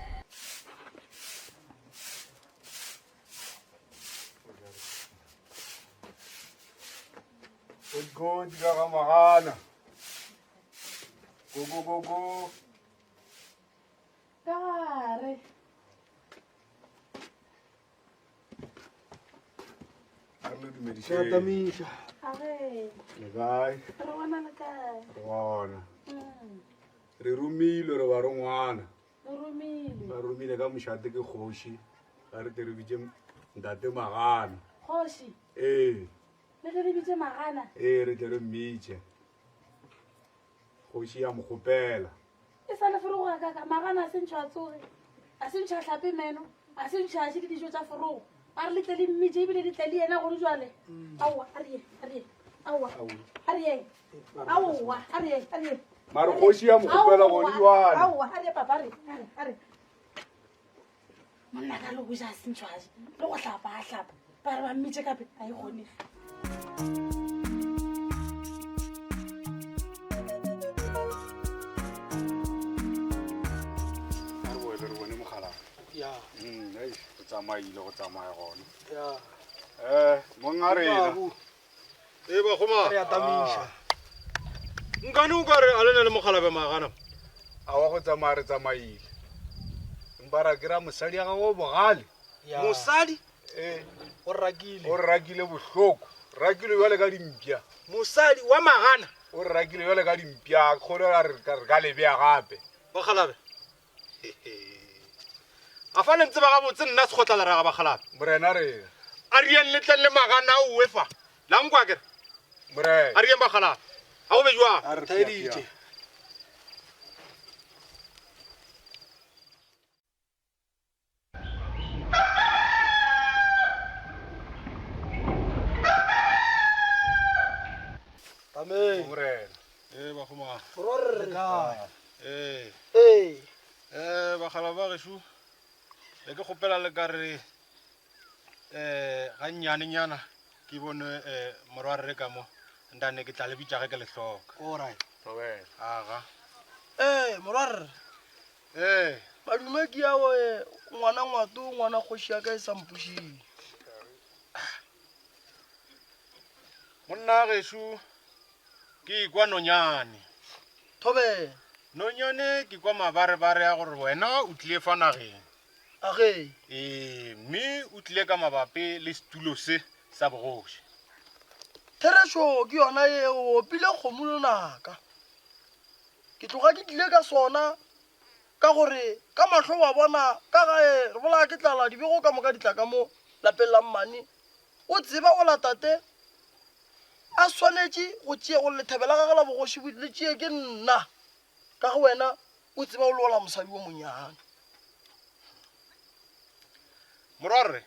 Kodikodi ka ga magana. Go go go go. Ka gare. A re le dumedišeng. Re Age. Le kae? Re bona le kae? Re gona. Mm. Re romilwe re barongwana. Le romilwe. Ba romile ka mošate ke kgoši. Ba re tle re bitše ntate Magana. Kgoši. Ee. Le tle le bitše Magana? Ee, re tle re mmitše. Kgoši ya mo kgopela. E sa le forogo a kaka, Magana a se ntšho a tsoge, a se ntšho a hlape meno, a se ntšho a je le dijo tša forogo. A re le tle le mmitše ebile le tle le yena gone jwale. Aowa, a re yeng, a re yeng. Aowa, a re yeng. Aowa, a re yeng, a re yeng. Mare kgoši ya mo kgopela gone jwale. Aowa, a re ye papa, a re, a re, a re. Monna ka le go ja a se ntšho a je, le go hlapa a hlapa. Ba re ba mmitše kape, a e kgonege. A re boele re bone mogala. Ya. Mm, eish, o tsamaile go tsamaya gona. Ya. Eh, monga rena. Ee, bakgoma. Re atamiša. Nkane o ka re a le na le mogalabe magana. A wa go tsamaya re tsamaile. Empa ra kry-a mosadi ya gagwe o bogale. Mosadi? Ee. O rakile. O rakile bohloko. Rakile bjale ka dimpša. Mosadi wa magana? O rakile bjale ka dimpša. Kgolo ra re re ka le bea gape. Bakgalabe. A fa le ntseba gabotse nna sekgotla leraga bakgalabe. Morena re. A re yeng le tleng le magana a owe fa. La nkwa kere? Morena. A re yeng bakgalabe. A go be jwang? A re Theeditše. Amen. Morena. Ee, bakgoma. Morwarre. Ee. Ee. Eh, bagala ba gešo be ke kgopela le ka re um gannyanenyana ke bone um morwarre ka mo ndane ke tla le bitša ge ke le hloka. Alright. Thobela. Aga. Ee, morwarre. Ee. Madume ke ao eh, ngwana ngwato ngwana kgoši ya ka e sa mpušing. Monna gešo ke ikwa nonyane. Thobela. Nonyane ke kwa mabarebare a gore wena o tlile fa nageng. Age. Ee, mme o tlile ka mabapi le setulo se sa bogoši. Therešo ke yona ye o opile kgomo lonaka. Ke tloga ke tlile ka sona ka gore ka mahlo wa bona ka gae re bolaya ke tlala dibego ka moka di tla ka mo lapeng la mmane. O tseba ola tate a swanetše go tšea gore lethebe la gagwe la bogoši le tšee ke nna ka ge wena o tseba o lola mosadi wo monyane. Morwarre.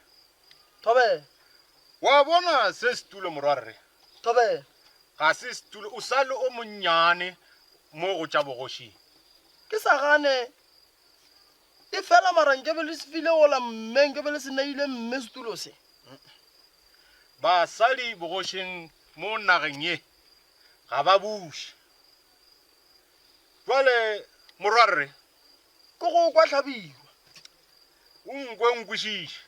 Thobela. Wa bona se setulo morwarre? Thobela. Ga se setulo, o sa le o monnyane mo go tša bogošing. Ke sa gane. E fela mara nkebe le se file gola mme, nkebe le se neile mme setulo se. Basadi bogošing mo nageng ye ga ba buše. Bjale morwarre. Ke go kwa Hlabirwa. O nkwe o nkwešiše.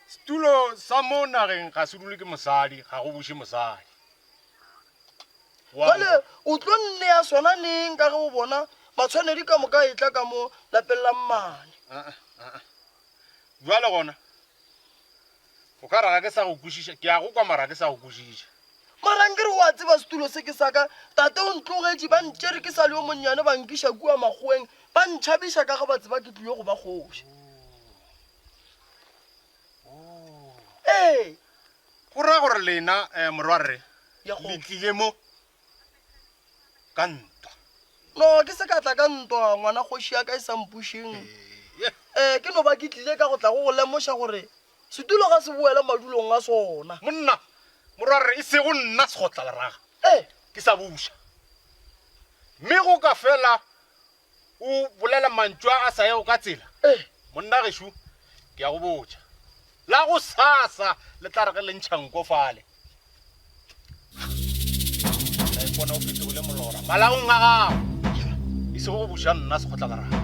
Setulo sa mo nageng ga se dule ke mosadi, ga go buše mosadi. Bjale o tlo nnea sona neng ka ge o bona matshwanedi ka moka a etla ka mo lapeng la mmane? Bjale gona o ka re ga ke sa go kwešiša, ke a go kwa mara ga ke sa go kwešiša. Mara nkere o a tseba setulo se ke sa ka, tate o ntlogetše, ba ntšere ke sa le yo monnyane ba nkiša kua makgoweng, ba ntšhabiša ka ge ba tseba ke tlile go ba kgoši. Ee. Go ra gore lena eh, morwarre le tlile mo ka ntwa. No, ke se ka tla ka ntwa, ngwana kgoši ya ka e sa mpušeng. Ee, ke no ba ke tlile ka go tla go go lemoša gore setulo ga se boele madulong a sona. Monna, morwarre, e sego nna Sekgotlaleraga. Ee. Ke sa buša. Mme go ka fela o bolela mantšu a a sa yego ka tsela, monna gešo, ke a go botša, la go sasa le tla re ge le ntšha nko fale, la ipona o fetogile molora malaong a gago, e sego go buša nna Sekgotlaleraga,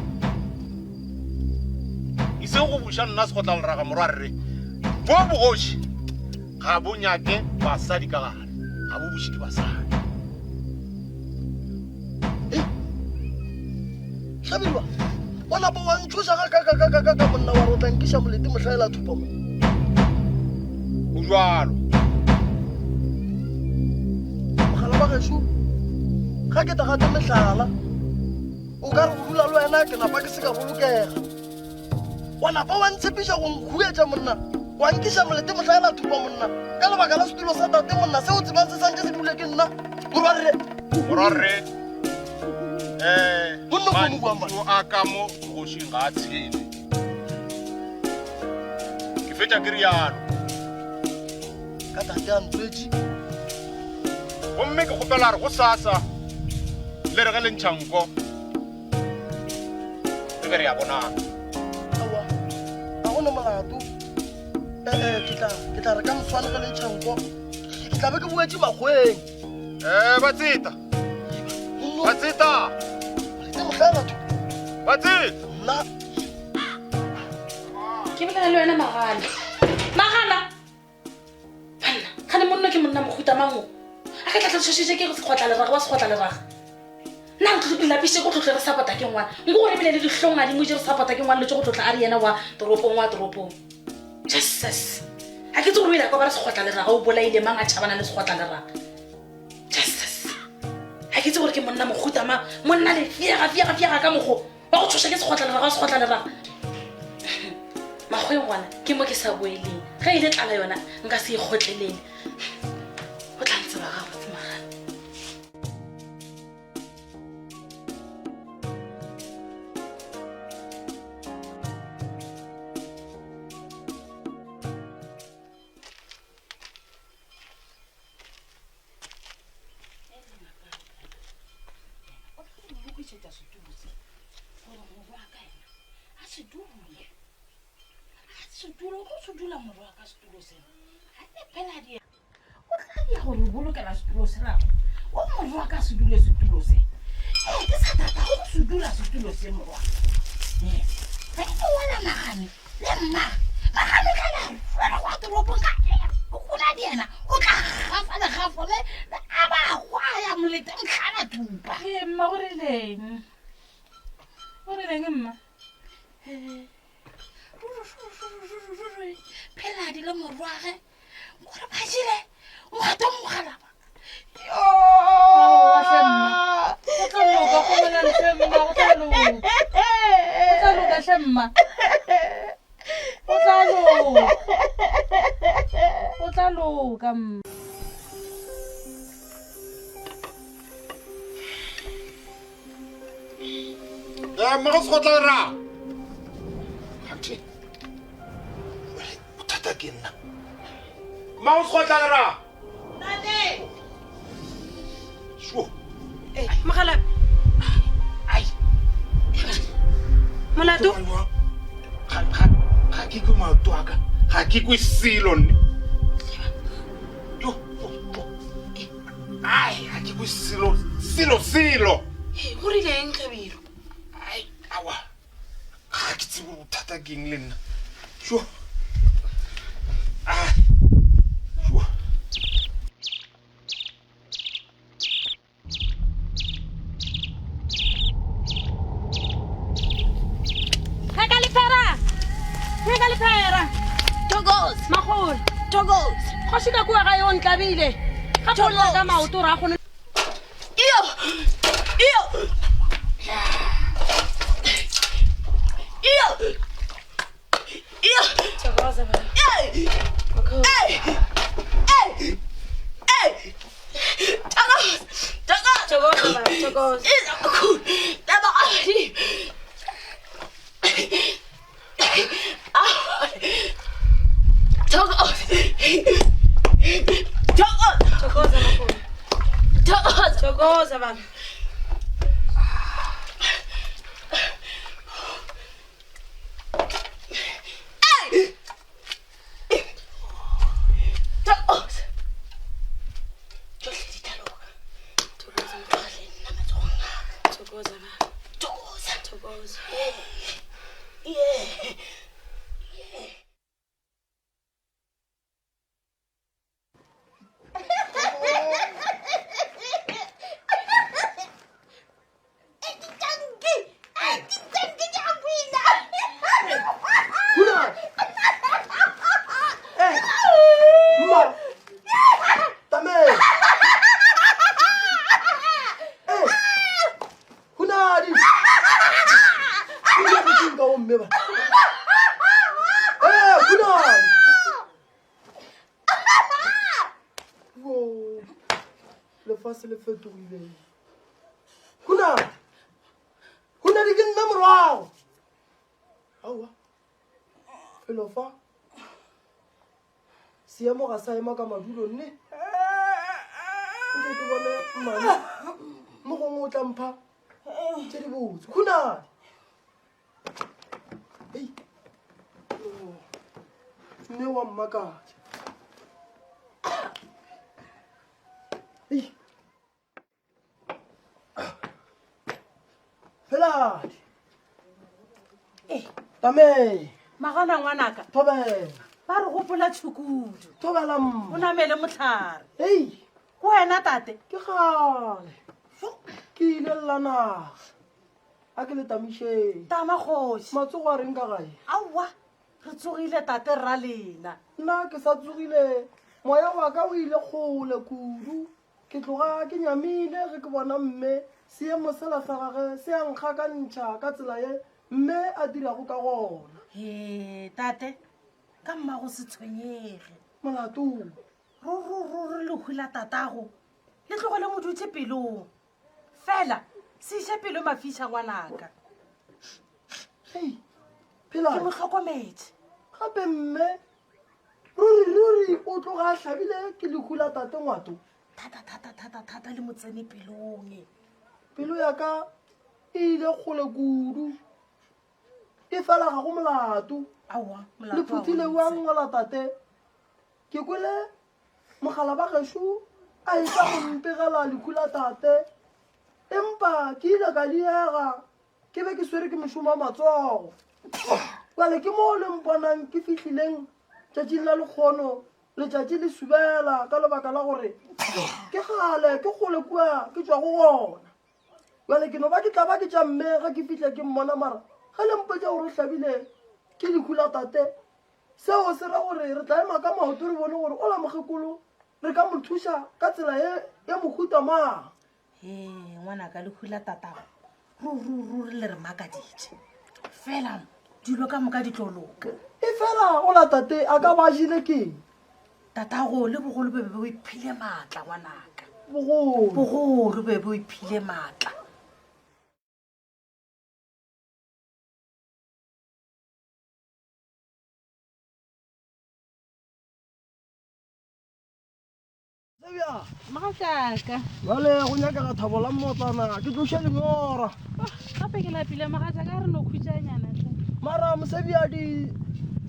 e sego go buša nna Sekgotlaleraga, morwarre. Bo bogoši ga bo nyake basadi ka gare, ga bo buše ke basadi. Hlabirwa, o napa wa ntšhoša ga kakakakaka monna wa re o tla nkiša molete mohlaela thupa mo. Go jwalo. Mogala wa gešo, ga ke tagate mehlala, o ka re go dula le wena ke napa ke se ka bolokega. Wa napa wa ntshepiša go nkhuetša monna, wa nkiša molete mohlaela thupa monna, ka lebaka la setulo sa tate monna, se o tsebang se santše se dule ke nna, morwarre. Morwarre, eh, mantšu a ka mo bogošing ga a tshelwe. Ke fetša ke rialo. Ka tate a ntswetše. Gomme ke kgopela gore gosasa le re ge le ntšha nko, re be re ya bonana. Aowa, ga go na molato. Ee, ke tla ke tla re ka moswane ge le ntšha nko, ke tla be ke boetše makgweng. Ee, batseta. Batseta. Letse mohla batho. Batseta. Nna. Ke bolela le wena Magana. Magana! Banna, gane monna ke monna mohuta mang o? A ka tla tla tshositše ke sekgotla leraga wa sekgotla leraga. Nna re lapiše go tlhotle re sapota ke ngwana. Nko gore ebile le dihlong a di mo je re sapota ke ngwana le tse go tlotla a re yena wa toropong wa toropong. Jesus. A ke tse gore o ile kwa ba re sekgotla leraga o bolaile mang a tšhabana le sekgotla leraga. Jesus. A ke tse gore ke monna mohuta mang monna le fiega fiega fiega ka mogo. Wa go tshoša ke sekgotla leraga wa sekgotla leraga. Makgweng gona ke mo ke sa boeleng. Ge e le tlala yona nka se e kgotlelele. O tla ntseba gabotse Magana. Lokišetša setulo se gore morwa ka ena a se dule a se dule o tlo se dula morwa ka setulo se ga ne phela di o tla dia gore o bolokela setulo se rago o morwa ka se dule setulo se ee ke sa tata go se dula setulo se morwa ee ga ke wela magane le mma magane tla la fela kwa toropong ka gona di ena o tla gafa legafo le a ba gwaya molete mtlhana tupa ee mma go rileng go rileng mma pheladi le morwage gore ba jele ngwato mogalaba Go tla loka, go bolela hle mma, go tla loka. Go tla loka hle mma. Go tla loka. Go tla loka mma. Eh, mma go sekgotla ra. Kganthe, bothata ke nna. Mma go sekgotla ra. Tate! Sure. Eh, mogala. Molato? Ga ke kwe maoto a ka, ga ke kwe selo nne. Ai, ga ke kwe selo, selo, selo. Go rile eng Tlhabiro? Ai, awa. Ga ke tsebe gore bothata ke eng le nna. Jo. Ai. Jo. Pheka lephera! Pheka lephera! Togos! Magolo! Togos! Kgoši ka kua gae o ntlabile. Ga bolla ka maoto ra kgone. Iyo! Iyo! Iyo! Iyo! Thokoza baba. Ey! Ey! Ey! Ey! Togos! Togos! Thokoza baba, thokoza. Togos! Togos! Thokoza magolo. Togos! Thokoza baba. Thokoza baba. Thokoza. Thokoza. Yeah. Yeah. Mma! Tame! Eh! Hunadi! Ke go ka o mme ba. Eh, Hunadi! Wo! Lefase le fetogile. Hunadi! Hunadi ke nna morwago. Aowa. Felo fa. Seemo ga sa ema ka madulo nne. Nke ke bone mmane. Mo gongwe o tla mpha tše di botse. Hunadi! Hei. Oh. Mme wa mmakatša. Hei. Pheladi. Tame. Magana ngwanaka. Thobela. Ba re gopola tšhukudu. Thobela mma. O namele mohlare. Hei. Go wena tate. Ke kgale. Ke ile lla naga. A ke le tamišeng. Tama kgoši. Matsogo a reng ka gae? Aowa, re tsogile tate rra lena. Nna ke sa tsogile. Moya wa ka o ile kgole kudu. Ke tloga ke nyamile ge ke bona mme seemo sela sa gage se a nkgakantšha ka tsela ye mme a dirago ka gona. Hee, tate, ka mmago se tshwenyege. Molato? Ruri-ruri lehu la tatago le tloge le mo dutše pelong. Fela, se iše pelo mafiša ngwanaka. Hei, phela. Ke mo hlokometše. Gape mme Ruri, ruri o tloga a hlabile ke lehu la tate Ngwato. Thata, thata, thata, thata le mo tsene pelong. Pelo ya ka e ile kgole kudu. E fela ga go molato. Aowa, molato Le phuthile wa ngola tate. Ke kwele mogala ba gešo a etla go mpegela lehu la tate. Empa ke ile ka diega ke be ke swere ke mešomo ya matsogo bjale ke moo le mponang ke fihlileng tšatšing la lekgono letšatši le subela ka lebaka la gore ke gale ke kgole kua ke tšwa go gona bjale ke no ba ke tla ba ke tša mme ge ke fihle ke mmona mara ge le mpotša gore o hlabile ke lehu la tate seo se ra gore re tla ema ka maoto re bone gore ola mokgekolo re ka mo thuša ka tsela ye ya mohuta mang Ee, ngwanaka lehu la tatago ruri le re makaditše fela dilo ka moka di tlo loka e fela ola tate a ka ba jele keng tatago le bogolo be be bo iphile maatla ngwanaka bogolo bogolo be bo iphile maatla Mogatšaka. Bjale go nyakega thabo la mmotlana ke tloše lenyora. Gape ke lapile mogatšaka a re no khutšanyana hle. Mara mosebjadi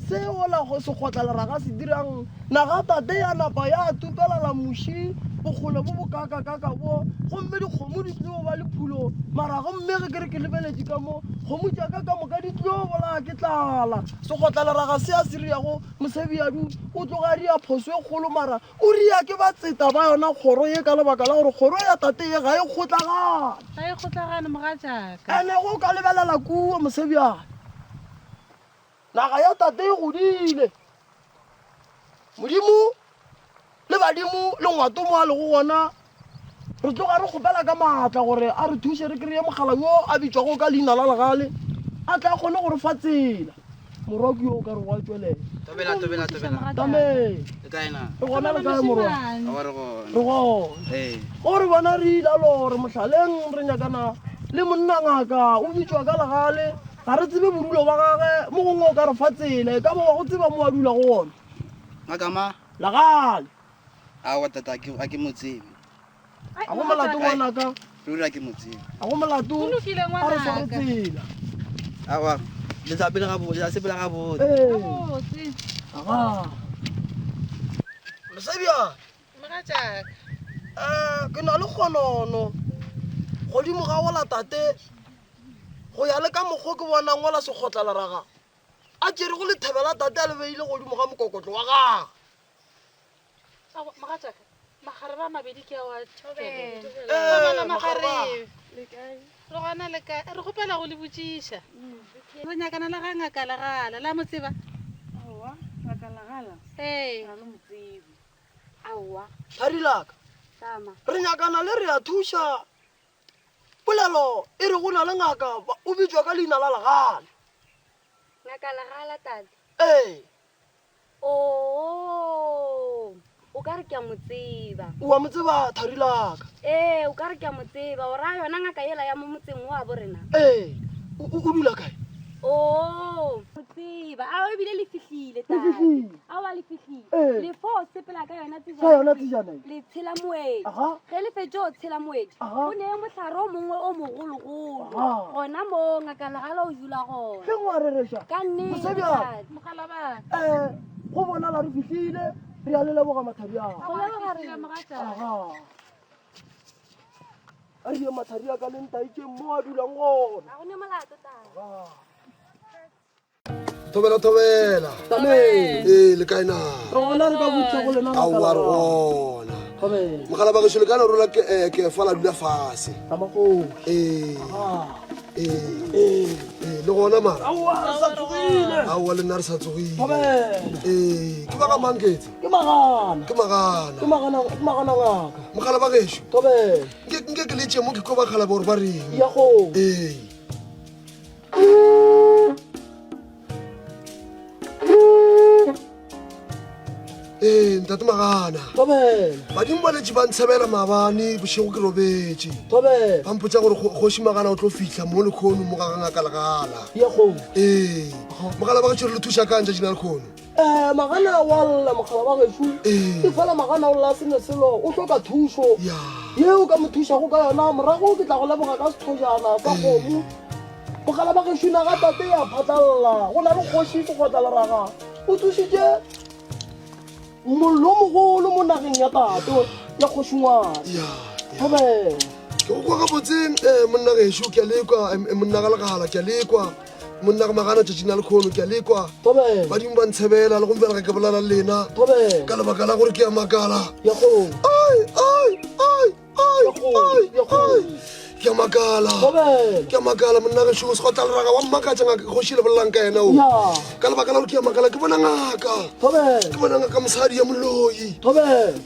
se ola go sekgotla leraga se dirang naga tate ya napa ya tupelala muši bokgole bo bokakakaka bo gomme dikgomo di tlo ba le phulo mara gomme ge ke re ke lebeletše ka mo kgomo tša ka ka moka di tlo bolaya ke tlala sekgotla leraga se a se riago mosebjadi o tloga a ria phoso e kgolo mara O ria ke batseta ba yona kgoro ye ka lebaka la gore kgoro ya tate ye ga e kgotlagane. Ga e kgotlagane mogatšaka. Ene go ka lebelela kua Mosebjane. Naga ya tate e godile. Modimo le badimo le ngwato mo a lego gona Re tloga re kgopela ka maatla gore a re thuše re kry-e mogala yo a bitšwago ka leina la Legale, a tle a kgone go re fa tsela. Morwa ke yo o ka re go a tšwelela. Tobela, tobela, tobela. Tame. Le kae na? Re gona le kae morwa? Aowa re gona. Re gona. Ee. O re bona re ile lo re mohlaleng re nyakana le monna ngaka o bitšwa ka Legale, ga re tsebe bodulo ba gage, mo gongwe o ka re fa tsela, e ka ba wa go tseba mo a dulago gona. Ngaka ma? Legale. Aowa tata, a ke a ke mo tsebe. A go molato ngwanaka. Ruri a ke mo tsebe. A go molato. Go lokile A re sware ngwanaka. tsela. Aowa, le sa pele gabotse, la sepela gabotse. Ee. Gabotse. Aga. Mosebjana. Mogatšaka. Eh, ke na le kgonono godimo ga gola tate go ya le ka mokgo ke bonang gola sekgotlaleraga a tšerego lethebe la tate a le beile godimo ga mokokotlo wa gage. Aowa, mogatšaka, magarebe a mabedi ke ao a Ee, Thobela magarebe. magarebe. Re gona le kae? Re kgopela go le botšiša. Re nyakana le ga ngaka Legala, la mo tseba? Aowa, ngaka Legala? Ee. Ga re mo tsebe. Aowa. Thari laka, Tama. re nyakana le re a thuša. Polelo e re go na le ngaka o bitšwa ka leina la Legala. Ngaka Legala, tate? Ee. Oo, o ka re ke a mo tseba. O a mo tseba, thari laka? Ee, o ka re ke a mo tseba. O raya yona ngaka yela ya mo motseng wa bo rena? Ee, o, o, o dula kae? Oo, mo tseba. Ao, ebile le fihlile, Le tate. fihlile. Aowa, le fihlile. Ee. Le fo sepela ka yona tsejana. Ka yona tsejana e? Le tshela moedi. Aha. Ge le fetše go tshela moedi, Aha. go ne mohlare o mongwe o mogologolo. Aha. Gona moo ngaka Legala o dula gona. Hleng wa rereša? Ka nnete, Mosebjana. tate. Mogalabana. Eh, go bonala re fihlile, re a le leboga mathari a. Go leboga rena. Aha. A rie mathari a ka le ntaetšeng mo a dulang gona. Ga go ne molato, tate. Aha. Thobela thobela. Ee, le kae na? Re gona re ka botša go lena Aowa re gona. Mogala ba gešo le ka no rola ke eh, ke fa la dula fase. Ee. Ee. Ee, le gona mara. Aowa re sa tsogile. Aowa le nna re sa tsogile. Thobela. Ee, ke ba ga mang ketse? Ke magana. Ke magana. Ke magana, ke magana ngaka. Mogala ba gešo. Thobela. Nke nke ke letše mo ke ko bakgala ba gore ba reng. Ya go. Ee. Ee, ntate Magana. Badimo ba letše ba ntshebela maabane bošego ke robetše. Ba mpotša gore kgoši Magana o tlo fihla mo lekhono mo ga ga ngaka Legala. Ee, mogala ba gešo re le thuša kang tšatši la lekhono? Um Magana wa lla mogala wa gešo. E fela Magana o lla se ne selo, o hloka thušo ye o ka mo thušago ka yona. Morago ke tla go leboga ka sethojana sa kgomo. Mogala ba gešo naga tate ya phatlalla, go na le kgoši Sekgotla Leraga o tsošitše mollo o mogolo mo nageng ya tate ya kgoši Ngwane. Thobela. Ke go kwa gabotse um monna gešo ke a lekwa eh, monna ga legala ke a lekwa monna ga magana tšatšing la lekgono ke a lekwa badimo ba ntshebela le gompela ge ke bolela le lena ka lebaka la gore ke a makala ai ai ai ai ai ai ke a makala ke a makala monna gešo se gotla leraga wa mmakatša ngaka kgoši le bolelang ka yena o ka lebaka la gore ke a makala ke bona ngaka ke bona ngaka mosadi ya moloi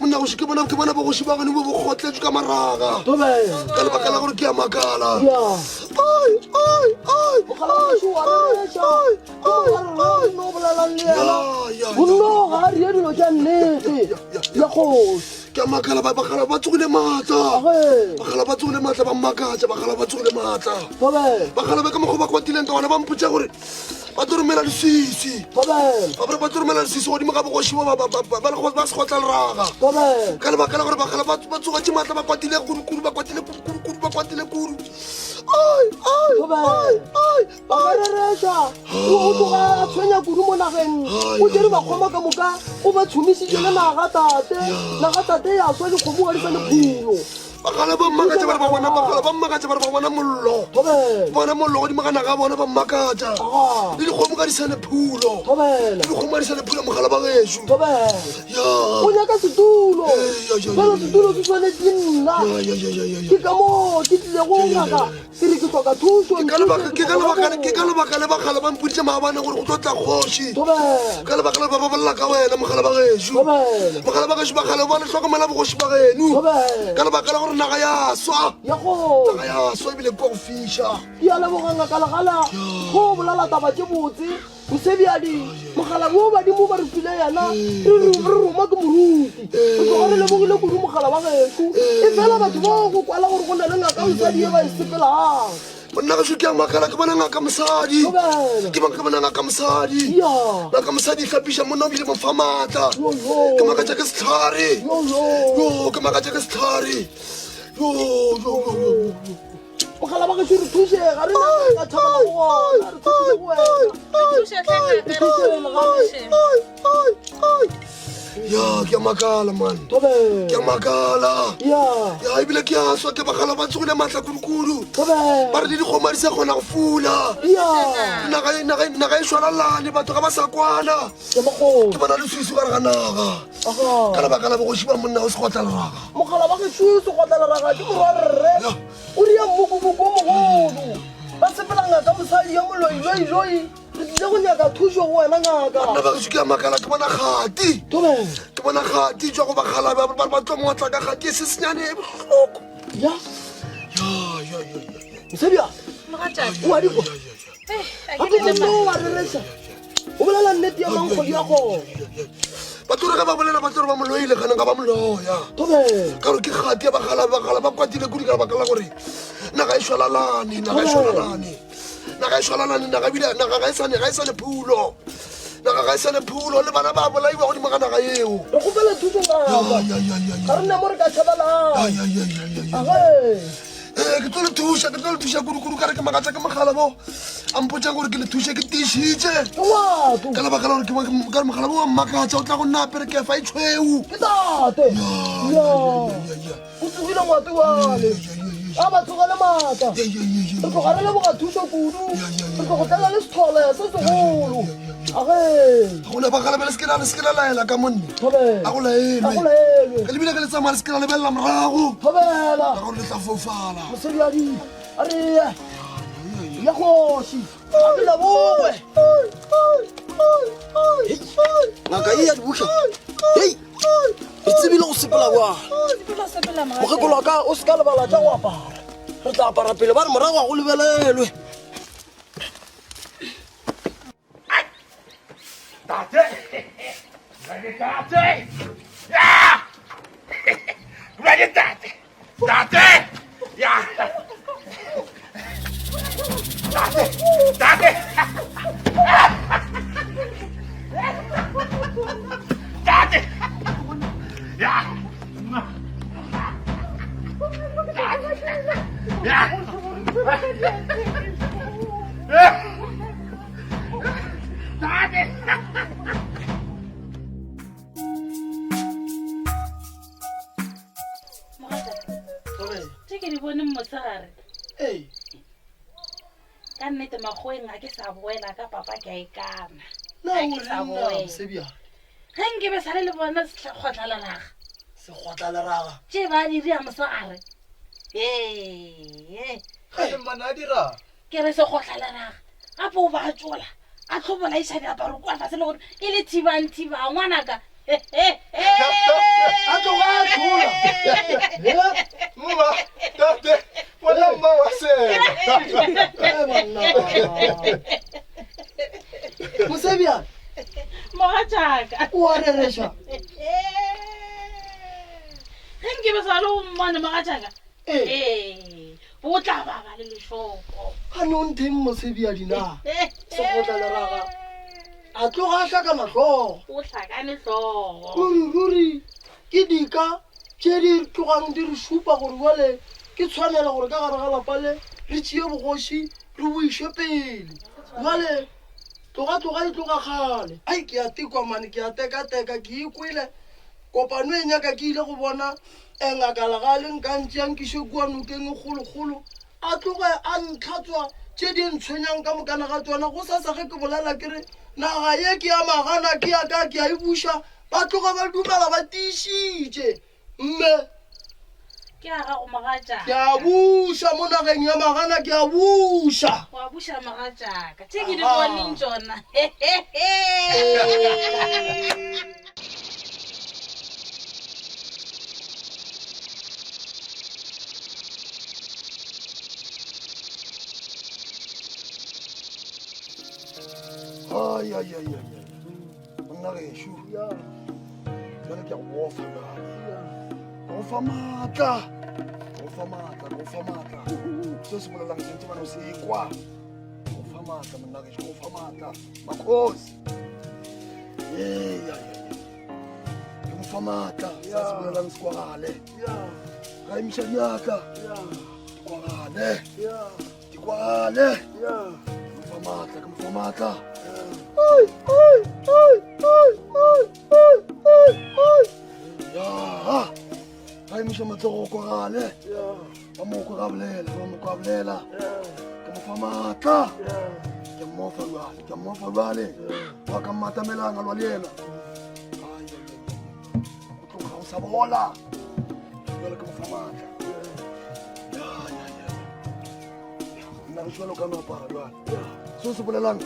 monna goši ke bona ke bona bogoši ba gone bo bo kgotletswe ka maraga ka lebaka la gore ke a makala ai ai ai ai ai ai ai Bonno ga a rie dilo tša nnete ya kgoši. Ke a makala ba bagala ba tsogile maatla. Bagala ba tsogile maatla ba mmakatša bagala ba tsogile maatla. Bagala ba ka mokgwa ba kwatileng ka gona ba mpotša gore. Ba tlo romela leswiswi. Ba re ba tlo romela leswiswi godimo ga bogoši bo ba ba ba ba le ba segotla leraga. Ka lebaka la gore bagala ba ba tsogetše maatla ba kwatile kudu-kudu ba kwatile kudu-kudu ba kwatile kudu. Ai ai ai ai Ba ka rereša. O o tloga a tshwenya kudu mo nageng. O tšere bakgoma ka moka o ba tshomišitše le naga tate. Naga tate ya swa dikgomo ga di sa le phulo. Bagala ba mmakatša ba re ba bona bagala ba mmakatša ba re ba bona mollo. Bona mollo godimo ga naga ya bona ba mmakatša. Le dikgomo ga di sa le phulo. Le dikgomo ga di sa le phulo mogala ba gešo. Ya. O nyaka setulo. Fela setulo se swanetše nna. Ke ka moo ke tlilego ngaka. Ke re ke hloka thušo. Ke ka lebaka ke ka lebaka ke ka lebaka le bagala ba mpoditše maabane gore go tlo tla kgoši. Ka lebaka le ba ba bolela ka wena mogala ba gešo. Mogala ba gešo bagala ba le hlokomela bogoši ba geno. Ka lebaka la gore naga ya swa. Naga ya swa ebile kwa go fiša. Ke a leboga ngaka Legala go bolela taba tše botse. Mosebjadi, mogala wo badimo ba re file yena, re re roma ke moruti. Re tloga re lebogile kudu mogala wa gešo. Efela batho bao go kwala gore go na le ngaka mosadi ye ba e sepelang. Monna gešo ke a makala ke bona ngaka mosadi. Ke bang ke bona ngaka mosadi. Ngaka mosadi e hlapiša monna o bile mo fa maatla. Ke makatša ke sehlare. Yo, ke makatša ke sehlare. Yo, yo, yo, yo. Mogala wa gešo re thuše ga re na ka tšhabela go gona re tshepile go wena. Re thuše hle ngaka, re thuše. Ya, ke a makala man. Ke a makala. Ya. Ya, ebile ke a swa ke bagala ba tsogile maatla kudu-kudu. Ba re le dikgomo ga di sa kgona go fula. Naga e- naga e- naga e šwalalane batho ga ba sa kwana. Ke bona leswiswi gare ga naga. Ka lebaka la bogoši ba monna o segotla leraga. Mogala wa gešo segotla leraga ke morwa rre. O ria mmokomoku o mogolo. Ba sepela ngaka mosadi ya moloi loi loi. Re tlile go nyaka thušo go wena ngaka. Banna ba gešo ke a makala ke bona kgati. Ke bona kgati tšwa go bakgala ba ba ba tlo motla ka kgati e sesenyane e bohloko. Ya. Ya ya ya. Mosadi a. Mogatšaka. O a di kwa. Gape monna o a rereša. O bolela nnete ya mankgodi ya gona. Ba tlo re ge ba bolela ba tlo re ba mo loile ganong ga ba mo loya. Ka gore ke kgati ya bagala bagala ba kwatile kudu ka lebaka la gore naga e šwalalane naga e šwalalane naga e šwalalane naga ebile naga ga e sane ga e sane phulo naga ga e sane phulo le bana ba bolaiwa godimo ga naga eo. Re kgopela thuso ngaka. Ga re na mo re ka tšhabelang. Age. Ee, ke tlo le thuša, ke tlo le thuša kudu-kudu ka re ke makatša ke mogala bo a mpotšang gore ke le thuše ke tiišitše ka lebaka la gore ke ka re mogala bo wa mmakatša o tla go nna apere kefa e tšhweu ke tate ya o tsogile ngwato wale a ba tsogele maatla re tloga re leboga thušo kudu re tlo go tlela le sethole se segolo age go lebagala bele se ke la se ke la laela ka monne a go laelwe ke lebile ke le tsamaya le se ke la lebelela morago thobela ka gore le tla foufala mosebjadi a re ye ya kgoši a ke leboge ngaka e ya dibuša hei re tsebile go sepela bjang mokgekolo wa ka o se ka lebala tša go apara re tla apara pele ba re morago ga go lebelelwe Tate! Tate! Ya! Ready, tate! Tate! Ya! Tate! Tate! Tate! Ya! Ya! Tate! Tše ke di bone mosegare. Ee. Ka nnete makgoweng ga ke sa boela ka papa ke a ikana. Na Ga o ke sa reng na boela. mosebjana? Ge nke be sale le bona sekgotlaleraga. Sekgotlaleraga. Tše ba di dira mosegare. Ee. Gape mmane a dira. Ke re sekgotlaleraga gape o ba tšola a tlo bolaiša diaparo kua fase le gore e le thibang thibang ngwanaka. A tloga a tšola. Mma, tate, wena mma wa sela. Mosebjana. Mogatšaka. O a rereša. Ge nke be sa le o mmone mogatšaka. Ee. Bo tla baba le lešoko. Gane o ntheng mosebiadi na? Sekgotla leraga a tloga a hlakana hlogo. O hlakane hlogo. Ruri ruri ke dika tše di tlogang di re šupa gore bjale ke tshwanelo gore ka gare ga lapa le re tšee bogoši re bo iše pele. Bjale tloga tloga e tloga kgale. Ai ke a tekwa mane ke a tekateka ke ikwele kopano e nyaka ke ile go bona Ngaka Legale nka ntšea nkiše kua nokeng e kgolokgolo a tloge a ntlhatswa tše di ntshwenyang ka mokana ga tšona. Gosasa ge ke bolela ke re naga ye ke ya magana ke ya ka ke a e buša, ba tloga ba dumela ba tiišitše. Mme Ke a gago mogatšaka. Ke a buša mo nageng ya magana ke a buša. Wa buša mogatšaka. Tše ke di boneng tšona. Ai, ai, ai, ai, ai. Monna gešo jale ke a go bofa bjale ke go fa maatla ke go fa maatla ke go fa maatla se se bolelang sentse bana o se ekwa ke go fa maatla monna gešo ke go fa maatla makgosi ke mo fa maatla sa se bolelang se kwagale ga emiša diatla di kwagale di kwagale ke mo fa maatla ke mo fa maatla ya ga emiša matsogo go kwagale ba mokwe ga bolela ba mokwe ga bolela ke mo fa maatla ke mmofa jale ke mmofa jale wa ka mmatamelang a lwa le yena go tloga go sa bola jale ke mo fa maatla nna re jalo ka no apara jale seo se bolelang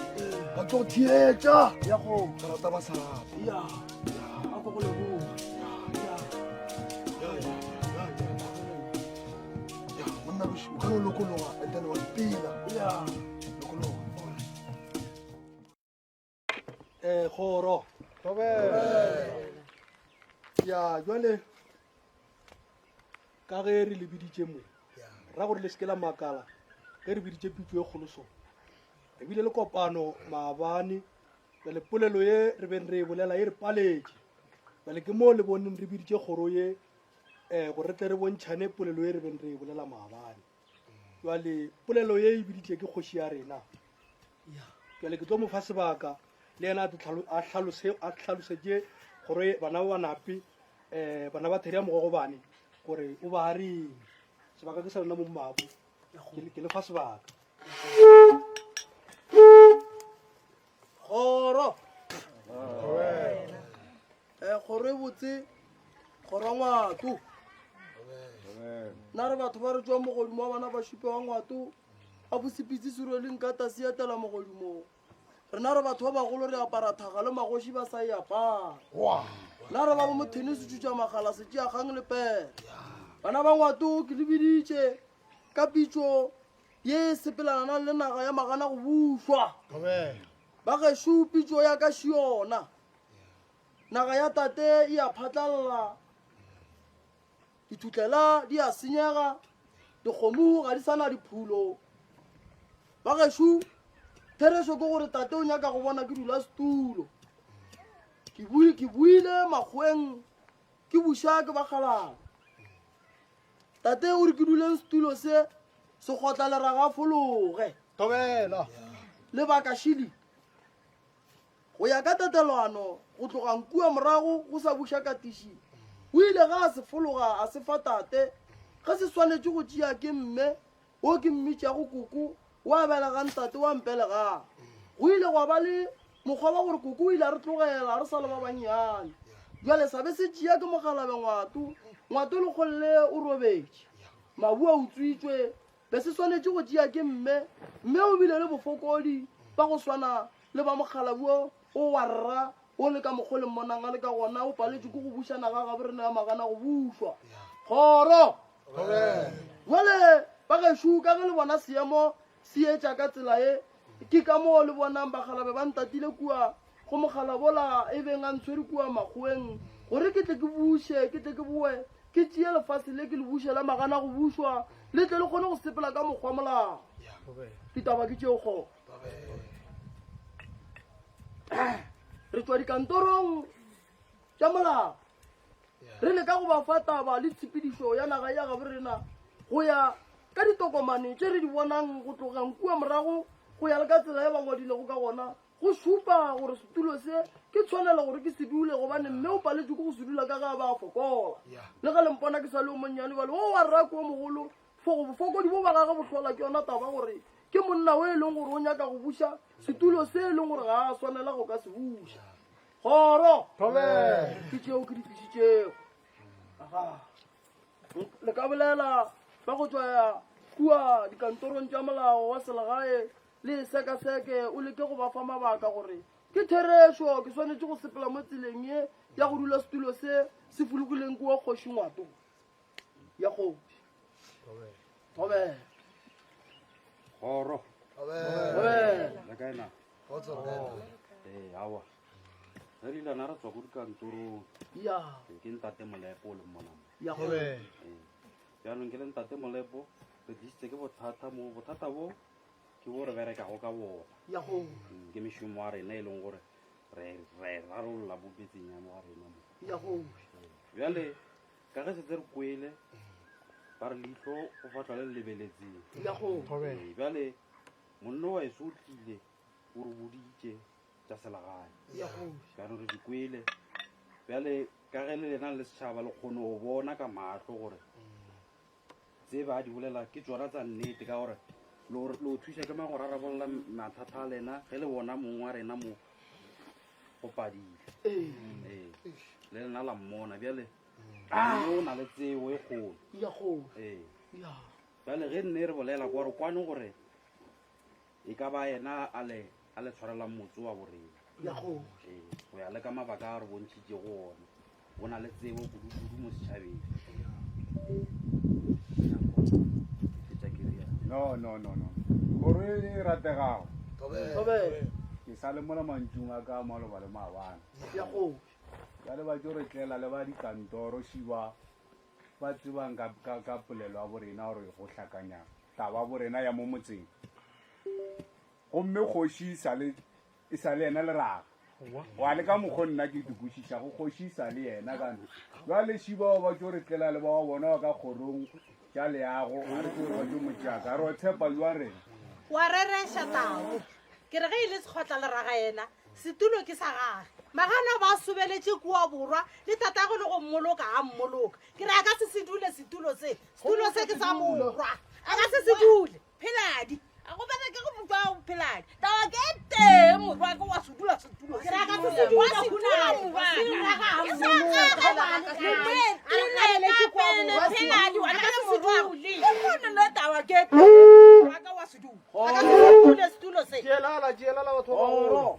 ba tlo go theetša ka rata ba sa rate a ko go leboga monna o ka no lokologa and then wa ipela lokologa um kgoro ya jale ka ge re le biditše mo ra gore le seke la makala ge re biditše pitso e kgolo so re bile le kopano maabane Bjale polelo ye re beng re e bolela e re paletše. Bjale ke moo le boneng re biditše kgoro ye um gore re tle re bontšhane polelo ye re beng re e bolela maabane. Jwale polelo ye e biditše ke kgoši ya rena. Jwale ke tlo mo fa sebaka le yena a hlalose a hlalosetše kgoro ye bana ba banape um bana ba theri ya mogogobane gore o ba reng. Sebaka ke sa lena mo mmabo. Ke le fa sebaka. kgoro um kgoro e botse kgoro ngwato nna re batho ba re tswang mogodimo wa bana ba šupe wa ngwato a bosepitse serweleng ka tase etela mogodimong rena re batho ba bagolo re apara thaga le magoši ba sa e apara nna re ba bo mothene se tšutša magala se tšea kgang le pere bana ba ngwato ke lebiditše ka pitšo ye e sepelananang le naga ya magana go bušwa. Ba gešo pitšo ya ka šiona. Naga ya tate e a phatlalla, dithutlela di a senyega, dikgomo ga di sa na diphulo. Ba gešo therešo ke gore tate o nyaka go bona ke dula setulo. Ke buile makgoweng ke buša ke bakgalana. Tate o re ke duleng setulo se sekgotla leraga a fologe. Thobela. Lebaka šili. Go ya ka tatelano go tloga nkua morago go sa buša katiši. O ile ga a se fologa a se fa tate ge se swanetše go tšea ke mme wo ke mmitšago koko wa belegang tate wa mpelegang. Go ile gwa ba le mokgwa wa gore koko o ile a re tlogela re sa le ba bannyane. Bjale sa be se tšea ke mokgalabe Ngwato. Ngwato lekgolle o robetše. Mabu a utswitšwe. Be se swanetše go tšea ke mme. Mme o bile le bofokodi ba go swana le ba mokgalabje o wa rra o le ka mokgo le mmonang a le ka gona o paletšwe ke go buša naga gabo rena ya magana go bušwa. Kgoro! Bjale ba gešo ka ge le bona seemo se etša ka tsela ye, ke ka moo le bonang bakgalabe ba ntatile kua go mokgalabola e beng a ntshwere kua makgoweng gore ke tle ke buše, ke tle ke boe. ke tšee lefase le ke le buše la magana go bušwa le tle le kgone go sepela ka mokgwa molao. Ditaba ke tšeo kgoro. Re tšwa dikantorong tša molao re leka go ba fa taba le tshepedišo ya naga ya gabo rena go ya ka ditokomane tše re di bonang go tlogang kua morago go ya le ka tsela ya ba ngwadilego ka gona go šupa gore setulo se ke tshwanelo gore ke se dule gobane mme o paletšwe ke go se dula ka ge a ba a fokola le ge le mpona ke sa le o monnyane bale o wa rrako o mogolo fo bofokodi bo ba gage bo hlola ke yona taba gore ke monna o e leng gore o nyaka go buša setulo se e leng gore ga a swanela go ka se buša kgoro ke tšeo ke di tlišitšego aga le ka bolela ba go tswa kua dikantorong tša molao wa selegae le e sekaseke o leke go ba fa mabaka gore ke therešo ke swanetše go sepela mo tseleng ye ya go dula setulo se se fologileng kua kgoši ngwato ya kgoši thobela kgoro Thobela. le kae na ee awa re rile na re tswa ko dikantorong ya Ee, ke ntate molepo o leng monamo Ya go. Ee. jaanong ke le ntate molepo re tlisitse ke bothata mo bothata bo ke bo re berekago ka bona ya go Ke mešomo wa rena e leng gore re re rarolola bo metseng ya mo ga rena mo ya go bjale ka ge setse re kwele ba re leihlo go fatlwa le le lebeletseng Ya go. Ee, bjale monno wa eso o tlile o re boditše tša selegae Ya go. jaanong re di kwele bjale ka ge le lena le setšhaba le kgone go bona ka maahlo gore tse ba di bolela ke tsona tsa nnete ka gore lo lo thuša ke mang go rarabolola mathata a lena ge le bona mong wa rena mo go padile ee le lena la mmona bjale mme o na le tsebo e kgolo ya go ee ya bjale ge nne re bolela kwa re kwane gore e ka ba yena a le a le tshwarelang motse wa borena Ya go. Ee, go ya le ka mabaka a re bontšhitšego ona o na le tsebo kudu-kudu mo setšhabeng no no no no kgoro e rategago Thobela. ke sa le mola mantšung a ka maloba le maabane ya go bjale ba tlo re tlela le ba dikantoro šiba ba tsebang ka, ka, ka polelo ya borena gore go hlakanya taba borena ya mo motseng gomme kgoši e sa le e sa le yena leraga wa le ka mokgo nna ke dikwešišago kgoši e sa le yena kane jale šibao ba tso re tlela le bao bona ba ka kgorong tša leago a re tso re ba tso motšaka re o tshepa jwang rena wa rereša tao ke re ge e le sekgotla leraga yena setulo ke sa gage magana ba sobeletše kua borwa le tatago le go mmoloka a mmoloka ke re a ka se se dule setulo se setulo se ke sa morwa a ka se se dule pheladi a go bereke go motho wa pheladi taba ke tee morwa ke wa se dula setulo Ke raka se se dula, wa se dula Khunadi. morwa Se raka ke ha sa mmoloka. gagwe pele pheladi wa ka morwa ke kgone le taba ke tee morwa ka wa se dula a ka se se dule setulo se tšeelala tšeelala batho ba kgoro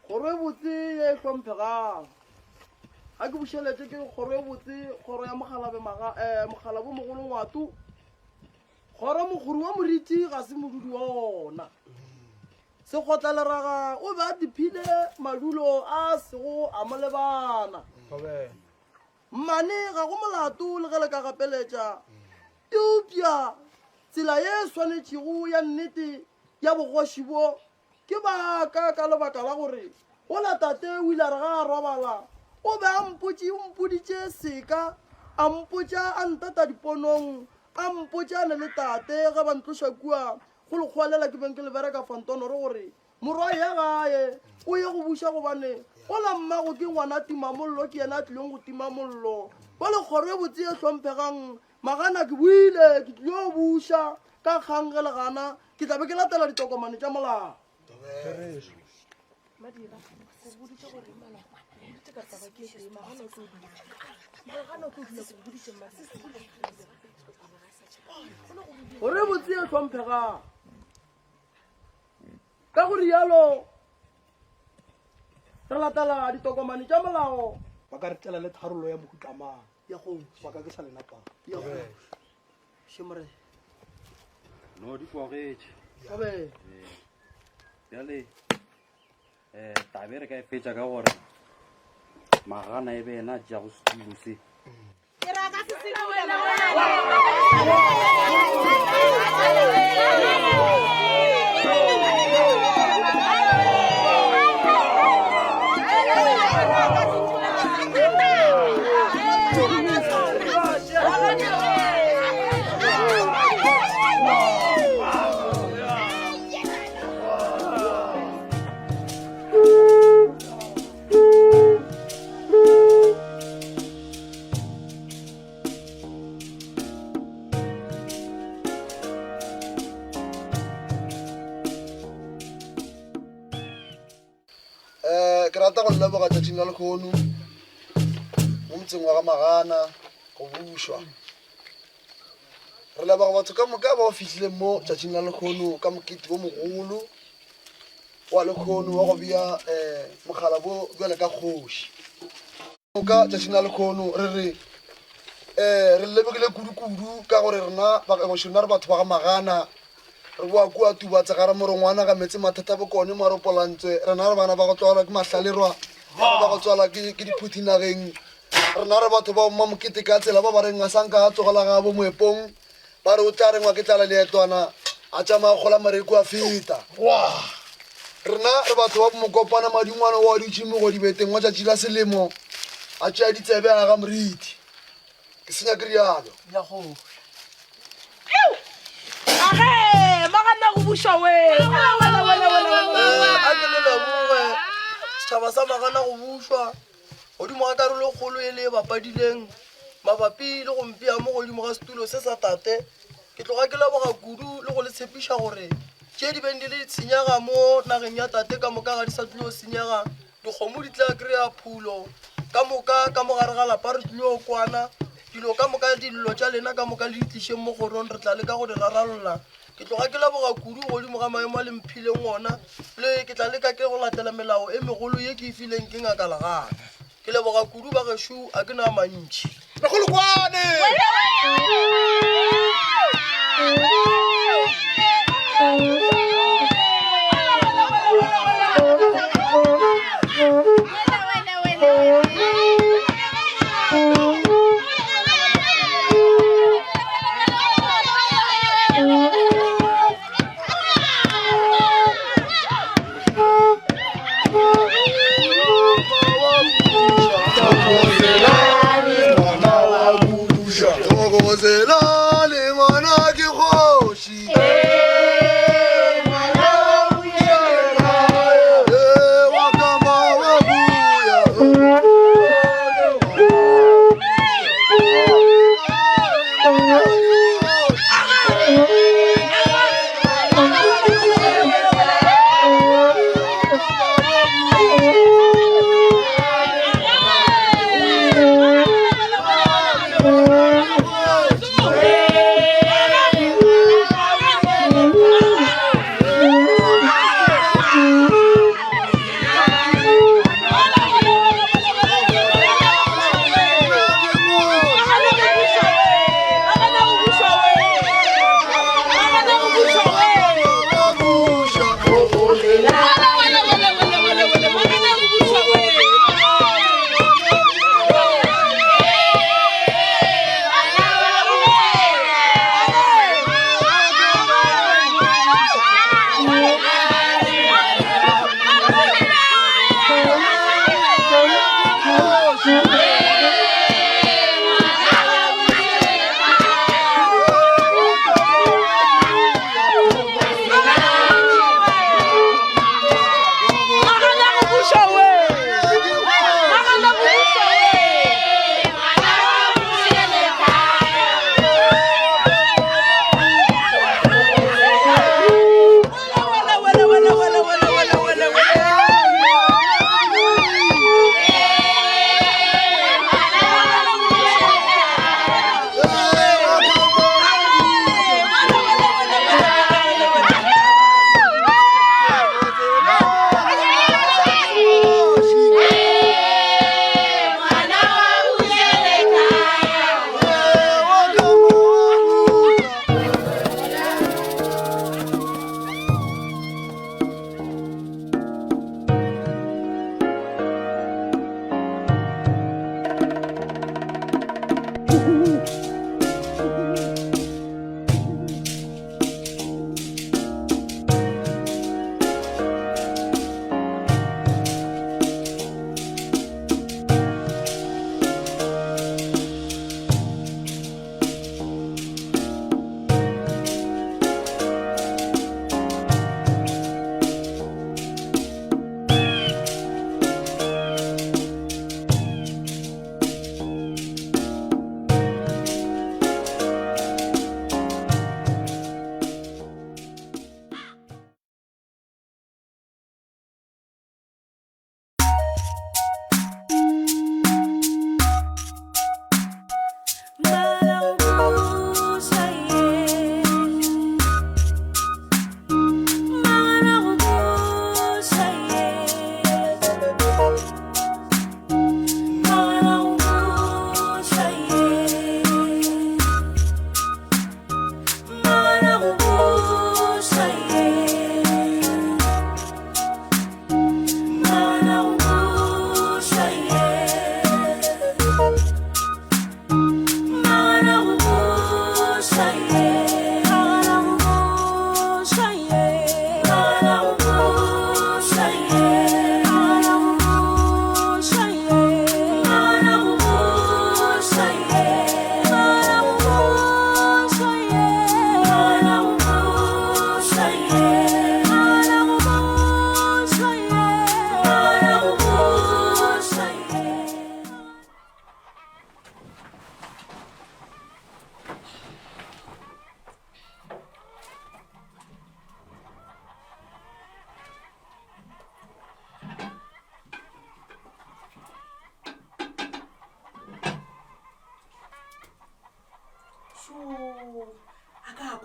kgoro e botse ye e hlomphegang ga ke bušeletše ke kgoro e botse kgoro ya mogalabe maga um mogalabo mogolo ngwato Kgoro mokgori wa moriti ga se modudi wa ona. Sekgotlaleraga o be a diphile madulo a a sego a mo lebana. Mmane ga go molato le ge le ka gapeletša, eupša tsela ye e swanetšego ya nnete ya bogoši bo Ke ba ka ka lebaka la gore gola tate o ile a re ga a robala o be a mpotše o mpoditše seka a mpotša a ntata diponong a mpotša ne le tate ge ba ntloša kua go lekgowa lela ke beng ke le bereka fantonoro gore morwa ya gae o ye go buša gobane gola mmago ke ngwana timamollo ke yena a tlileng go tima mollo ba le kgoro e botse e hlomphegang Magana ke boile ke tlilo buša ka kgang ge le gana ke tla be ke latela ditokomane tša molao. Gore botse e hlomphegang. Ka go rialo re latela ditokomane tša molao. Ba ka re tlela le tharollo ya mohutamang. Ya go. Wa ka ke sa lena papa. Ya go. Shemore. No di kwagetše. Abe. Bjale eh tabe re ka e fetša ka gore magana e be yena a tšeago setulo se. Um ke rata go leboga tšatšing la lekgono mo motseng wa ga magana go bušwa re leboga batho ka moka ba ba fihlileng mo tšatšing la lekgono ka mokete wo mogolo wa lekgono wa go bea um mogala bo bjale ka kgoši moka tšatšing la lekgono re re um re lebogile kudu-kudu ka gore rena bagoši rena re batho ba ga magana re boa kua tubatse ga ramorongwana ga metse mathata bokone maropolantswe rena re bana ba go tswalwa ke mahlalerwa bana ba go tswalwa ke ke diphuthi nageng rena re batho ba mmamokete ka tsela ba ba reng a sanka a tsogela gabo moepong ba re o tla rengwa ke tlala leetwana a tšama a kgola mareku a feta rena re batho ba mokopana madingwana wa dutše mogodibeteng wa tšatši la selemo a tšea ditsebe a ga moriti ke senya ke rialo age magana go bušwa we a ke le leboge setšhaba sa magana go bušwa godimo ga karolo e kgolo e le e bapadileng mabapi le go mpea mo godimo ga setulo se sa tate ke tloga ke leboga kudu le go le tshepiša gore tše di beng di le tshenyega mo nageng ya tate ka moka ga di sa tlilo senyega dikgomo di tla kry-a phulo ka moka ka mo gare ga lapa re tlilo kwana dilo ka moka dillo tša lena ka moka le di tlišeng mo kgorong re tla leka go di raralolla ke tloga ke leboga kudu godimo ga maemo a le mphileng ona le ke tla leka ke go latela melao e megolo ye ke e fileng ke ngaka legana ke leboga kudu ba gešo a ke na mantši Lekgolokwane! Thokozelane ngwana ke kgoši.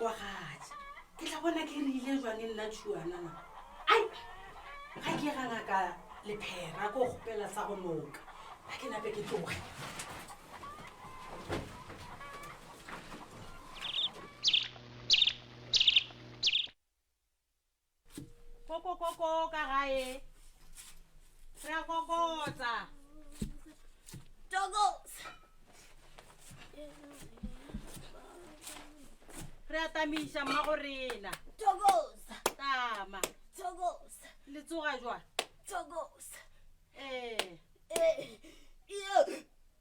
kwagatša ke tla bona ke rile jwang nna tšhuanana ai ga ke ga ngaka lephera ko kgopela sa go noka ga ke nape ke tloge Kokokoko ka gae. Re a kokotsa. Doggos. Re a tamiša mmago rena. Doggos. Tama. Doggos. Le tsoga jwang? Doggos. Ee. Eh.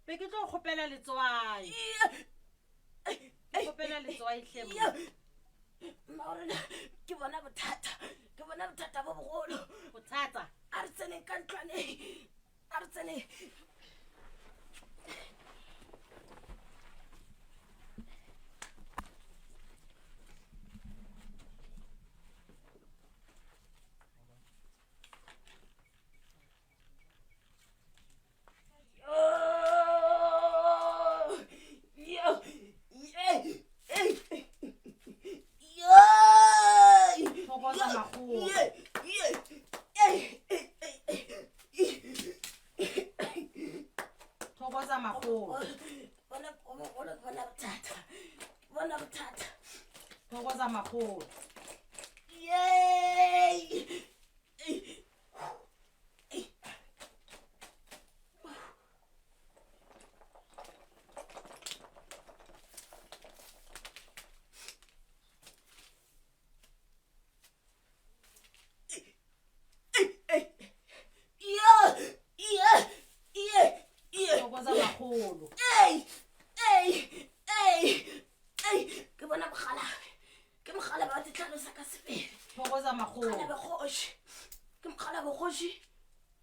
Be ke tlo kgopela letswai. Ke kgopela letswai hle mma. Mmaorena ke bona bothata ke bona bothata bo bogolo bothata a re tseneng ka ntlwaneng a re tseneng Thokoza makgolo. Bona bona bona bothata. Bona bothata. Thokoza makgolo. Yay! Thokoza makgolo. Ei, ei, ei, ei, ke bona mogalabe ke mogalabe wa ditlhalosa ka sebele Thokoza makgolo. Mogalabe kgoši ke mogalabe kgoši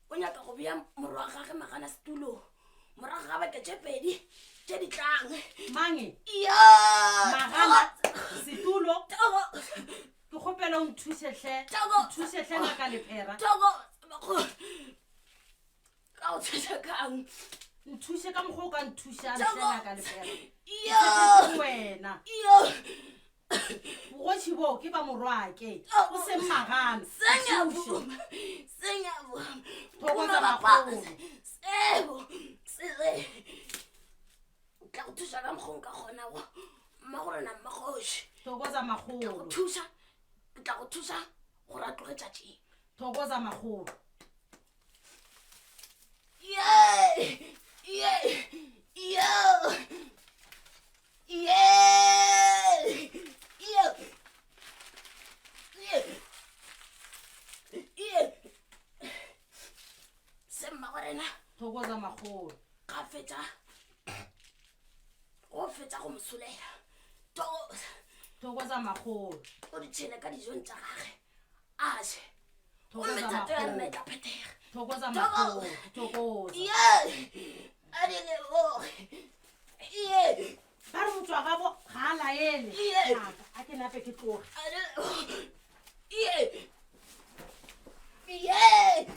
o nyaka go bea morwa wa gage magana setulong morago ga beke tše pedi tše di tlang Mange. Yo! Magana setulo. Ke kgopela o nthuše hle. Nthuše hle ngaka lephera. Ka o thuša kang? Nthuše ka mokgwa o ka nthušang hle ngaka lephera. Yo! Ke wena. Yo! Bogoši boo ke ba morwake. O seng magana. Sengiyavuma. Sengiyavuma. Thokoza Phuma makgolo. baphansi. Sebo. Sele. Tla go thuša ka mokgwa o nka kgonago. Mmagorena mmakgoši. Thokoza makgolo. Tla go thuša. Ke tla go thuša gore a tloge tšatšing. Thokoza makgolo. Yay! Yay! Yo! Yay! Yo! Ye! Ye! Se mmagorena. Thokoza makgolo. Ga fetša. Go fetša go mo solela. Thokoza. Thokoza makgolo. O di tšhele ka dijong tša gage. A je. Thokoza Gomme thato ya makgolo. rena e tla phethega. Thokoza makgolo. Thokoza. Ye! A di leboge. Ye! Ba re motswa gabo ga a laele. Ye! Ngaka, A ke nape ke tloge. A di leboge. Ye! Ye!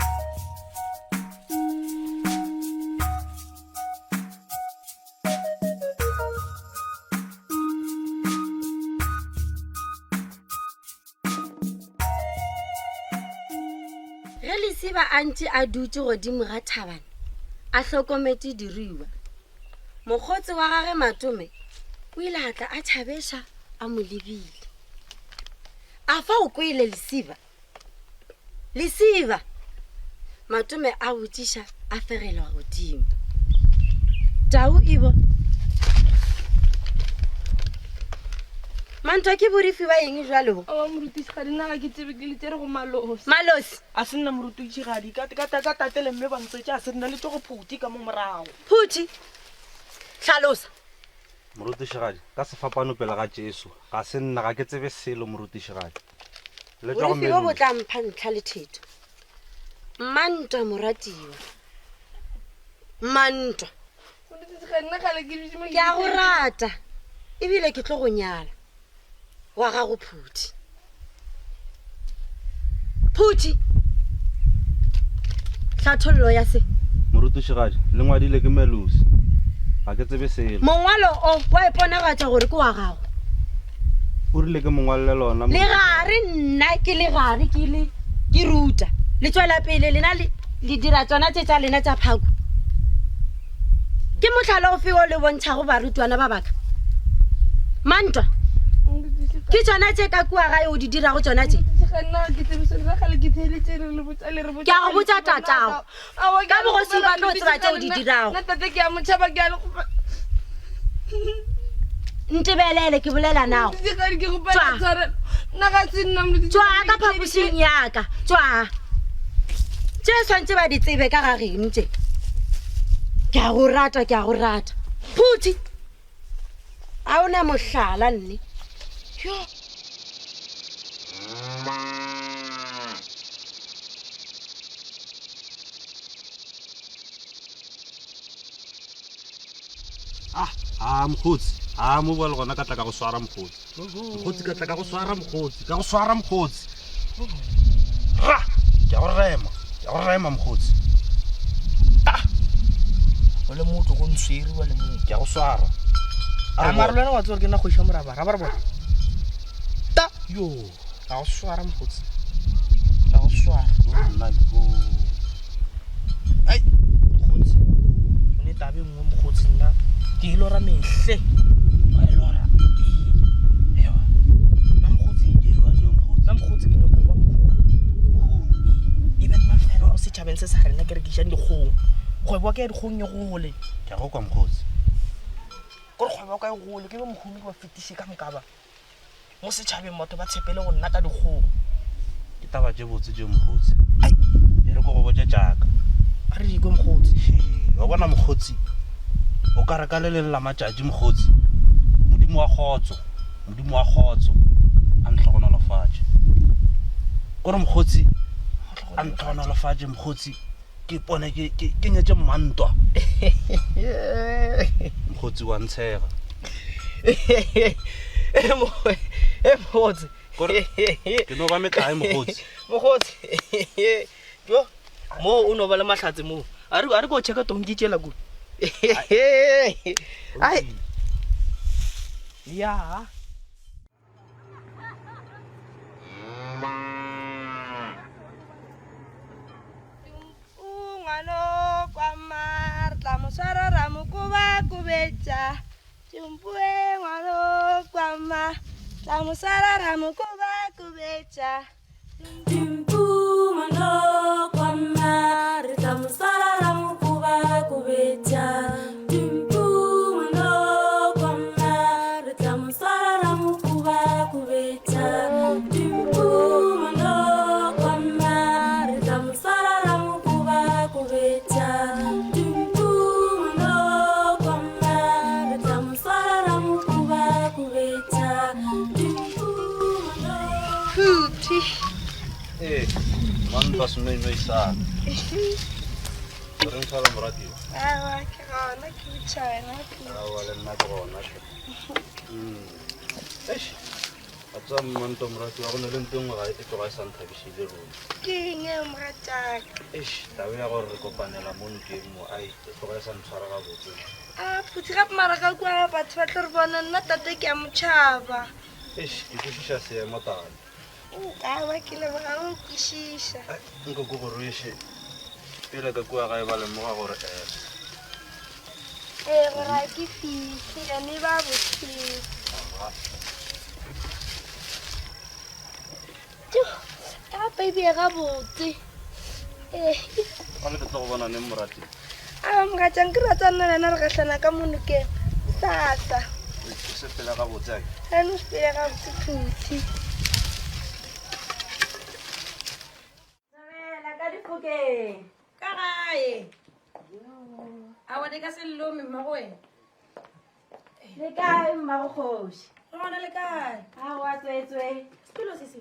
Ge Lesiba a ntše a dutše godimo ga thabana a hlokometše diruiwa, mokgotsi wa gage Matome o ile a tla a tšhabeša a mo lebile. A fa o kwele Lesiba? Lesiba! Matome a botšiša a fegelwa godimo. Tau e bo. Mantwa ke borifi ba eng jwalo bo? Aowa morutišigadi nna ga ke tsebe ke le tšere go malosi. Malosi? A se nna morutišigadi ka ka ka tate le mme ba ntswetše a se nna le tšo go phuti ka mo morago. Phuti? Hlalosa. Morutišigadi, ka sefapano pele ga Jesu, ga se nna, ga ke tsebe selo morutišigadi. Le tšwa go Borifi bo bo Melusi. tla mpha ntlha le thetho. Mmantwa moratiwa. Mmantwa. Morutišigadi nna kgale ke dutše mo Ke a go rata ebile ke tlo go nyala. Wa gago Phuti. Phuti. Hlathollo ya se. Morutišigadi, le ngwadile ke Melusi. Ga ke tsebe selo. Mongwalo o wa iponagatša gore ke wa gago. O rile ke mongwalele lona. Le gare nna ke le gare ke le ke ruta. Le tswela pele lena le le dira tsona tše tša lena tša phaku. Ke mohlala ofe o le bontšhago barutwana ba baka? Mantwa. Ke tsona tše ka kua gae o di dirago tsona tše. Ke a go botša tatago. Ka bogoši ba tlo tseba tše o di dirago. Ntebelele ke bolela nago. Tšwaa ka phapošing ya ka. Tšwaa. Tše swantše ba di tsebe ka ga geno tše. Ke a go rata, ke a go rata. Phuthi. A o na mohlala nne. Yo. Ah, ah, mokgotsi. Ah, mo bua le gona ka tla ka go swara mokgotsi. Mokgotsi ka tla ka go swara mokgotsi, ka go swara mokgotsi. Ra, ke a go rema, ke a go rema mokgotsi. Ah. O le motho go ntshwere wa le motho. Ke a go swara. A mara le wena wa tseba gore ke nna kgoši ya moraba, raba re bona. Ta yo, ka go swara mokgotsi. Ka go swara. Nna yo. Ai, mokgotsi. O ne tabe nngwe mokgotsi nna. Ke e lora mehle. Wa e lora. Ee. Ewa. Nna mokgotsi. Nna mokgotsi ke nyoko ba mokgotsi. E be nna fela mo setšhabeng se sa rena ke rekišang dikgong. Kgwebo ya ka ya dikgong e gole. Ke a go kwa mokgotsi. Kore kgwebo ya ka e gole ke be mohumi ke ba fetiše ka moka ba. Mo setšhabeng batho ba tshepele go nna ka dikgong. Ke taba tše botse tše mokgotsi. E re ko go botše tšaka. A re dikwe mokgotsi. Wa bona mokgotsi, o ka re ka le leng la matšatši mokgotsi, Modimo wa kgotso, Modimo wa kgotso a ntlhogonolofatše. Kore mokgotsi a ntlhogonolofatše mokgotsi, ke pone ke ke ke nyetše mmantwa. Mokgotsi wa ntshega. E mokgotsi. Kore ke no ba metlae mokgotsi. Mokgotsi. Jo, mo o no ba le mahlatse mo. A re a re ko checka tonki tšela ku. Ai. Ya. Ngwano kwa mma re tla mo swara ra mo kobakobetša. Tumpuwe ngwano kwa mma tla mo swara ra mo kobakobetša. Tumpu ngwano kwa mma re tla mo swara ra mo kobakobetša. Tumpu ngwano kwa mma re tla mo swara ra mo kobakobetša. Tumpu ngwano kwa mma re tla mo swara ra mo kobakobetša. Tumpu ngwano kwa mma re tla mo swara ra mo kobakobetša. Tumpu ngwano. Phuthi. Ee, mantwa senoinoi sa ka. O reng fela moratiwa? Aowa, ke gona ke botša wena Phuthi. Aowa, le nna ke gona hle. Eish, a tswa mmanto moratiwa go ne le nto nngwe ga e tloga e sa nthabišile ruri. Ke eng eo morataka? Eish, taba ya gore re kopanela mo nokeng mo, ai, e tloga e sa ntshwara gabotse. A Phuthi gape mara ka kua batho ba tlo re bona nna tate ke a mo tšhaba. Eish, ke kwešiša seemo tata. Aowa, ke leboga o kwešiša. Nko ke go rweše pele ka kua gae ba lemoga gore um Ee, gore ga ke fihle ene ba bošego. Ka baby ya gabotse. Ee. Gale ke tlo go bona neng morati? A mogatšang ke rata nna le wena re gahlana ka mo nokeng sasa. O sepela gabotse ake? A no sepele gabotse phuthi. Tswela ka difokeng. Ka gae. A wa di ka se lome mmago wena. Le kae mmago kgoši? Re gona le kae? A wa tswetswe. Setulo se se.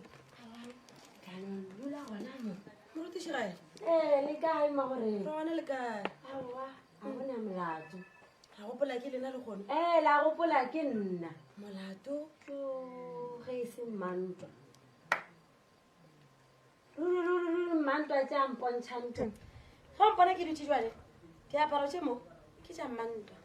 Jaanong dula gona mo. Morutiši gae? Ee, le kae mmago re? Re gona le kae? Aowa, ga go na molato. Ra gopola ke lena le gone. Ee, la gopola ke nna. Molato? Ge e se mmantwa. Ruri, ruri, ruri, mmantwa tše a mpontšha ntho. Ge o mpona ke dutše jwale, diaparo tše mo ke tša mmantwa.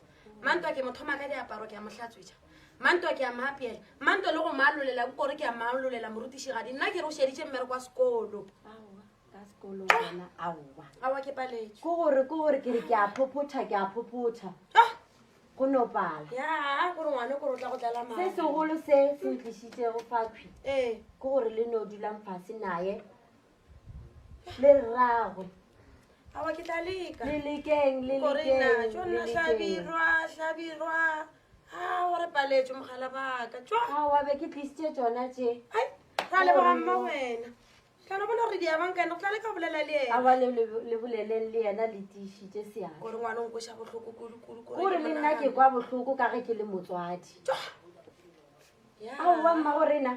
Mmantwa ke mo thoma ka diaparo ke a mo hlatswetša. Mantwa ke a maapeela. Mantwa le go maalolela bokore ke a maalolela morutišigadi. Nna ke re o šeditše mmereko wa sekolo. Ka sekolo gona aowa. Aowa ke paletšwe. Ke gore ke gore ke re ke a phophotha ke a phophotha. Go no pala. Ya, gore ngwana kore o tla go tlala Se segolo se se ntlišitšego fakhwi. Ee. Ke gore le no dulang fase naye. Le rragwe. Aowa ke tla leka. Le lekeng, le Korena, lekeng, tšo le nna lekeng. hlabirwa, hlabirwa. A gore paletšwe mogala baka. Tšwa. Aowa be ke tlisitše tšona tše. Ra leboga mma wena. Tla no bona gore di a bankane, go tla leka go bolela le yena. Aowa le le boleleng le yena le tiišitše seatla. Gore ngwana o nkweša bohloko kudu kudu. Gore le nna ke kwa bohloko ka ge ke le motswadi. Aowa mma gorena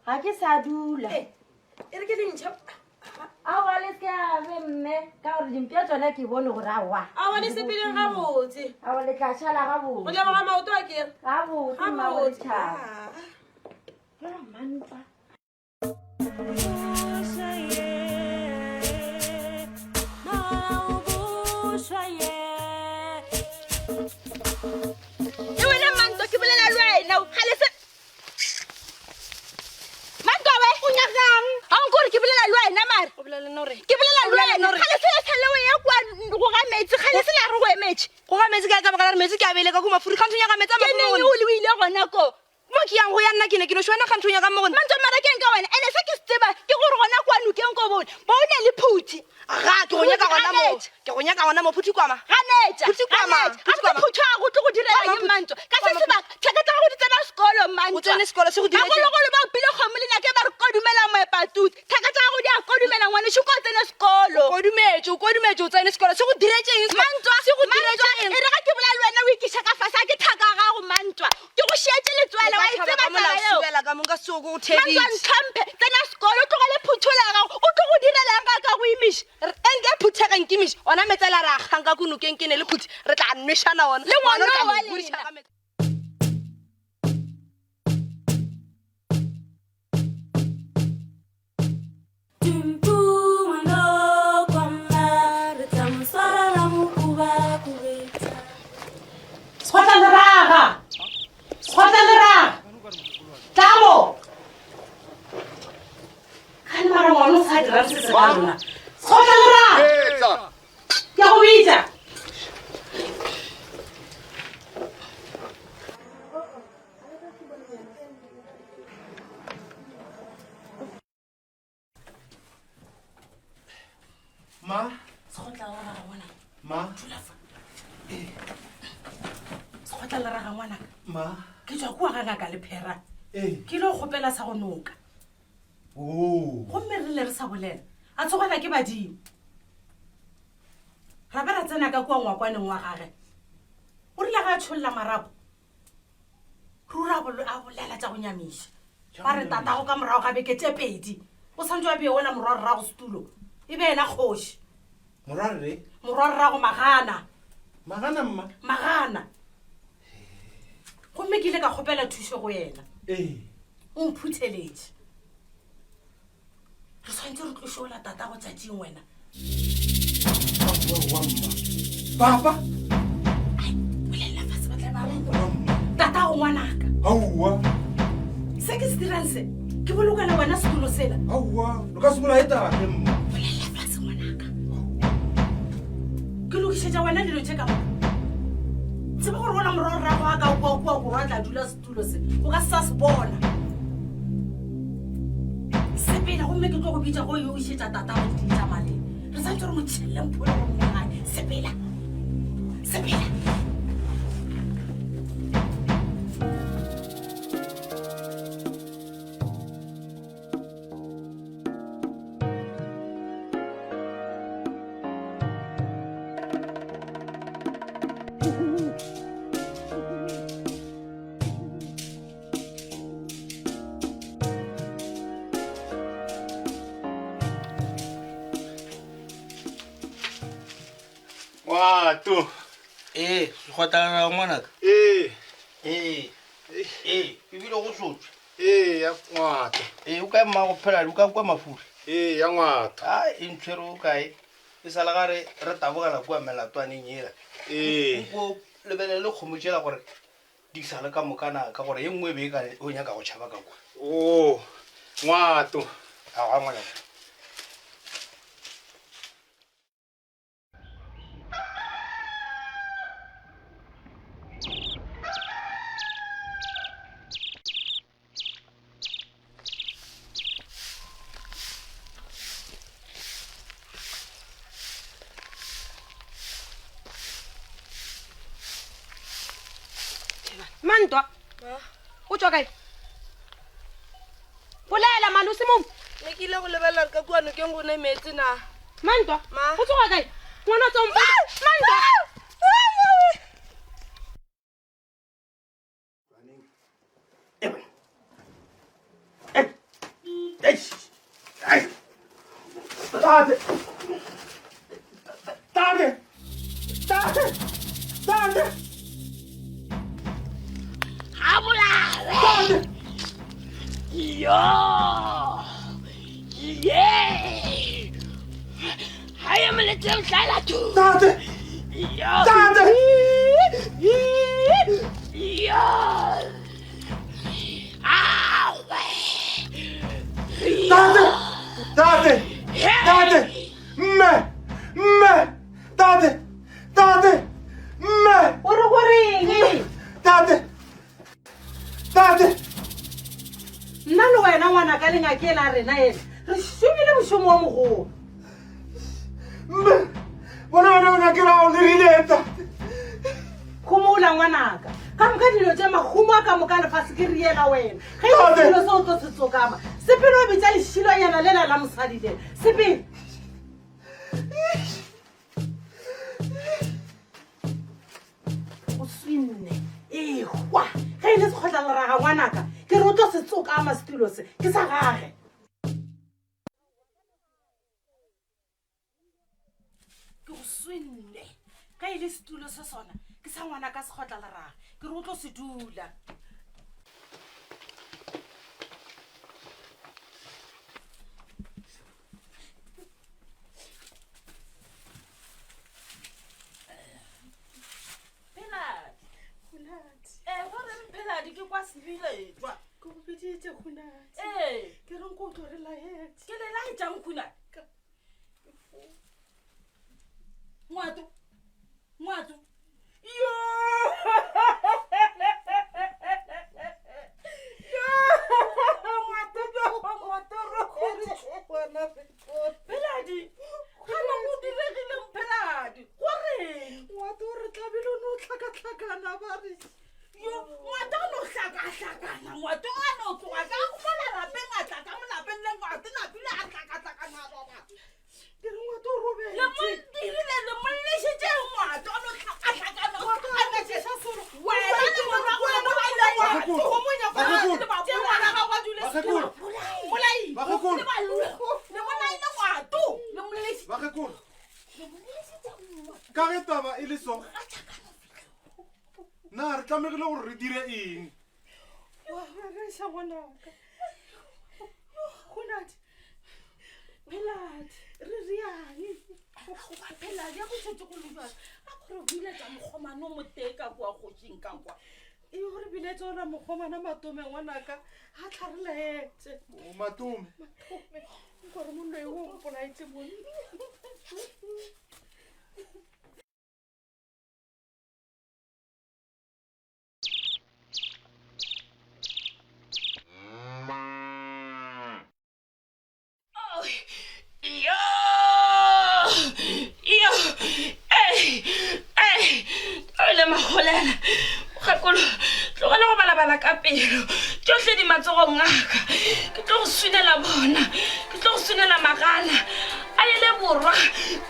ga ke sa dula. E re ke le ntšhe. Aowa le se a be mme ka gore dimpša tsona ke bone gore aowa. Aowa le sepeleng gabotse. Aowa le tla šala gabotse. Go leboga maoto a kere. Gabotse mma Gabotse. ditšhaba. Mantwa. E wena Manto ke bolela le wena ga le se Manto we o nyakang ga o nkore ke bolela le wena mare ke bolela le wena ga le se la sale o ya kwa go ga metsi ga le se la re go emetše go ga metsi ka ka baka la re metsi ke a bele ka ko mafuri ga ntho nyaka metsi a ke neng o le o ile gona ko mo ke yang go ya nna ke ne ke no šwana ga ntho nyaka mo go Manto mara keng ka wena ene se ke se tseba ke gore gona kwa nokeng ko bone bo o ne le phuthi ga ke go nyaka gona mo ke go nyaka gona mo phuthi kwama ganetša Phuthi kwama, ganetša. phuthi Ga kwama. se phutho ya go tlo go direla Kwama, eng phuthi. Manto ka se Kwama, sebaka tlhaka tsa gago di tsena sekolo Manto O tsene sekolo, se go diretse- Bagologolo ba opile kgomo lenake ba re kodumela moepatutsi tlhaka tsa gago di a kodumela ngwanešu ko o tsene sekolo o kodumetse o kodumetse o tsene sekolo se go diretse eng sekolo? Mantwa se go Mantwa, diretse eng e re ga ke bolela le wena o ikiša ka fase a ke thaka ya gago Mantwa ke go šietše letswele wa e tseba taba eo ka ka monka soko go Mantwa theditše ntlhomphe tsena sekolo o tlogele phuthola ya gago o tlo go direlang ga ka go imiša enke phuthega nkimiša ona metsela re akgang ka ko nokeng ke ne le phuthi re tla nwešana ona Le ngwana Ngwana re tla wa mo godiša lena. ka metsi. Sekgotla leraga! Sekgotla leraga! Tlamo! Gane mara ngwana o sa dirang se se ka rona. Sekgotla leraga! Ke a go bitsa. Ma, Sekgotla leraga ngwanaka. ma, Dula fa. Sekgotla leraga ngwanaka. ma. Ke tswa kua ga ngaka le phera. Ee. Ke ile go kgopela sa go noka. Oh. Gomme re le re sa bolela. A tsogela ke badimo. Ra be ra tsena ka kua ngwakwaneng wa gage. O rile ga a tšholla marapo. Ruri a bol- a bolela tša go nyamiša. Ba re tatago ka morago ga beke tše pedi. O santse a bee ola morwa rrago setulo. E be yena kgoši. Morwarre? Morwa rrago Magana. Magana mma? Magana. Gomme ke ile ka kgopela thušo go yena. Ee. O mphutheletše. Re swanetše re tloše ola tatago tšatšing wena. Papa? Bolelela fase ba tla ba re tatago ngwanaka. Aowa. Se ke se dirang se ke bolokela wena setulo sela. Aowa, lo ka se bolaye tate mma. Bolelela fase ngwanaka. Ke lokišetša wena dilo tše ka moka. Tseba gore ola morwa rrago a ka kua kua borwa tla dula setulo se o ka se sa se bona. Sepela gomme ke tlo go bitša go yo išetša tatago diteng tša maleng. Re santse re mo tšhelle mpholo gore mo gae. Sepela. Sepela. Ngwato. Ee, sekgotla ngwanaka. Ee. Ee. Ee, ebile go sotswe. Ee, ya ngwato. Ee, o kae mmago phela o ka kwa mafuri? Ee, ya ngwato. A e ntshwere o kae? E sa le ga re re tabogela kua melatwaneng ela. Ee. O lebelele kgomo tšela gore Di sa le ka moka na ka gore ye nngwe e be e ka o nyaka go tšhaba ka kwa. O, ngwato. Aowa ngwanaka. Mantwa o tswa kae bolela mane o se mong ne ke ile go lebelela re ka kua nokeng go ne meetse na mantwa o tsoga kae ngwana o tsompa mantwa Tate! Tate! Tate! Tate! A bolawe! Tate! Yo! Ye! Ha ye moletseng hlaela tu. Tate! Yo! Tate! Yo! Awe! Tate! Tate! Tate! Mme! Mme! Tate! Tate! Mme! O re go reng? Tate! Tate! Nna le wena ngwanaka le ngake la rena ena re šomile mošomo wa mogolo. Mme! Bona wena o nyakela o dirile tate. Homola ngwanaka. Ka moka dilo tše mahumo a ka moka lefase ke riela wena. Ge e le selo se o tlo se tsokama. Sepele o bitša lešilonyana lela la mosadi lela. Sepele. O swinne. Ehwa. Ge e le sekgotlaleraga ngwanaka, ke re o tlo se tsokama setulo se. Ke sa gage. Ke go swinne. Ge e le setulo se sona, ke sa ngwanaka sekgotlaleraga. Ke re o tlo se dula. Ee, go reng Pheladi ke kwa sebiletšwa. Ke go biditše Khunadi. Ee. Ke reng ko o tlo re laetše. Ke le laetšang Khunadi? Ngwato. Ngwato. Yo! Yo! Ngwato ngwato Pheladi. Gana go diregileng Pheladi? Go reng? Ngwato o re tlabile o no hlakahlakana ba re. Yo, ngwato o no hlakahlakana. Ngwato a no tloga ka mola lapeng a tla ka mo lapeng le ngwato napile a hlakahlakana a roba. Ke re ngwato o robetše. Le mo dirile le mo lešitše ngwato a no hlakahlakana. Ngwato a metšeša solo. Wena le morwa o le bolaile ngwato. Go mo nyaka Bakgekolo. Tše ngwana gago a dule Bakgekolo. Bolai. Bakgekolo. Le balule. Le bolaile ngwato. Le mo lešitše. Bakgekolo. Le mo lešitše ngwato. Ka ge taba e le so, na re tlamegile gore re dire eng? Wa rereša ngwanaka. Khunadi. Pheladi, re riang. Goba Pheladi ya go šetše go le bjalo. A gore o biletša mokgomana o motee ka kua kgošing ka kwa. E gore biletša ona mokgomana Matome ngwanaka a tla re laetše. O Matome. Matome. Nkore moloi o mpolaetše monna. Yo! Yo! Ei! Ei! Tlogele magolela. Mokgekolo, tlogela go balabala ka pelo. Tšohle di matsogong a ka. Ke tlo go swinela bona. Ke tlo go swinela magana. A ele borwa.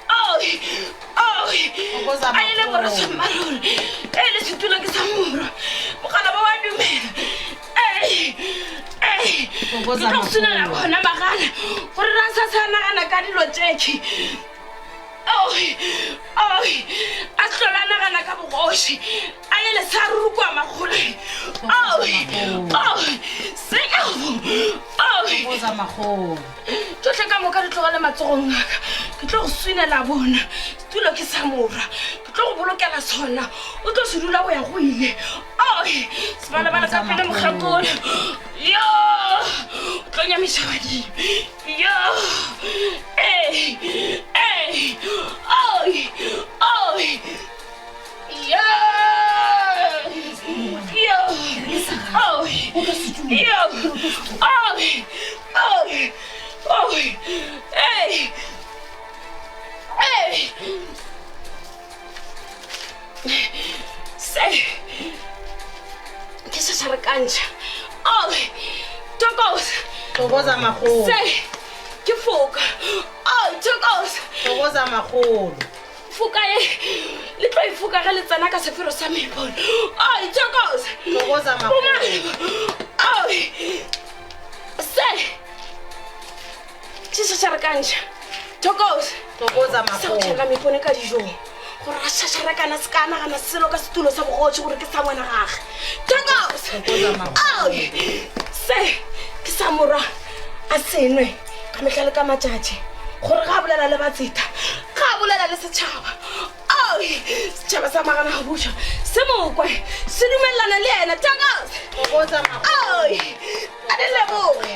Oi! Oi! A ele borwa sa mmaruri. E le setulo ke sa morwa. Mogala ba wa dumela. Ei! Ei! Ke tlo go swinela bona magana. Gore ra sa sa nagana ka dilo tšekhi. Oi! Oi! A hlola a nagana ka bogoši. A ele sa ruri kua makgoleng. Oi! Oi! Seabo! Oi! Tšohle ka moka di tlogele matsogong a ka. Ke tlo go swinela bona. Setulo ke sa morwa. Ke tlo go bolokela sona. O tlo se dula go ya go ile. Oi, sebalabala ka pele mokgekolo. Yo! O tlo nyamiša badimo. Yo! Ee! Ee! Oi! Oi! Yo! Yo! Oi! Yo! Oi! Oi! Oi! Ee! Ee! Se ke se sa re kantšha. Oh, Thokoza. Thokoza magolo. Se ke foka. Oh, Thokoza. Thokoza magolo. Foka e le tlo e foka ge le tsena ka sefero sa mepono. Oh, Thokoza. Thokoza magolo. Oh, se ke šašarekantšha thokoza thokoza sa go tšhela mepone ka dijong gore a šašarekana se ka nagana selo ka setulo sa bogoši gore ke sa ngwana gage thokoza se ke sa morwa a senwe ka mehla le ka matšatši gore ga a bolela le batseta ga a bolela le setšhaba setšhaba sa magana ga buša se mokwe se dumelelana le yena thokoza a di leboge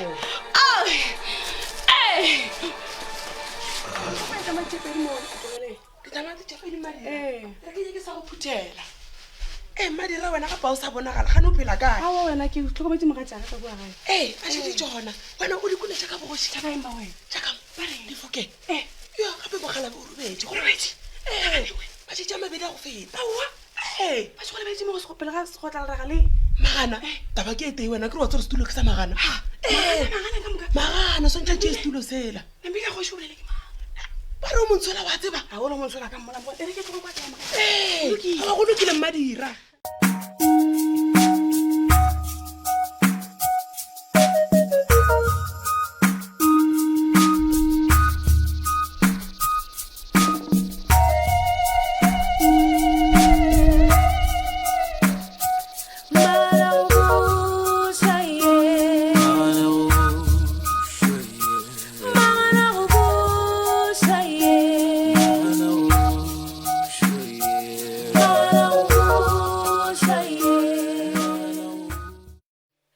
ditamati tše pedi madira re ke ke sa go phuthela ee madira wena gape o sa bonagala gane o phela kae awa wena ke tlhokometse mogatšaka ka kua gae ee a šetse tsona wena o di kone jaaka bogoši jaaka difoke yo gape mogalabe o robetse go robetse ee matšatši a mabedi a go feta aowa ee ba se go lebetse mo go pele ga segotlaleraga le magana taba ke e tee wena ke re wa tsore setulo ke sa magana ee magana swantšha tšee setulo sela nambile kgoši o bolele ke mang ba re o montshola wa tseba a o le montshola ka mmola e re ke tlogo kwa tsama ee ga go lokile mmadira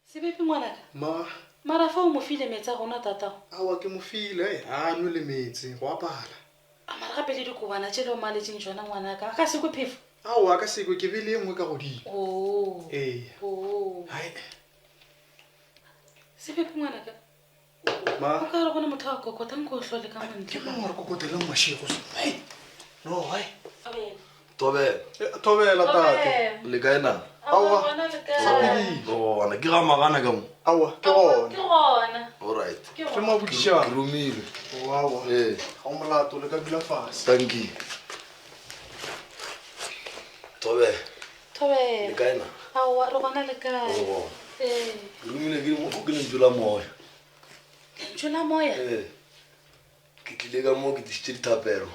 Sebepi ngwanaka. Ma. Mara fa o mo file meetse a go nwa tatago? Aowa ke mo file, ga a nwe le meetse, go a pala. A mara gape le dikobana tše le o maletšeng tšona ngwanaka, a ka se kwe phefo? Aowa a ka se kwe, ke beile ye nngwe ka godimo. Oo. Ee. Oo. Hai. Sebepi ngwanaka. Ma. O ka re gona motho a kokota nko o hlole ka montle. Ke mang wa re kokotelang mašego so? Hei. No, hai. Thobela. Thobela tate. Le kae na? Aowa. Sa phedile. Gona ke ga magana ka mo. Aowa, ke gona. Ke gona. All right. Ke Ke mabodišana. Ke romilwe. Aowa. Ee. Ga o molato le ka dula fase. Thank you. Thobela. Thobela. Le kae na? Aowa, re gona le kae? Re gona. Ee. Ke romile ke mo ke lentšu la moya. Lentšu la moya? Ee. Ke tlile ka mo ke tlišitše dithapelo.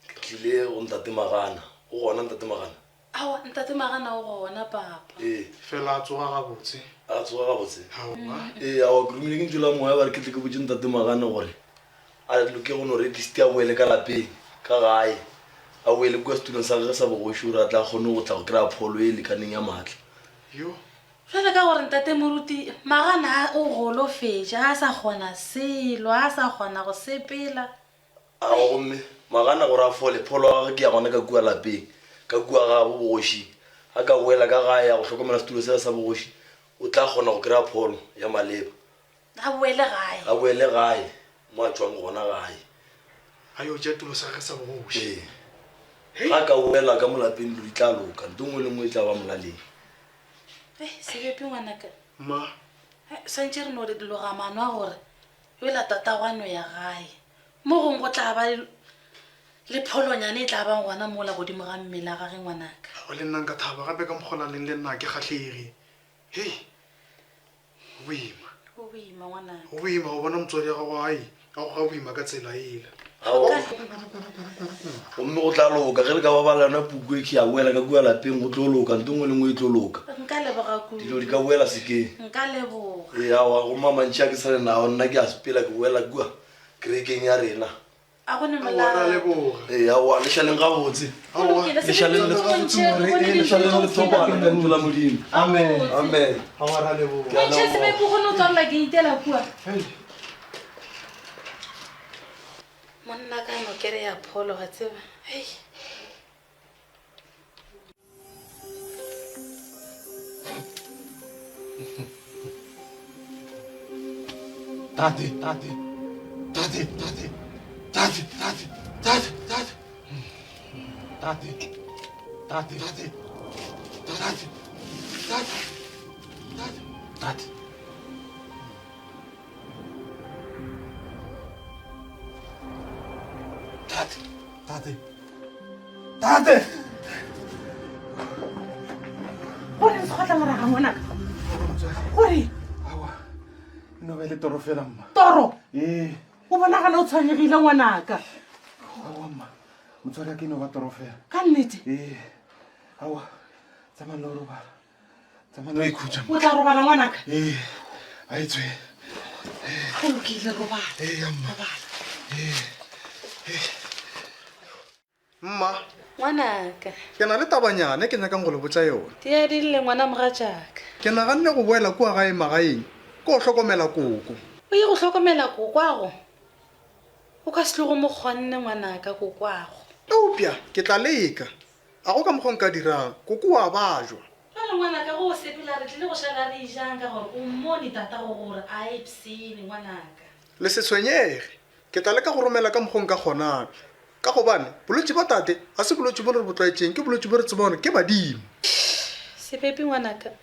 Ke tlile go Ntate Magana. O gona Ntate Magana? Aowa, Ntate Magana o gona papa. Ee. Fela a tsoga gabotse. A tsoga gabotse? Aowa. Ee, aowa ke romile ke ntšu la moya ba re ke tle ke botše Ntate Magana gore a loke go no re at least a boele ka lapeng, ka gae. A boele kua setulong sa gagwe sa bogoši gore a tla kgone go tla go kry-a pholo e lekaneng ya maatla. Yo. Jwale ka gore Ntate Moruti Magana o golofetše, a sa kgona selo, a sa kgona go sepela. Aowa, gomme Magana gore a fole, pholo ya gagwe ke ya gona ka kua lapeng, ka kua gabo bogošing. A ka boela ka gae ya go hlokomela setulo sela sa bogoši, o tla kgona go kry-a pholo ya maleba. A boele gae. A boele gae, mo a tšwang gona gae. A yo tšea tulo sa gagwe sa bogoši. Ee. Ga a ka boela ka mo lapeng dilo di tla loka, nto nngwe le nngwe e tla ba molaleng. Hei, Sebepi ngwanaka. Mma. Hei, swantše re no loga maano a gore yola tatago a no ya gae. Mo gongwe go tla ba le pholonyane e tla bang gona mola godimo ga mmele a gage ngwanaka. Aowa, le nna nka thaba gape ka mokgolaleng le nna ga ke kgahlege. Hei, go boima. Go boima ngwanaka. Go boima go bona motswadi wa gago ai a goga boima ka tsela ela. Aowa, gomme go tla loka ge le ka ba bala yona puku e ke ya boela ka kua lapeng go tlo loka nto nngwe le nngwe e tlo loka. Nka leboga kudu. Dilo di ka boela sekeng. Nka leboga. Ee, aowa, gomme a mantši a ke sa le nao nna ke a sepela ke boela kua kerekeng ya rena. A go ne molao. Ee, aowa, le šaleng gabotse. lokile, Le šaleng le- Gabotse, more, Ee, le šaleng le thobana ka ntlo la Modimo. Amen. Amen. Aowa, ra leboga. Ke a Montšhe leboga. sebepu go no tswalela ke itela kua. Monna ka no kere ya pholo wa tseba. Hei. Tate, tate, tate, tate, tate, tate, tate, tate, tate, tate, tate, tate, tate, tate, tate. Tate, tate, tate. Gore se gotla moraga ngwanaka. Gore No be le toro fela mma. Toro? Ee. O bonagala o tshwenyegile ngwanaka. Aowa mma. Motswadi a ke no ba toro fela. Ka nnete? Ee. Aowa. Tsamaya le o robala. Tsamaya le o ikhutša. O tla robala ngwanaka? Ee. A e tswe. Go lokile robala. Ee mma. Robala. Ee. Ee. Mma, Ngwanaka, ke na le tabanyana e ke nyakang go le botša yona. di a di lle ngwana mogatšaka. Ke naganne go boela kua gae magaeng ke go hlokomela koko. O ye go hlokomela kokwago? O ka se tlogo mo kgonne ngwanaka kokwago. Eupša ke tla leka. A go ka mokgwa nka dirang, koko wa bajwa. Bjale ngwanaka ge o sepela re tlile go šala re ejang ka gore o mmone tatago gore a ipshine ngwanaka. Le se tshwenyege, ke tla leka go romela ka mokgwa nka kgonang. Ka gobane bolwetši bja tate ga se bolwetši bo re bo tlwaetšeng, ke bolwetši bo re tsebang gore ke badimo. Sepepi ngwanaka,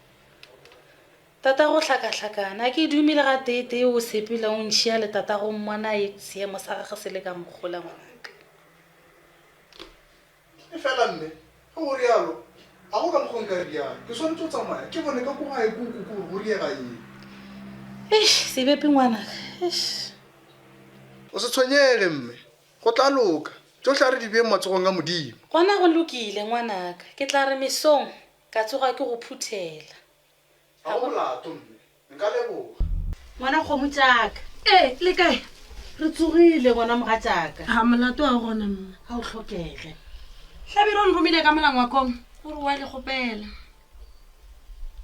tatago hlakahlakana, a ke dume le gateetee o sepela o ntšhia le tatago mmona e seemo sa gagwe se le ka mokgola ngwanaka. Efela mme, ge o realo, ga go ka mokgwa nka riang. Ke swanetše go tsamaya ke bone ka ko gae ko koko gore go riega eng. Eish, Sebepi ngwanaka, eish. O se tshwenyege mme, go tla loka. Tšohle a re di beeng matsogong a Modimo. Gona go lokile ngwanaka, ke tla re mesong ka tsoga ke go phuthela. Ga go molato mme, nka leboga. Ngwana kgomo tšaka. Ee, le kae? Re tsogile ngwana mogatšaka. A molato wa gona mma. Ga o hlokege. Hlabirwa o nromile ka molangwakong gore wa le kgopela.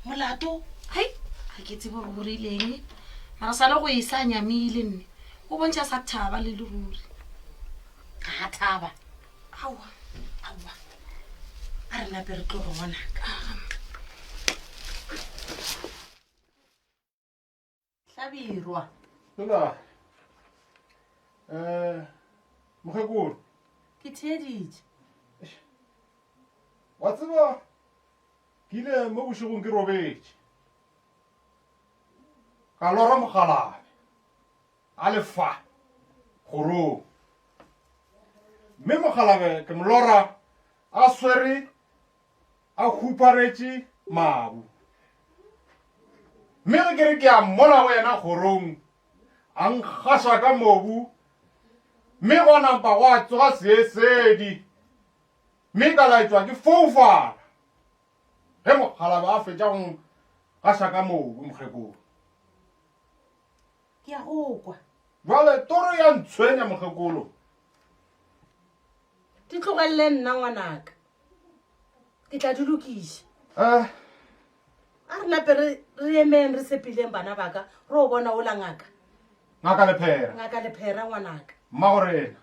Molato? Hai, ga ke tsebe gore o rileng. Mara sa le go e sa nyamile nne. O bontšha sa thaba le le ruri. Ga a thaba. Aowa. Aowa. A re nape re tloge ngwanaka. Hlabirwa. Lela. Eh, mokgekolo. Ke theeditše. Wa tseba ke ile mo bošegong ke robetše. Ka lora mogalabe a le fa kgorong. Mme mogalabe ke mo lora a swere a huparetše mabu. Mme ge ke re ke a mmona go yena kgorong, a nkgaša ka mobu, mme gwa nampa gwa tsoga seesedi, mme ka laetšwa ke foufala ge mokgalaba a fetša go nkgaša ka mobu mokgekolo. Ke a go kwa. Jwale toro ya ntshwenya mokgekolo. Di tlogelele nna ngwanaka. Ke tla di lokiša. Eh. A re nape re re emeng re sepileng bana ba ka re o bona ola ngaka. Ngaka Lephera. Ngaka Lephera ngwanaka. Mmago rena.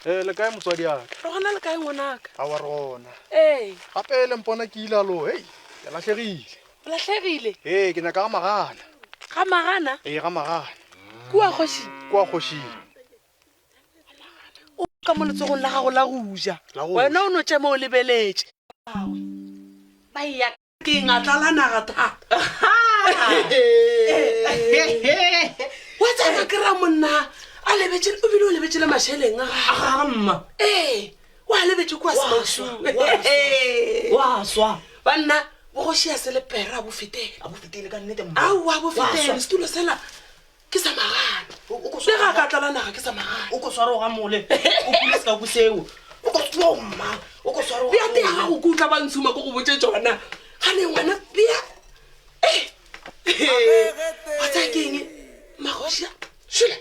Ee, le kae motswadi aka? Re gona le kae ngwanaka? Aowa re gona. Ee. Gape le mpona ke ile alo, hei, ke lahlegile. O lahlegile? Ee, ke nyaka ga Magana. Ga Magana? Ee, ga Magana. Kua kgošing? Kua kgošing. O ka mo letsogong la gago la go ja. La go ja. Wena o no tšama o lebeletše. Ba eya Ke ngatla la naga thata. Wa tsena ke ra monna a lebetše o bile o lebetše le mašeleng a gagwe. Mma. Ee, wa lebetše kua Semausung. Wa swa. Banna bogoši ya se le pera a bo fetele. A bo fetele ka nnete mma. Aowa bo fetele setulo sela ke sa magana. Le ga ka tlala naga ke sa magana. O ko swara o ga mole. O pule sekaku seo. O ko mma. O ko swara o Bja tea gago ke utlwa ba ntshuma ko go botše tšona. Gane ngwana bea. Eh. Wa tsaya ke eng? Magoši a. Šole.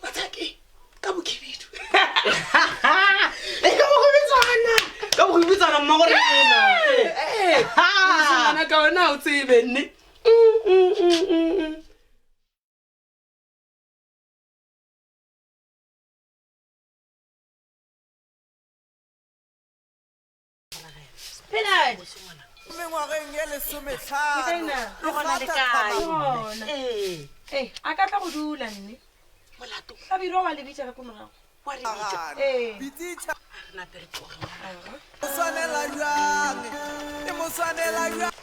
Wa tsaya ke eng? Ka bokhibidu. E ka bokgobetsana. Ka bokgobetsana mma gore ena. Eh. Ngwana ka wena o tsebe nne. Mm, mm, mm, mm, mm. Mengwageng ye lesometlhano Ee, a ka tla go dula nne. Molato. Hlabirwa wa le bitša ka ko morago. Wa re bitša. Ee. A re nape re tloge. Mo swanela bjang? E mo swanela bjang?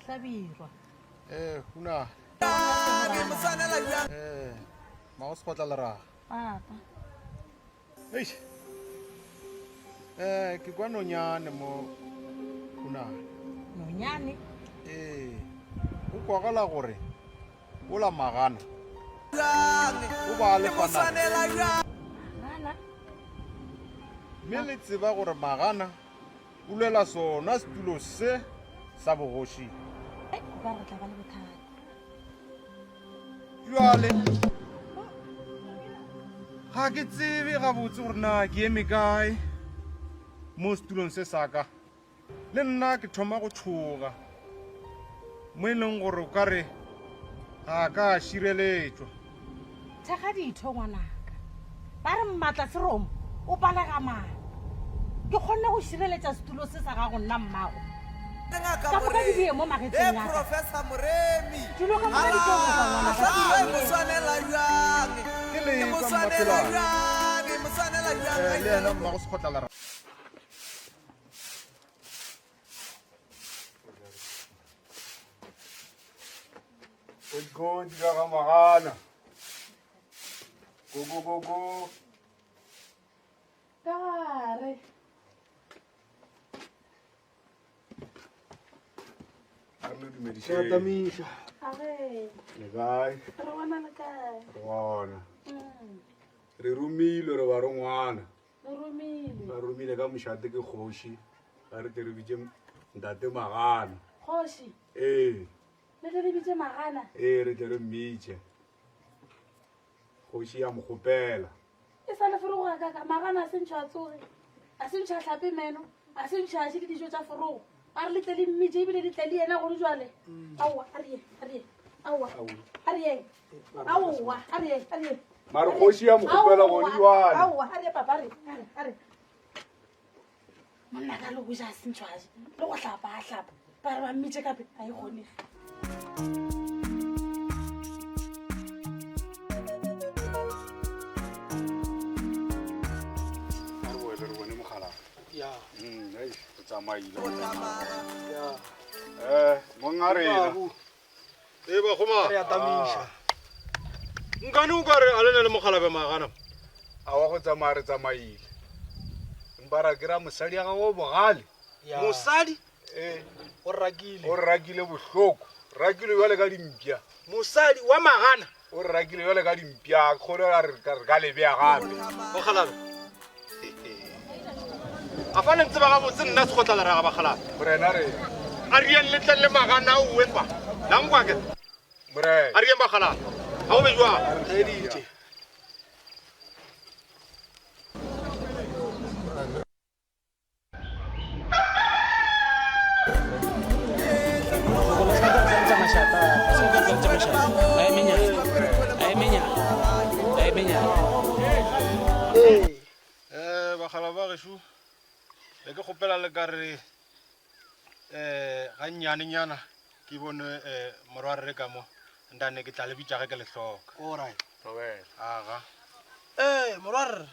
Hlabirwa. Eh, huna. Eh, ma o sekgotla leraga. Papa. Eish. Eh, ke kwa nonyane mo huna. Nonyane? Ee. Go kwagala gore ola magana. O ba le fana. Magana? Mme le tseba gore magana O lwela sona setulo se sa bogoši. O ka re tla ba le bothata. Bjale ga ke tsebe gabotse gore na ke eme kae mo setulong se sa ka. Le nna ke thoma go tšhoga mo e leng gore o ka re ga ka a šireletšwa. Thekga ditho ngwanaka. Ba re mmatla seromo o palega mang. Ke kgonne go šireletša setulo se sa gago nna mmago. Ka moka di bee mo magetleng a ka. Dilo ka moka di tlo loka ngwanaka. Ke le kwa mmaphelwane. Eh, le yena mmago Sekgotla Lerato. Go dira ga magana. Go go go go. Ka gare. A re le dumedišeng. Re atamiša. Age. Le kae? Re bona le kae? Re gona. Mm. Re romilwe re barongwana. Le romilwe. Ba romile ka mošate ke kgoši. Ba re tle re bitše ntate Magana. Kgoši. Ee. Le tle le bitše Magana? Ee, re tle re mmitše. Kgoši ya mo kgopela. E sa le forogo ka ka Magana a se ntšho a tsoge. A se ntšho a hlape meno. A se ntšho a je le dijo tša forogo. Ba re le tle le mmitše ebile le tle le yena gone jwale. Aowa, a re ye, a re ye. Aowa, a re yeng. Aowa, a re ye, a re ye. Mare kgoši ya mo kgopela gone jwale. Aowa, a re ye papa, a re, a re, a re. Monna ka le go ja a se ntšho a je. Le go hlapa a hlapa. Ba re ba mmitše ka pele, a e kgonege. A re boele re bone mogala. Ya. Mm, ei, o tsamaile. o tsamaile. Eh, monga rena. Ee, bakgoma. Re atamiša. Ah. Nkane o ka re a le na le mogalabe magana. A wa go tsamaya re tsamaile. Empa ra kry-a mosadi ya gagwe o bogale. Mosadi? Ee. O rakile. O re rakile bohloko. Rakile bjale ka dimpša. Mosadi wa magana? O re rakile bjale ka dimpša. Kgore a re re ka le bea gape. Mogalabe. A fa le ntseba gabotse nna sekgotla leraga bagalabe. Morena re. A re yeng le tle le magana a uwe fa. La nkwa ke. Morena. A re yeng bagalabe. Ga go be jwang. Re Eh, bagala ba gešo be ke kgopela le ka re um gannyanenyana ke bone um morwarre ka mo ndane ke tla le bitša ge ke le hloka Alright. aga ee morwarre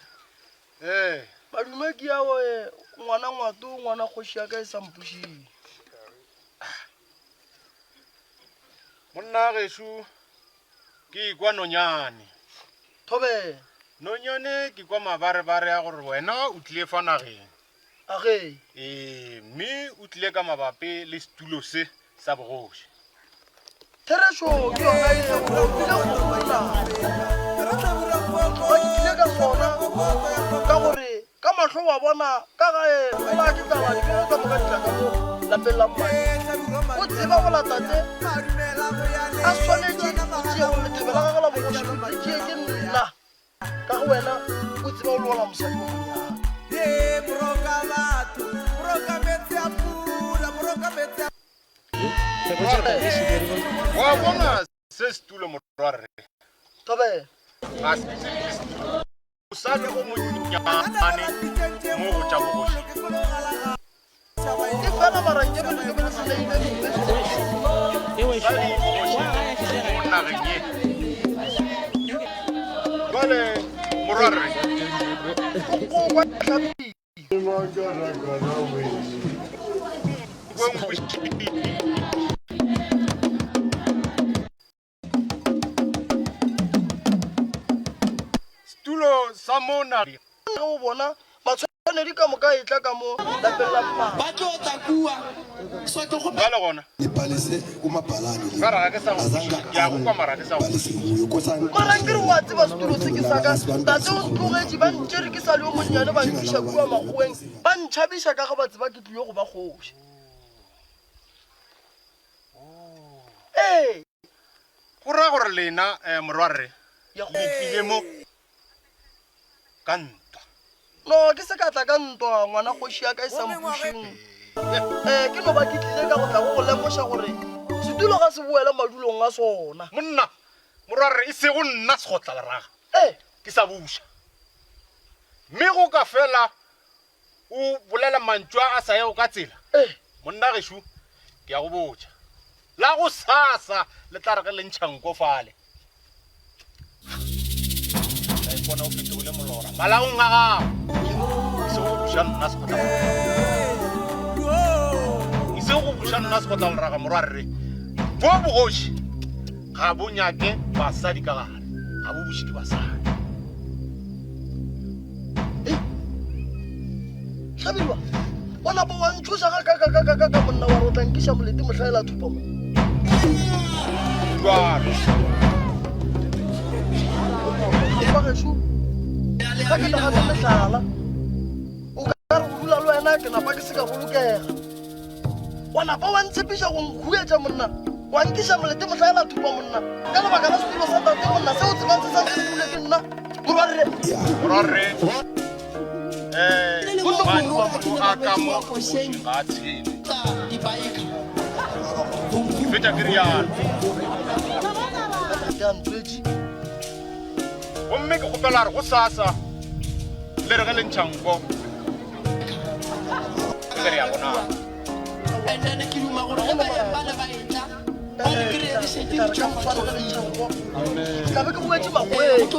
ee madume ke ao eh, ngwana ngwato ngwana kgoši ya ka e sa mpušing monna gešo ke ikwa nonyane thobela nonyane ke kwa mabarebare a gore wena o tlile fa nageng age ee mme o tlile ka mabapi le setulo se sa bogoši. Therešo ke yona ye, o opile kgomo monna. Ba ke tlile ka sona ka gore ka mahlo wa bona ka gae gola ke tlala dipego ka moka di tla ka mo lapeng la mmane. O tseba gola tate a swanetše go tšea gore lethebe la gagwe la bogoši le tšee ke nna ka go wena o tseba o lola mosadi wa monyana. Wa bona se setulo morwarre. Thobela. Ga se ke setulo. O sa le o monnyane mo go tša bogoši. E fela mara nke be ke be le se neile dibe. Sa le bogoši mo nageng ye. Jwale morwarre. O kwa tlhapi. Setulo sa mona. Ge o bona matshwanedi ka moka e tla ka mo lapeng la mma. Ba tlo tla kua. So ke kgopela. Bjale gona. Lipalese kumabhalane le Ka re ga ke sa go azange ke a go kwa mara ke sa go balise kuyo kosang Mara nkere wa tseba setulo se ke sa ka. Tate o ntlogetše ba ntšere ke sa le yo monnyane ba nkiša kua makgoweng ba ntšhabiša ka ge ba tseba ke tlile go ba kgoši. Ee. Go ra gore lena eh, morwarre le tlile mo ka ntwa. No, ke se ka tla ka ntwa, ngwana kgoši ya ka e sa mpušeng. Ee, ke no ba ke tlile ka go tla go go lemoša gore setulo ga se boele madulong a sona. Monna, morwarre, e sego nna Sekgotlaleraga. Ee. Ke sa buša. Mme go ka fela o bolela mantšu a a sa yego ka tsela monna gešo ke ya go botša la go sasa le tla re ge le ntšha nko fale ka ipona o fetogile molora malaong a gago e sego go buša nna sekgotla e sego go buša nna sekgotla leraga morwa rre bo bogoši ga bo nyake basadi ka gare ga bo buše ke basadi Hlabirwa, wa napa wa ntšhoša ga ka ka ka ka ka ka monna wa re o tla nkiša molete mohlaela thupa mo. Jwalo. Ba gešo, ga ke nagane mehlala, o ka re go dula le wena ke napa ke se ka bolokega. Wa napa wa ntshepiša go nkhuetša monna, wa nkiša molete mohlaela thupa monna, ka lebaka la setulo sa tate monna, se o tsebang se santse se dule ke nna, morwarre. Morwarre, eh, mantšu a ka mo kgošing ga a tshelwe. Ke fetša ke rialo. Tate a ntswetše. Gomme ke kgopela gore gosasa le re ge le ntšha nko Ke re ya bona. And then ke duma gore ge ba ba le ba etla ba re kry-e re šetše ditšhofatšhofile. Tla be ke boetše makgweng.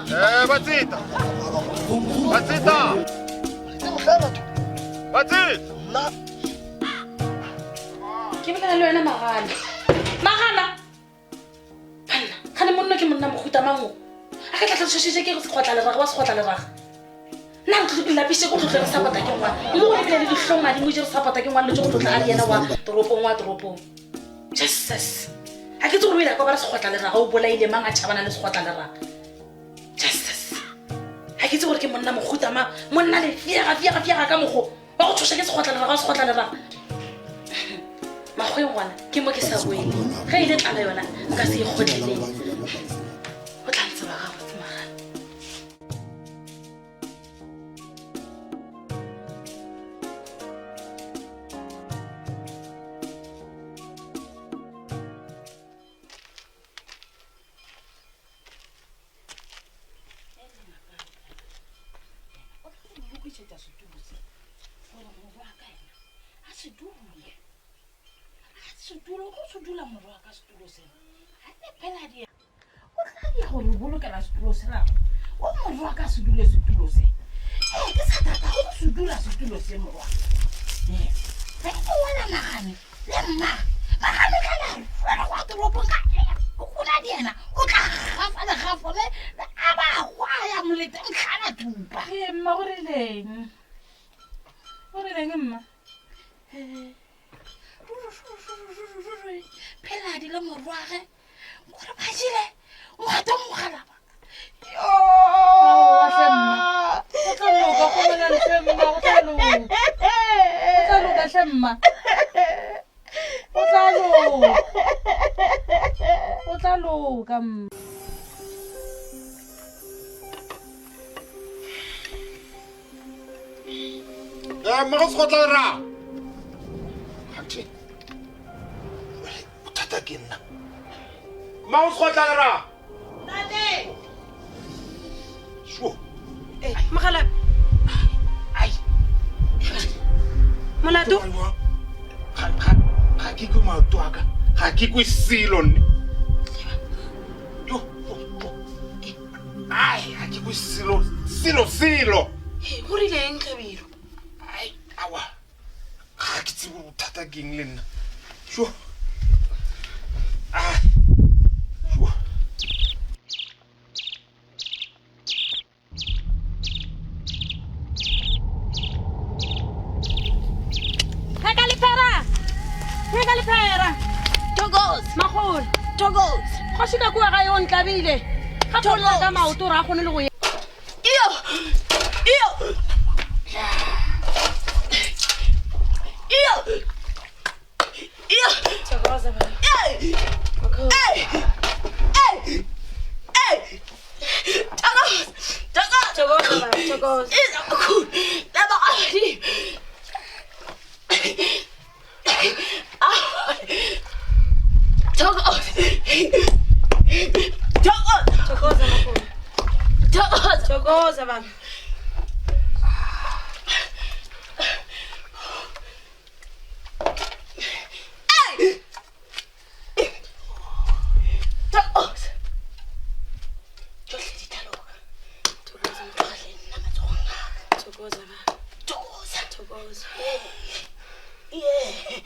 Eh, batseta. Batseta. Ke mohlala batho. Batseta. Nna. Ke bolela le wena Magana. Magana! Banna, gane monna ke monna mohuta mang o? A ka tla tla tshositše ke sekgotla leraga wa sekgotla leraga. Nna ntlo lapiše go tlotla re sapota ke ngwana. Mo go lebile le dihlong a di mo je re sapota ke ngwana le tso go tlotla a le yena wa toropong wa toropong. Jesus. A ke tse gore o ile a kwa ba re sekgotla leraga o bolaile mang a tšhabana le sekgotla leraga. Jesus. A ke tse gore ke monna mohuta mang monna le fiega fiega fiega ka mogo. Wa go tshoša ke sekgotla leraga wa sekgotla leraga. Makgweng gona ke mo ke sa boele. Ge e le tlala yona nka se e kgotlelele. O tla ntseba gabotse magane. Lokišetša setulo se gore morwa wa ka yena a se dule. A se dule, o tlo se dula morwa wa ka setulo sena. A ne phela di o tla dia gore o bolokela setulo sela. O morwa wa ka se dule setulo se. Ee, ke sa tata o se dula setulo se morwa. Ee, ge ke ngwana magane le mma magane o tla ba fela kwa toropong ka o na le yena o tla gafa legafo le a ba gwaya molete mtlhana thupa Ee, mma o rileng o rileng mma Ee, ruri, ruri, ruri, ruri, ruri. Phela. Pheladi le morwage gore ba jele ngwato mogalaba. Aowa, hle mma. Go tla loka, gomelang hle mma, go tla loka. Go tla loka hle mma. Go tla loka. Go tla loka mma. Eh, mmago sekgotla ra. Ganthe, bothata ke nna. Mmago sekgotla ra. Tate! Sure. Eh, mogala. Ai. Molato? Ga ga ga ke kwe maoto a ka. Ga ke kwe selo nne. Yo, yo, yo. Ai, ga ke kwe selo, selo, selo. Go rile eng Tlhabiro? Ai, awa. Ga ke tsebe gore bothata ke eng le nna. Sure. Ah. Sure. Pheka lephera! Pheka lephera! Togos! Magolo! Togos! Kgoši ka kua gae o ntlabile. Ga go ka maoto gore a kgone le go ye. Iyo! Iyo! Iyo! Iyo! Thokoza baba. Ey! Ey! Ey! Ey! Thokoza! Thokoza! Thokoza baba, thokoza. Iza kakhulu. Laba ali. Thokoza. Thokoza. Thokoza makhulu. Thokoza. Thokoza baba. Thokoza. Tšohle di tla loka. Thokoza le nna matsogong a ka. Thokoza baba. Thokoza. Thokoza. Yeah. Yeah.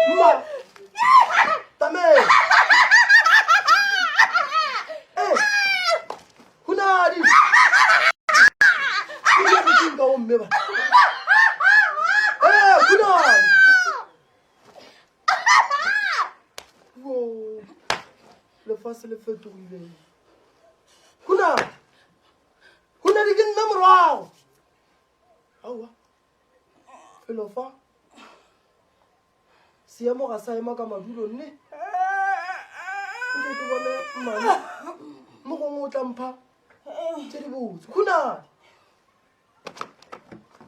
Mma! Tame! Eh! Hunadi! Ke ya go ka o mme ba. Eh, hunadi! Wo! Lefase le fetogile. Hunadi! Hunadi ke nna morwago. Aowa. Felo fa. Seemo ga sa ema ka madulo nne. Nke ke bone mmane. Mo gongwe o tla mpha tše di botse. Hunadi!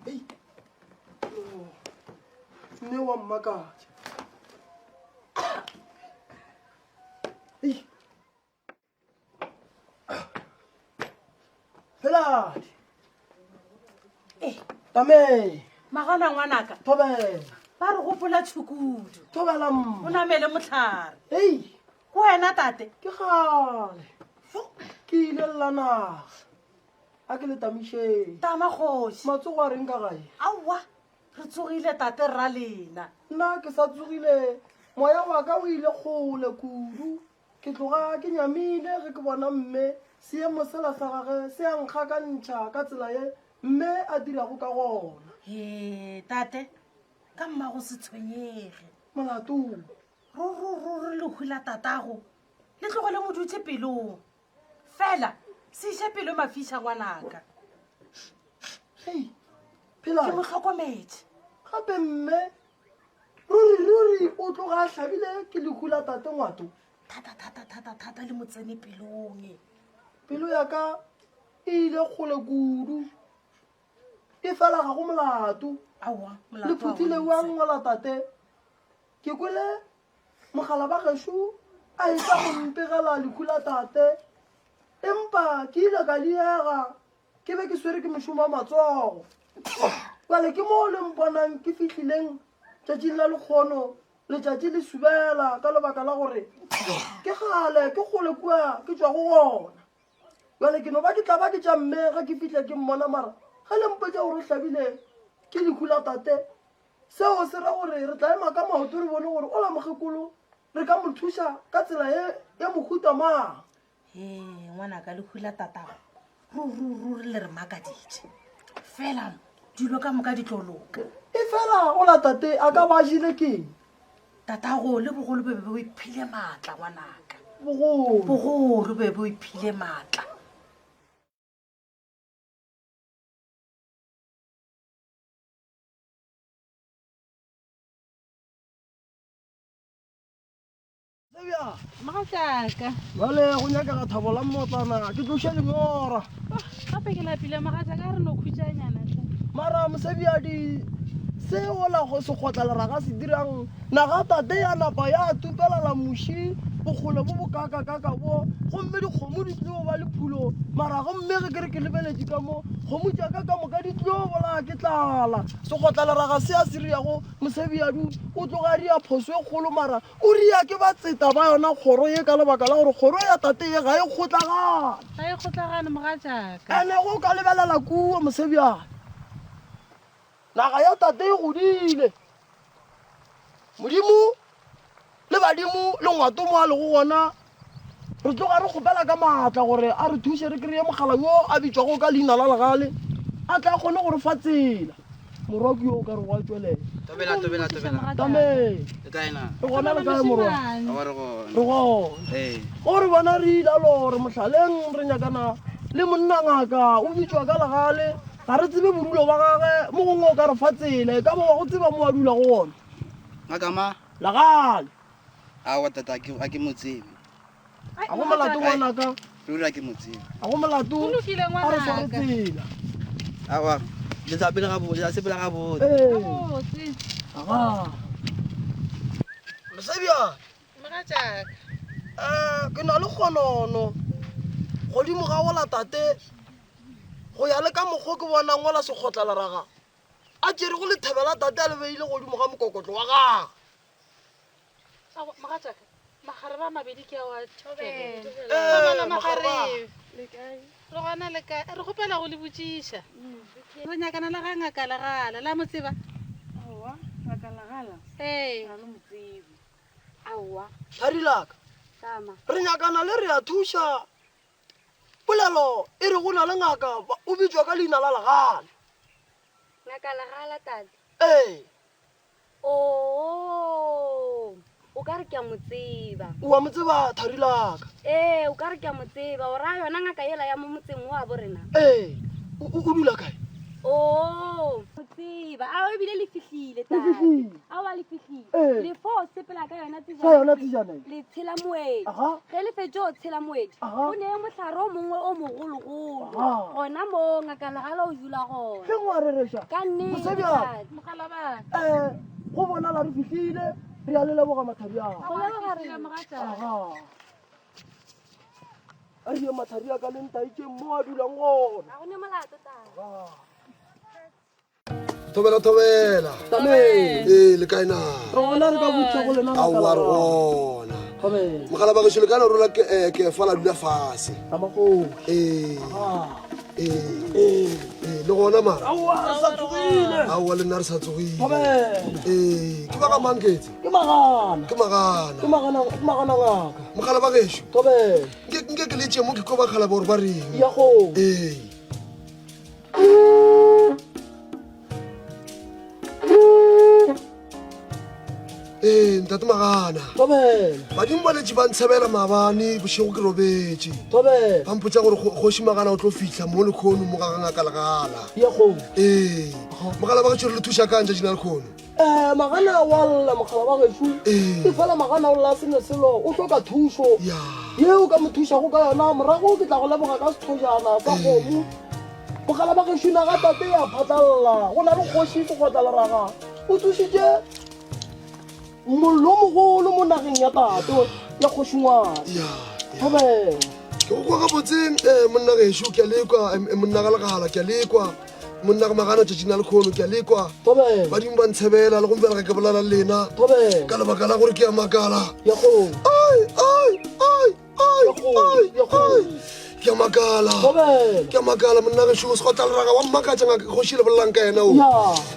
Ei. Oh. Mme wa mmakatša. Ei. Pheladi. Eh. Tame. Magana ngwanaka. Thobela. Ba re gopola tšhukudu. Thobela mma. O namele mohlare. Ei. Ke wena tate. Ke kgale. Ke ile lla naga. A ke le tamišeng. Tama kgoši. Matsogo a reng ka gae? Aowa. Re tsogile tate rra lena. Nna ke sa tsogile. Moya wa ka o ile kgole kudu. Ke tloga ke nyamile ge ke bona mme seemo sela sa gage se a nkgakantšha ka tsela ye mme a dirago ka gona. Hee, tate, ka mmago se tshwenyege. Molato. Ruri-ruri lehu la tatago le tloge le mo dutše pelong. Fela se iše pelo mafiša ngwanaka. Hei, phela. Ke mo hlokometše. Gape mme Ruri, ruri o tloga a hlabile ke lehu la tate Ngwato. Thata, thata, thata, thata le mo tsene pelong. Pelo ya ka e ile kgole kudu. E fela ga go molato. Aowa, molato Le phuthile wa ngola tate. Ke kwele mogala ba gešo a etla go mpegela lehu la tate. Empa ke ile ka diega ke be ke swere ke mošomo wa matsogo bjale ke moo le mponang ke fihlileng tšatšing la lekgono letšatši le subela ka lebaka la gore ke gale ke kgole kua ke tšwa go gona bjale ke no ba ke tla ba ke tša mme ge ke fihle ke mmona mara ge le mpotša gore o hlabile ke lehu la tate. Seo se ra gore re tla ema ka maoto re bone gore ola mokgekolo re ka mo thuša ka tsela ye ya mohuta mang. Ee, ngwanaka lehu la tatago ruri le re makaditše. Fela dilo ka moka di tlo loka. E fela ola tate a ka ba a jele keng? Tatago le bogolo bo be bo iphile maatla ngwanaka. Bogolo. Bogolo be bo iphile maatla. Mogatšaka. Bjale go nyakega thabo la mmotlana ke tloše lenyora. Gape ke lapile mogatšaka a re no khutšanyana hle. Mara mosebjadi se ola go sekgotla-leraga se dirang naga tate ya napa ya tupelala muši bokgole bo bokakakaka bo gomme dikgomo di tlo ba le phulo mara gomme ge ke re ke lebeletše ka mo kgomo tša ka ka moka di tlo bolaya ke tlala sekgotla-leraga se a se riago mosebjadi o tloga a ria phoso e kgolo mara O ria ke batseta ba yona kgoro ye ka lebaka la gore kgoro ya tate ye ga e kgotlagane. Ga e kgotlagane mogatšaka. Ene go ka lebelela kua Mosebjane. Naga ya tate e godile. Modimo le badimo le ngwato mo a lego gona re tloga re kgopela ka maatla gore a re thuše re kry-e mogala yo a bitšwago ka leina la legale a tla kgone go re fa tsela morwa ke yo o ka re wa tšwelela Tobela, tobela, tobela. Tame. Le kae na? Re gona le kae morwa? Aowa, re gona. Re gona. Ee. Go re bona re ile lore mohlaleng re nyakana le monna ngaka o bitšwa ka legale ga re tsebe bodulo ba gage mo gongwe o ka re fa tsela e ka ba wa go tseba mo a dulago gona. Ngaka ma? Legale. Aowa tata, a ke mo tsebe. A go molato ngwanaka. Ruri a ke mo tsebe. A go molato. Go lokile A re sware ngwanaka. tsela. Aowa, le sa pele gabotse, le sa sepela gabotse. Ee. Gabotse. Aga. Mosebjana. Mogatšaka. Eh, ke na le kgonono godimo ga gola tate go ya le ka mokgwa ke bonang gola sekgotlaleraga a tšerego lethebe la tate a le beile godimo ga mokokotlo wa gage. Aowa, mogatšaka, magarebe a mabedi ke ao a Ee, Thobela magarebe a. magarebe. Re gona le kae? Re kgopela go le botšiša. Re nyakana le ga ngaka Legala. La mo tseba? Aowa, ngaka Legala? Ee. Ga re mo tsebe. Aowa. Thari laka. Tama. Re nyakana le re a thuša. Polelo e re go na le ngaka o bitšwa ka leina la Legala. Ngaka Legala, tate? Ee. Oo, o ka re ke a mo tseba. O a mo tseba, thari la ka? Ee, o ka re ke a mo tseba. O raya yona ngaka yela ya mo motseng wa bo rena? Ee, o, o, o dula kae? Oo, mo tseba. Ao, ebile le fihlile, Le tate. fihlile. Aowa, le fihlile. Ee. Le fo sepela ka yona tsejana. Ka yona tsejana e? Le tshela moedi. Aha. Ge le fetše go tshela moedi, Aha. go ne mohlare o mongwe o mogologolo. Aha. Gona moo ngaka Legala o dula gona. Hleng wa rereša? Ka nnete, Mosebjana. tate. Mogalabana. Eh, go bonala re fihlile, re a le leboga mathari a. Go leboga rena. Aha. A re ye mathari a ka le ntaetšeng mo a dulang gona. Ga go ne molato, tate. Aha. Thobela thobela. Amen. Ee, le kae na? Re gona re ka botša go lena Aowa re gona. Mogala ba gešo le ka no rola ke eh, ke fa la dula fase. Ee. Ee. Ee, le gona mara. Aowa re sa tsogile. Aowa le nna re sa tsogile. Thobela. Ee, ke ba ga mang ketse? Ke magana. Ke magana. Ke magana, ke magana ngaka. Mogala ba gešo. Thobela. Nke nke ke letše mo ke ko bakgala ba gore ba reng. Ya go. Ee. Ee, ntate Magana. Badimo ba letše ba ntshebela maabane bošego ke robetše. Ba mpotša gore kgoši Magana o tlo fihla mo lekhono mo ga ga ngaka Legala. Ee, mogala ba gešo re le thuša kang tšatši la lekhono? Um Magana wa lla mogala wa gešo. E fela Magana o lla seno selo o hloka thušo ye o ka mo thušago ka yona. Morago ke tla go leboga ka sethojana sa kgomo. Mogala ba gešo naga tate ya phatlalla go na le kgoši Sekgotla-Leraga o tsošitše mollo mogolo mo nageng ya tate ya kgoši Ngwana. Thobela. Ke go kwa gabotse um monna gešo ke a lekwa monna ga legala ke a lekwa monna ga magana tšatšing la lekgono ke a lekwa badimo ba ntshebela le gompela ge ke bolela le lena ka lebaka la gore ke a makala ai ai ai ai ai ai. Ke a makala. Ke a makala monna gešo segotla leraga wa mmakatša ngaka kgoši le bolelang ka yena o.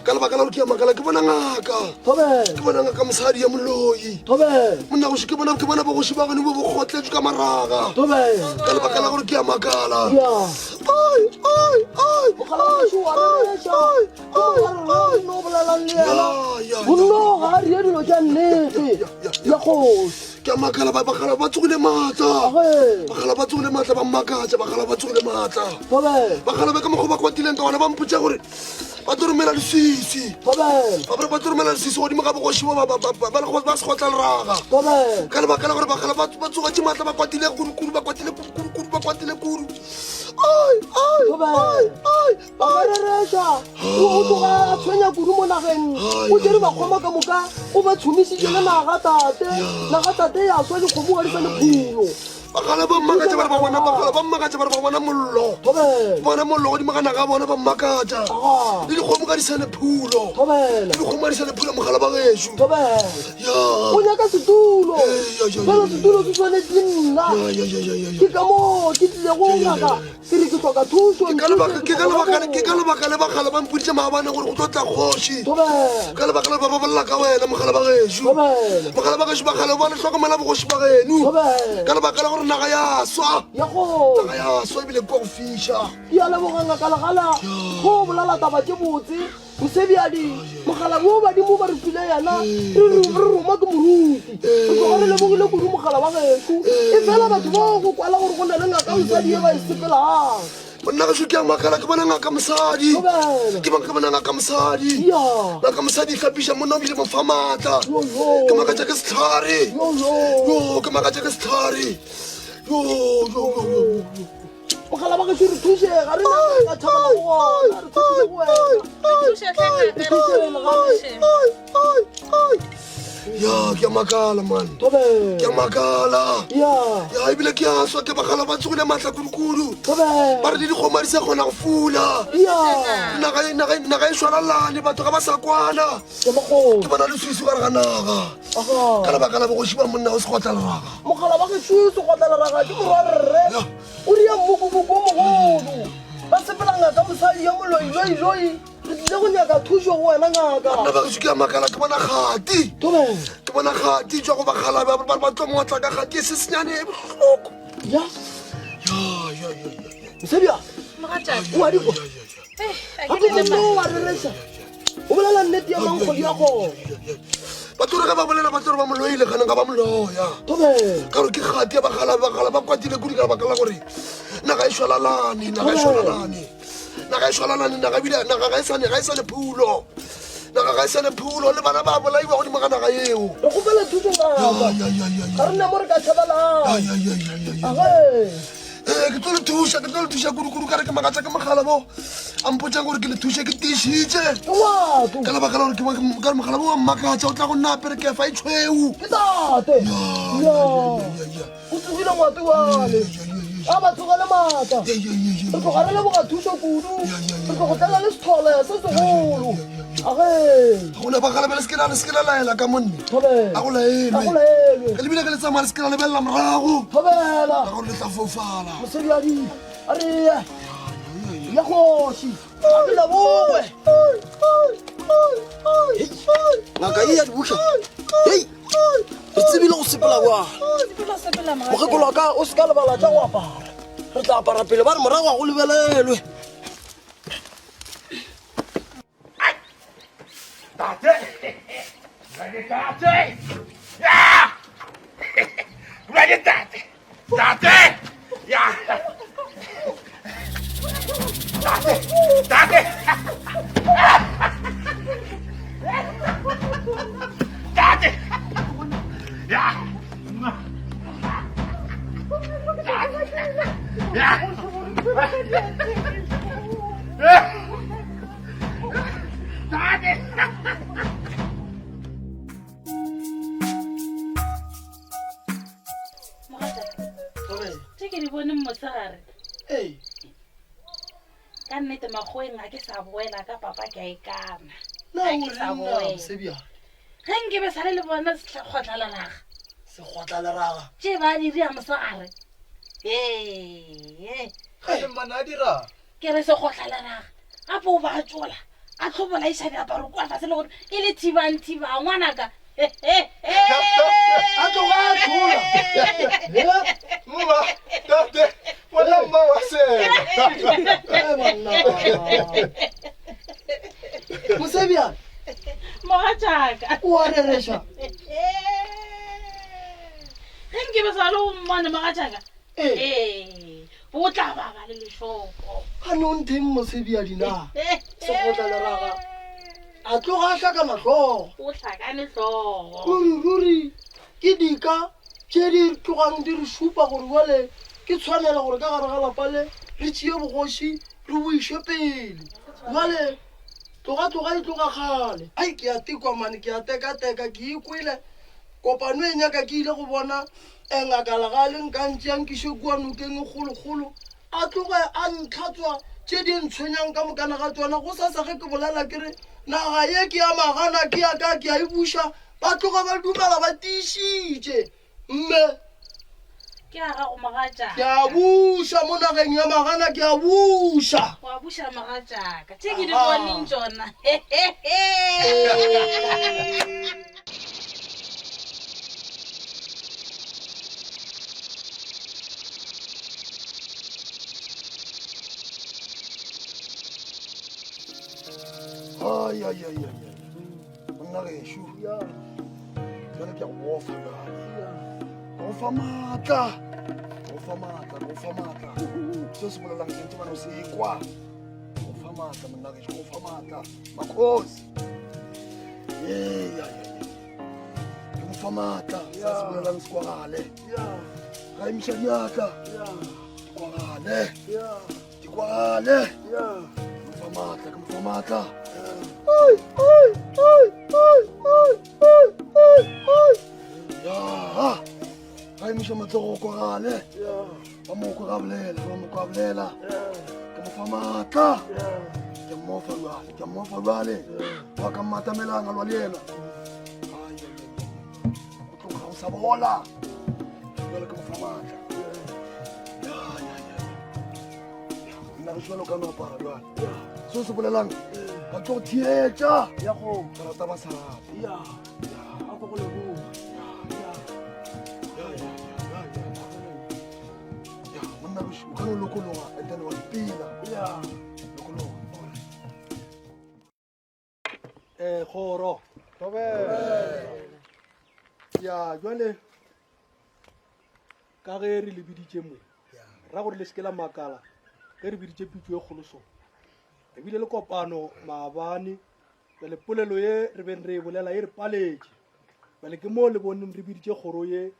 Ka lebaka la gore ke a makala ke bona ngaka. Ke bona ngaka mosadi ya moloi. Monna goši ke bona ke bona bogoši ba gone bo bo kgotletšwe ka maraga. Ka lebaka la gore ke a makala. Ai ai ai. Ai ai. No bolelang le yena. Bonno ga a rie dilo tša nnete. Ya kgoši. Ke a makala ba bagala ba tsogile maatla. Bagala ba tsogile maatla ba mmakatša bagala ba tsogile maatla. Bagala ba ka mokgwa ba kwatileng ka gona ba mpotša gore ba tlo romela leswiswi. Ba re ba tlo romela leswiswi godimo ga bogoši bo ba ba ba ba ba segotla leraga. Ka lebaka la gore bagala ba ba tsogetše maatla ba kwatile kudu-kudu ba kwatile kudu-kudu ba kwatile kudu. Ai ai ai ai Ba ka rereša, o o tloga a tshwenya kudu mo nageng. O tšere bakgoma ka moka, o ba tshomišitše le naga tate. Naga tate ya swa dikgomo ga di sa le phulo. Bagala ba mmakatša ba re ba bona bagala ba mmakatša ba re ba bona mollo. Bona mollo godimo ga naga ya bona ba mmakatša. Le dikgomo ga di sa le phulo. Le dikgomo ga di sa le phulo mogala ba gešo. Ya. O nyaka setulo. Fela setulo se swanetše nna. Ke ka moo ke tlilego ngaka. Ke re ke hloka thušo. Ke ka lebaka ke ka lebaka ke ka lebaka le bagala ba mpoditše maabane gore go tlo tla kgoši. Ka lebaka la ba ba bolela ka wena mogala ba gešo. Mogala ba gešo bagala ba le hlokomela bogoši ba geno. Ka lebaka la gore naga ya swa. Naga ya swa ebile kwa go fiša. Ke a leboga ngaka Legala go bolela taba tše botse. Mosebjadi, mogala wo badimo ba re file yena, re re roma ke moruti. Re tloga re lebogile kudu mogala wa gešo. Efela batho bao go kwala gore go na le ngaka mosadi ye ba e sepelang. Monna gešo ke a makala ke bona ngaka mosadi. Ke bang ke bona ngaka mosadi. Ngaka mosadi e hlapiša monna o bile mo fa maatla. Ke makatša ke sehlare. Yo, ke makatša ke sehlare. Yo, yo, yo, yo. Mogala wa gešo re thuše ga re na ka thabela go gona re tshepile go wena. Re thuše hle ngaka, re thuše. Ya, ke a makala man. Ke a makala. Ya. Ya, ebile ke a swa ke bagala ba tsogile maatla kudu-kudu. Ba re le dikgomo ga di sa kgona go fula. Ya. Naga e- naga e- naga e šwalalane batho ga ba sa kwana. Ke bona leswiswi gare ga naga. Ka lebaka la bogoši ba monna o segotla leraga. Mogala wa gešo segotla leraga ke morwa rre. O ria mmokobuko o mogolo. Ba sepela ngaka mosadi ya moloi loi loi. Re tlile go nyaka thušo go wena ngaka. Banna ba gešo ke a makala ke bona kgati. Ke bona kgati tšwa go bakgala ba ba ba tlo motla ka kgati e se senyane e bohloko. Ya. Ya ya ya. Mosadi a. Mogatšaka. O a di kwa. Eh, a Gape ke le o wa rereša. O bolela nnete ya mankgodi ya gona. Ba tlo re ge ba bolela ba tlo re ba mo loile ganeng ga ba mo loya. Ka gore ke kgati ya bagala bagala ba kwatile kudu ka lebaka la gore naga e šwalalane naga e šwalalane naga e šwalalane naga ebile naga ga e sane ga e sane phulo naga ga e sane phulo le bana ba bolaiwa godimo ga naga eo. Re kgopela thušo ngaka. Ga re na mo re ka tšhabelang. Age. Ee, ke tlo le thuša, ke tlo le thuša kudu-kudu ka re ke makatša ke mogala bo a mpotšang gore ke le thuše ke tiišitše. Ka lebaka la gore ke ka re mogala bo wa mmakatša o tla go nna apere kefa e tšhweu. Ke tate. Ya. O tsogile ngwato wale. A ba tsogele maatla. Re tloga re leboga thušo kudu. Re tlo go tlela le sethole se segolo. Age. Go le bagala ba le se ke la le se ke la laela ka monne. A go laelwe. A go laelwe. Ge le bile ge le tsamaya le se ke la lebelela morago. Thobela. Ka gore le tla foufala. Mosebjadi a re ye. Ya kgoši. A re leboge. Ngaka ye ya dibuša. Hei. Re tsebile go sepela kwa. Mokgekolo wa ka o se ka lebala tša go apara. Re tla apara pele ba re morago ga go lebelelwe. Tate! Tate! Ya! Ready, tate! Tate! Ya! Tate! Tate! Tate! Ya! Ya! Tše ke di boneng mosegare ka nnete makgoweng ga ke sa boela ka papa ke a ikana Na Ga o ke sa reng na, boela. Mosebjadi? Ge nke be sale le bona sekgotla leraga Sekgotla leraga. tše ba di ria mosegare. Ee. Gane mmane a dira. Ke re sekgotla leraga gape o ba tsola a tlo bolaiša diaparo kua fase le gore e le thibang thibang ngwanaka. A tloga a tlola. Mma, tate, wena mma wa sela. Mosebjana. Mogatšaka. O a rereša. Ge nke be sa le o mmone mogatšaka. Ee. O tla ba ba le lešoko. Gane o ntheng Mosebjadi na? Sekgotla leraga. A tloga a hlakana hlogo. O hlakane hlogo. Ruri ruri ke dika tše di tlogang di re šupa gore bjale ke tshwanelo gore ka gare ga lapa le re tšee bogoši re bo iše pele. Bjale tloga tloga e tloga kgale. Ai ke a tekwa mane ke a tekateka ke ikwele kopano e nyaka ke ile go bona ngaka Legale nka ntšea nkiše kua nokeng e kgolokgolo A tloge a ntlhatswa tše di ntshwenyang ka mokana ga tšona. Gosasa ge ke bolela ke re, Naga ye ke ya magana, ke ya ka, ke a e buša, ba tloga ba dumela ba tiišitše. Mme. Ke a gago mogatšaka. Ke a buša mo nageng ya magana, ke a buša. Wa buša mogatšaka. Tše ke di boneng tšona. Monna gešo jale ke a go bofa jale go fa maatla go fa maatla go fa maatla seo se bolelang sentse bana o se ekwa go fa maatla monna gešo go fa maatla makgosi eya ke mo fa maatla sa se bolelang se kwagale ga emiša diatla di kwagale di kwagale ke mo fa maatla ke mo fa maatla ya ga emiša matsogo go kwagale ba mokwe ga bolela ba mokwe ga bolela ke mo fa maatla ke mmofa jale ke mmofa jale wa ka mmatamelang a lwa le yena go tloga go sa bola jale ke mo fa maatla nna re jalo ka no apara jale seo se bolelang ba tlo go theetša ka rata ba sa rate monna o ka no lokologa and then wa pela lokologa um kgoro ya jwale ka ge re le biditše mo ra gore le seke la makala ge re biditše pitso e kgolo so re bile le kopano maabane Bjale polelo ye re beng re e bolela e re paletše. Bjale ke moo le boneng re biditše kgoro ye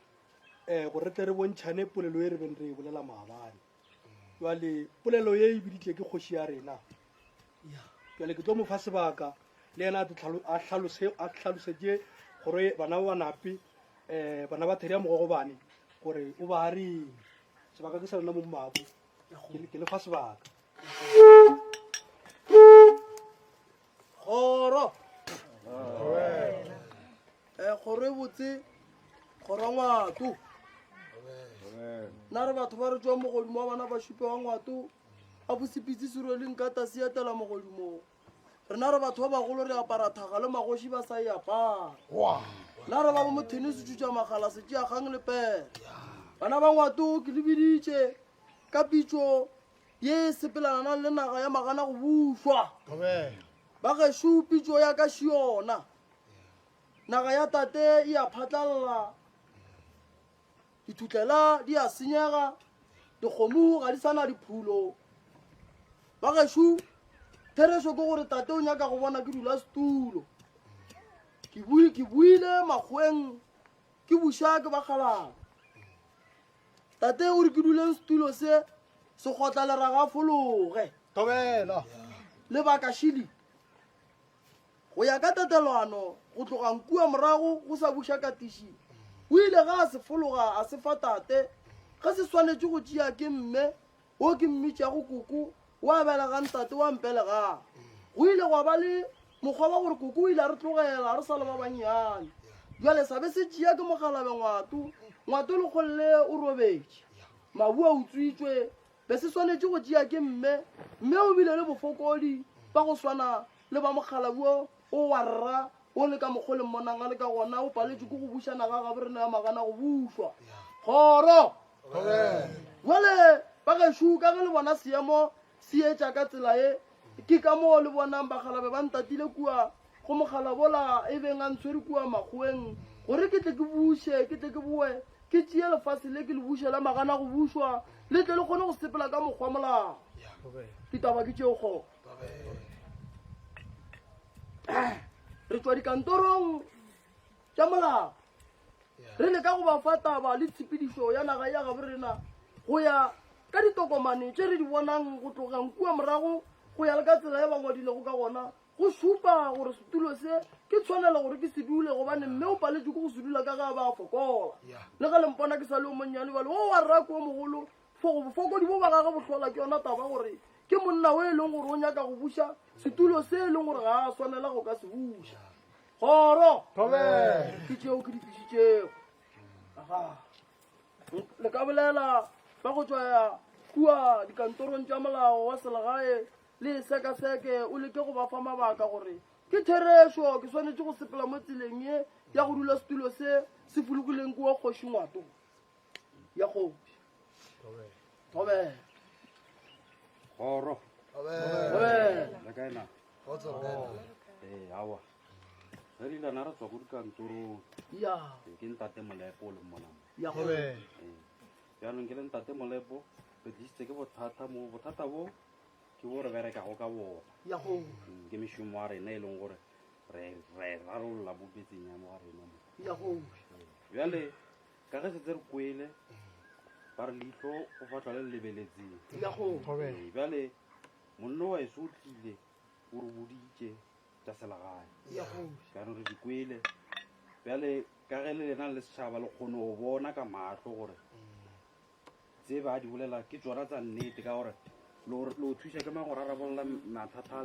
um gore re tle re bontšhane polelo ye re beng re e bolela maabane. Bjale polelo ye e biditše ke kgoši ya rena. Bjale ke tlo mo fa sebaka le yena a hlalosetše kgoro ye bana ba banape um bana ba theri ya mogogobane gore o ba reng. Sebaka ke sa lena mo mmabo. Ke le fa sebaka. Kgoro. Eh, kgoro e botse, kgoro ngwato. Nna re batho ba re tswang mogodimo wa bana ba šupe wa ngwato, a bosepitse se rweleng ka tase ya tela mogodimong. Rena re batho ba bagolo re apara thaga le magoši ba sa e apara. Nna re ba bo mothene se tšutša magala se tšea kgang le pere. Bana ba ngwato ke le biditše ka pitšo ye e sepelananang le naga ya magana go bušwa. Ba gešo pitšo ya ka šiona. Naga ya tate e a phatlalla, dithutlela di a senyega, dikgomo ga di sa na diphulo. Ba gešo therešo ke gore tate o nyaka go bona ke dula setulo. Ke buile makgoweng ke buša ke bakgalabje. Tate o re ke duleng setulo se sekgotla leraga a fologe. Thobela. Lebaka šili. Go ya ka tatelano go tloga nkua morago go sa buša katiši. O ile ga a se fologa a se fa tate ge se swanetše go tšea ke mme wo ke mmitšago koko wa belegang tate wa mpelegang. Go ile gwa ba le mokgwa wa gore koko o ile a re tlogela re sa le ba bannyane. Bjale sa be se tšea ke mokgalabe Ngwato. Ngwato lekgolle o robetše. Mabu a utswitšwe, be se swanetše go tšea ke mme, mme o bile le bofokodi ba go swana le ba mokgalabjo o wa rra o le ka mokgo le mmonang a le ka gona, o paletšwe ke go buša naga gabo rena ya magana go bušwa. Kgoro! Bjale ba gešo ka ge le bona seemo se etša ka tsela ye, ke ka moo le bonang bakgalabe ba ntatile kua go mokgalabola e beng a ntshwere kua makgoweng gore ke tle ke buše, ke tle ke boe ke tšee lefase le ke le buše la magana go bušwa, le tle le kgone go sepela ka mokgwa molao. Ditaba ke tšeo kgoro. Re tšwa dikantorong tša molao re leka go ba fa taba le tshepedišo ya naga ya gabo rena go ya ka ditokomane tše re di bonang go tlogang kua morago go ya le ka tsela ya ba ngwadilego ka gona go šupa gore setulo se ke tshwanelo gore ke se dule gobane mme o paletšwe ke go se dula ka ge a ba a fokola le ge le mpona ke sa le o monnyane bale o wa rrako o mogolo fo bofokodi bo ba gage bo hlola ke yona taba gore ke monna o e leng gore o nyaka go buša setulo se e leng gore ga a swanela go ka se buša kgoro ke tšeo ke di tlišitšego aga le ka bolela ba go tšwa ya kua dikantorong tša molao wa selegae le e sekaseke o leke go ba fa mabaka gore ke therešo ke swanetše go sepela mo tseleng ye ya go dula setulo se se fologileng kua kgoši ngwato ya kgoši thobela kgoro Thobela. le kae na ee awa ge re ilana re tswa ko dikantorong ya Ee, ke ntate molepo o leng monamo Ya go. Ee. jaanong ke le ntate molepo re tlisitse ke bothata mo bothata bo ke bo re berekago ka bona ya go Mm, ke mešomo wa rena e leng gore re re e rarolola mo metseng ya mo ga rena mo ya go bjale ka ge setse re kwele ba re leihlo o fatlwa le le lebeletseng Ya go. Ee, bjale monno wa eso o tlile o re boditše tša selegae Ya go. jaanong re di kwele bjale ka ge le lena le setšhaba le kgone go bona ka maahlo gore tse ba di bolela ke tsona tsa nnete ka gore lo lo thuša ke mang go rarabolola mathata a.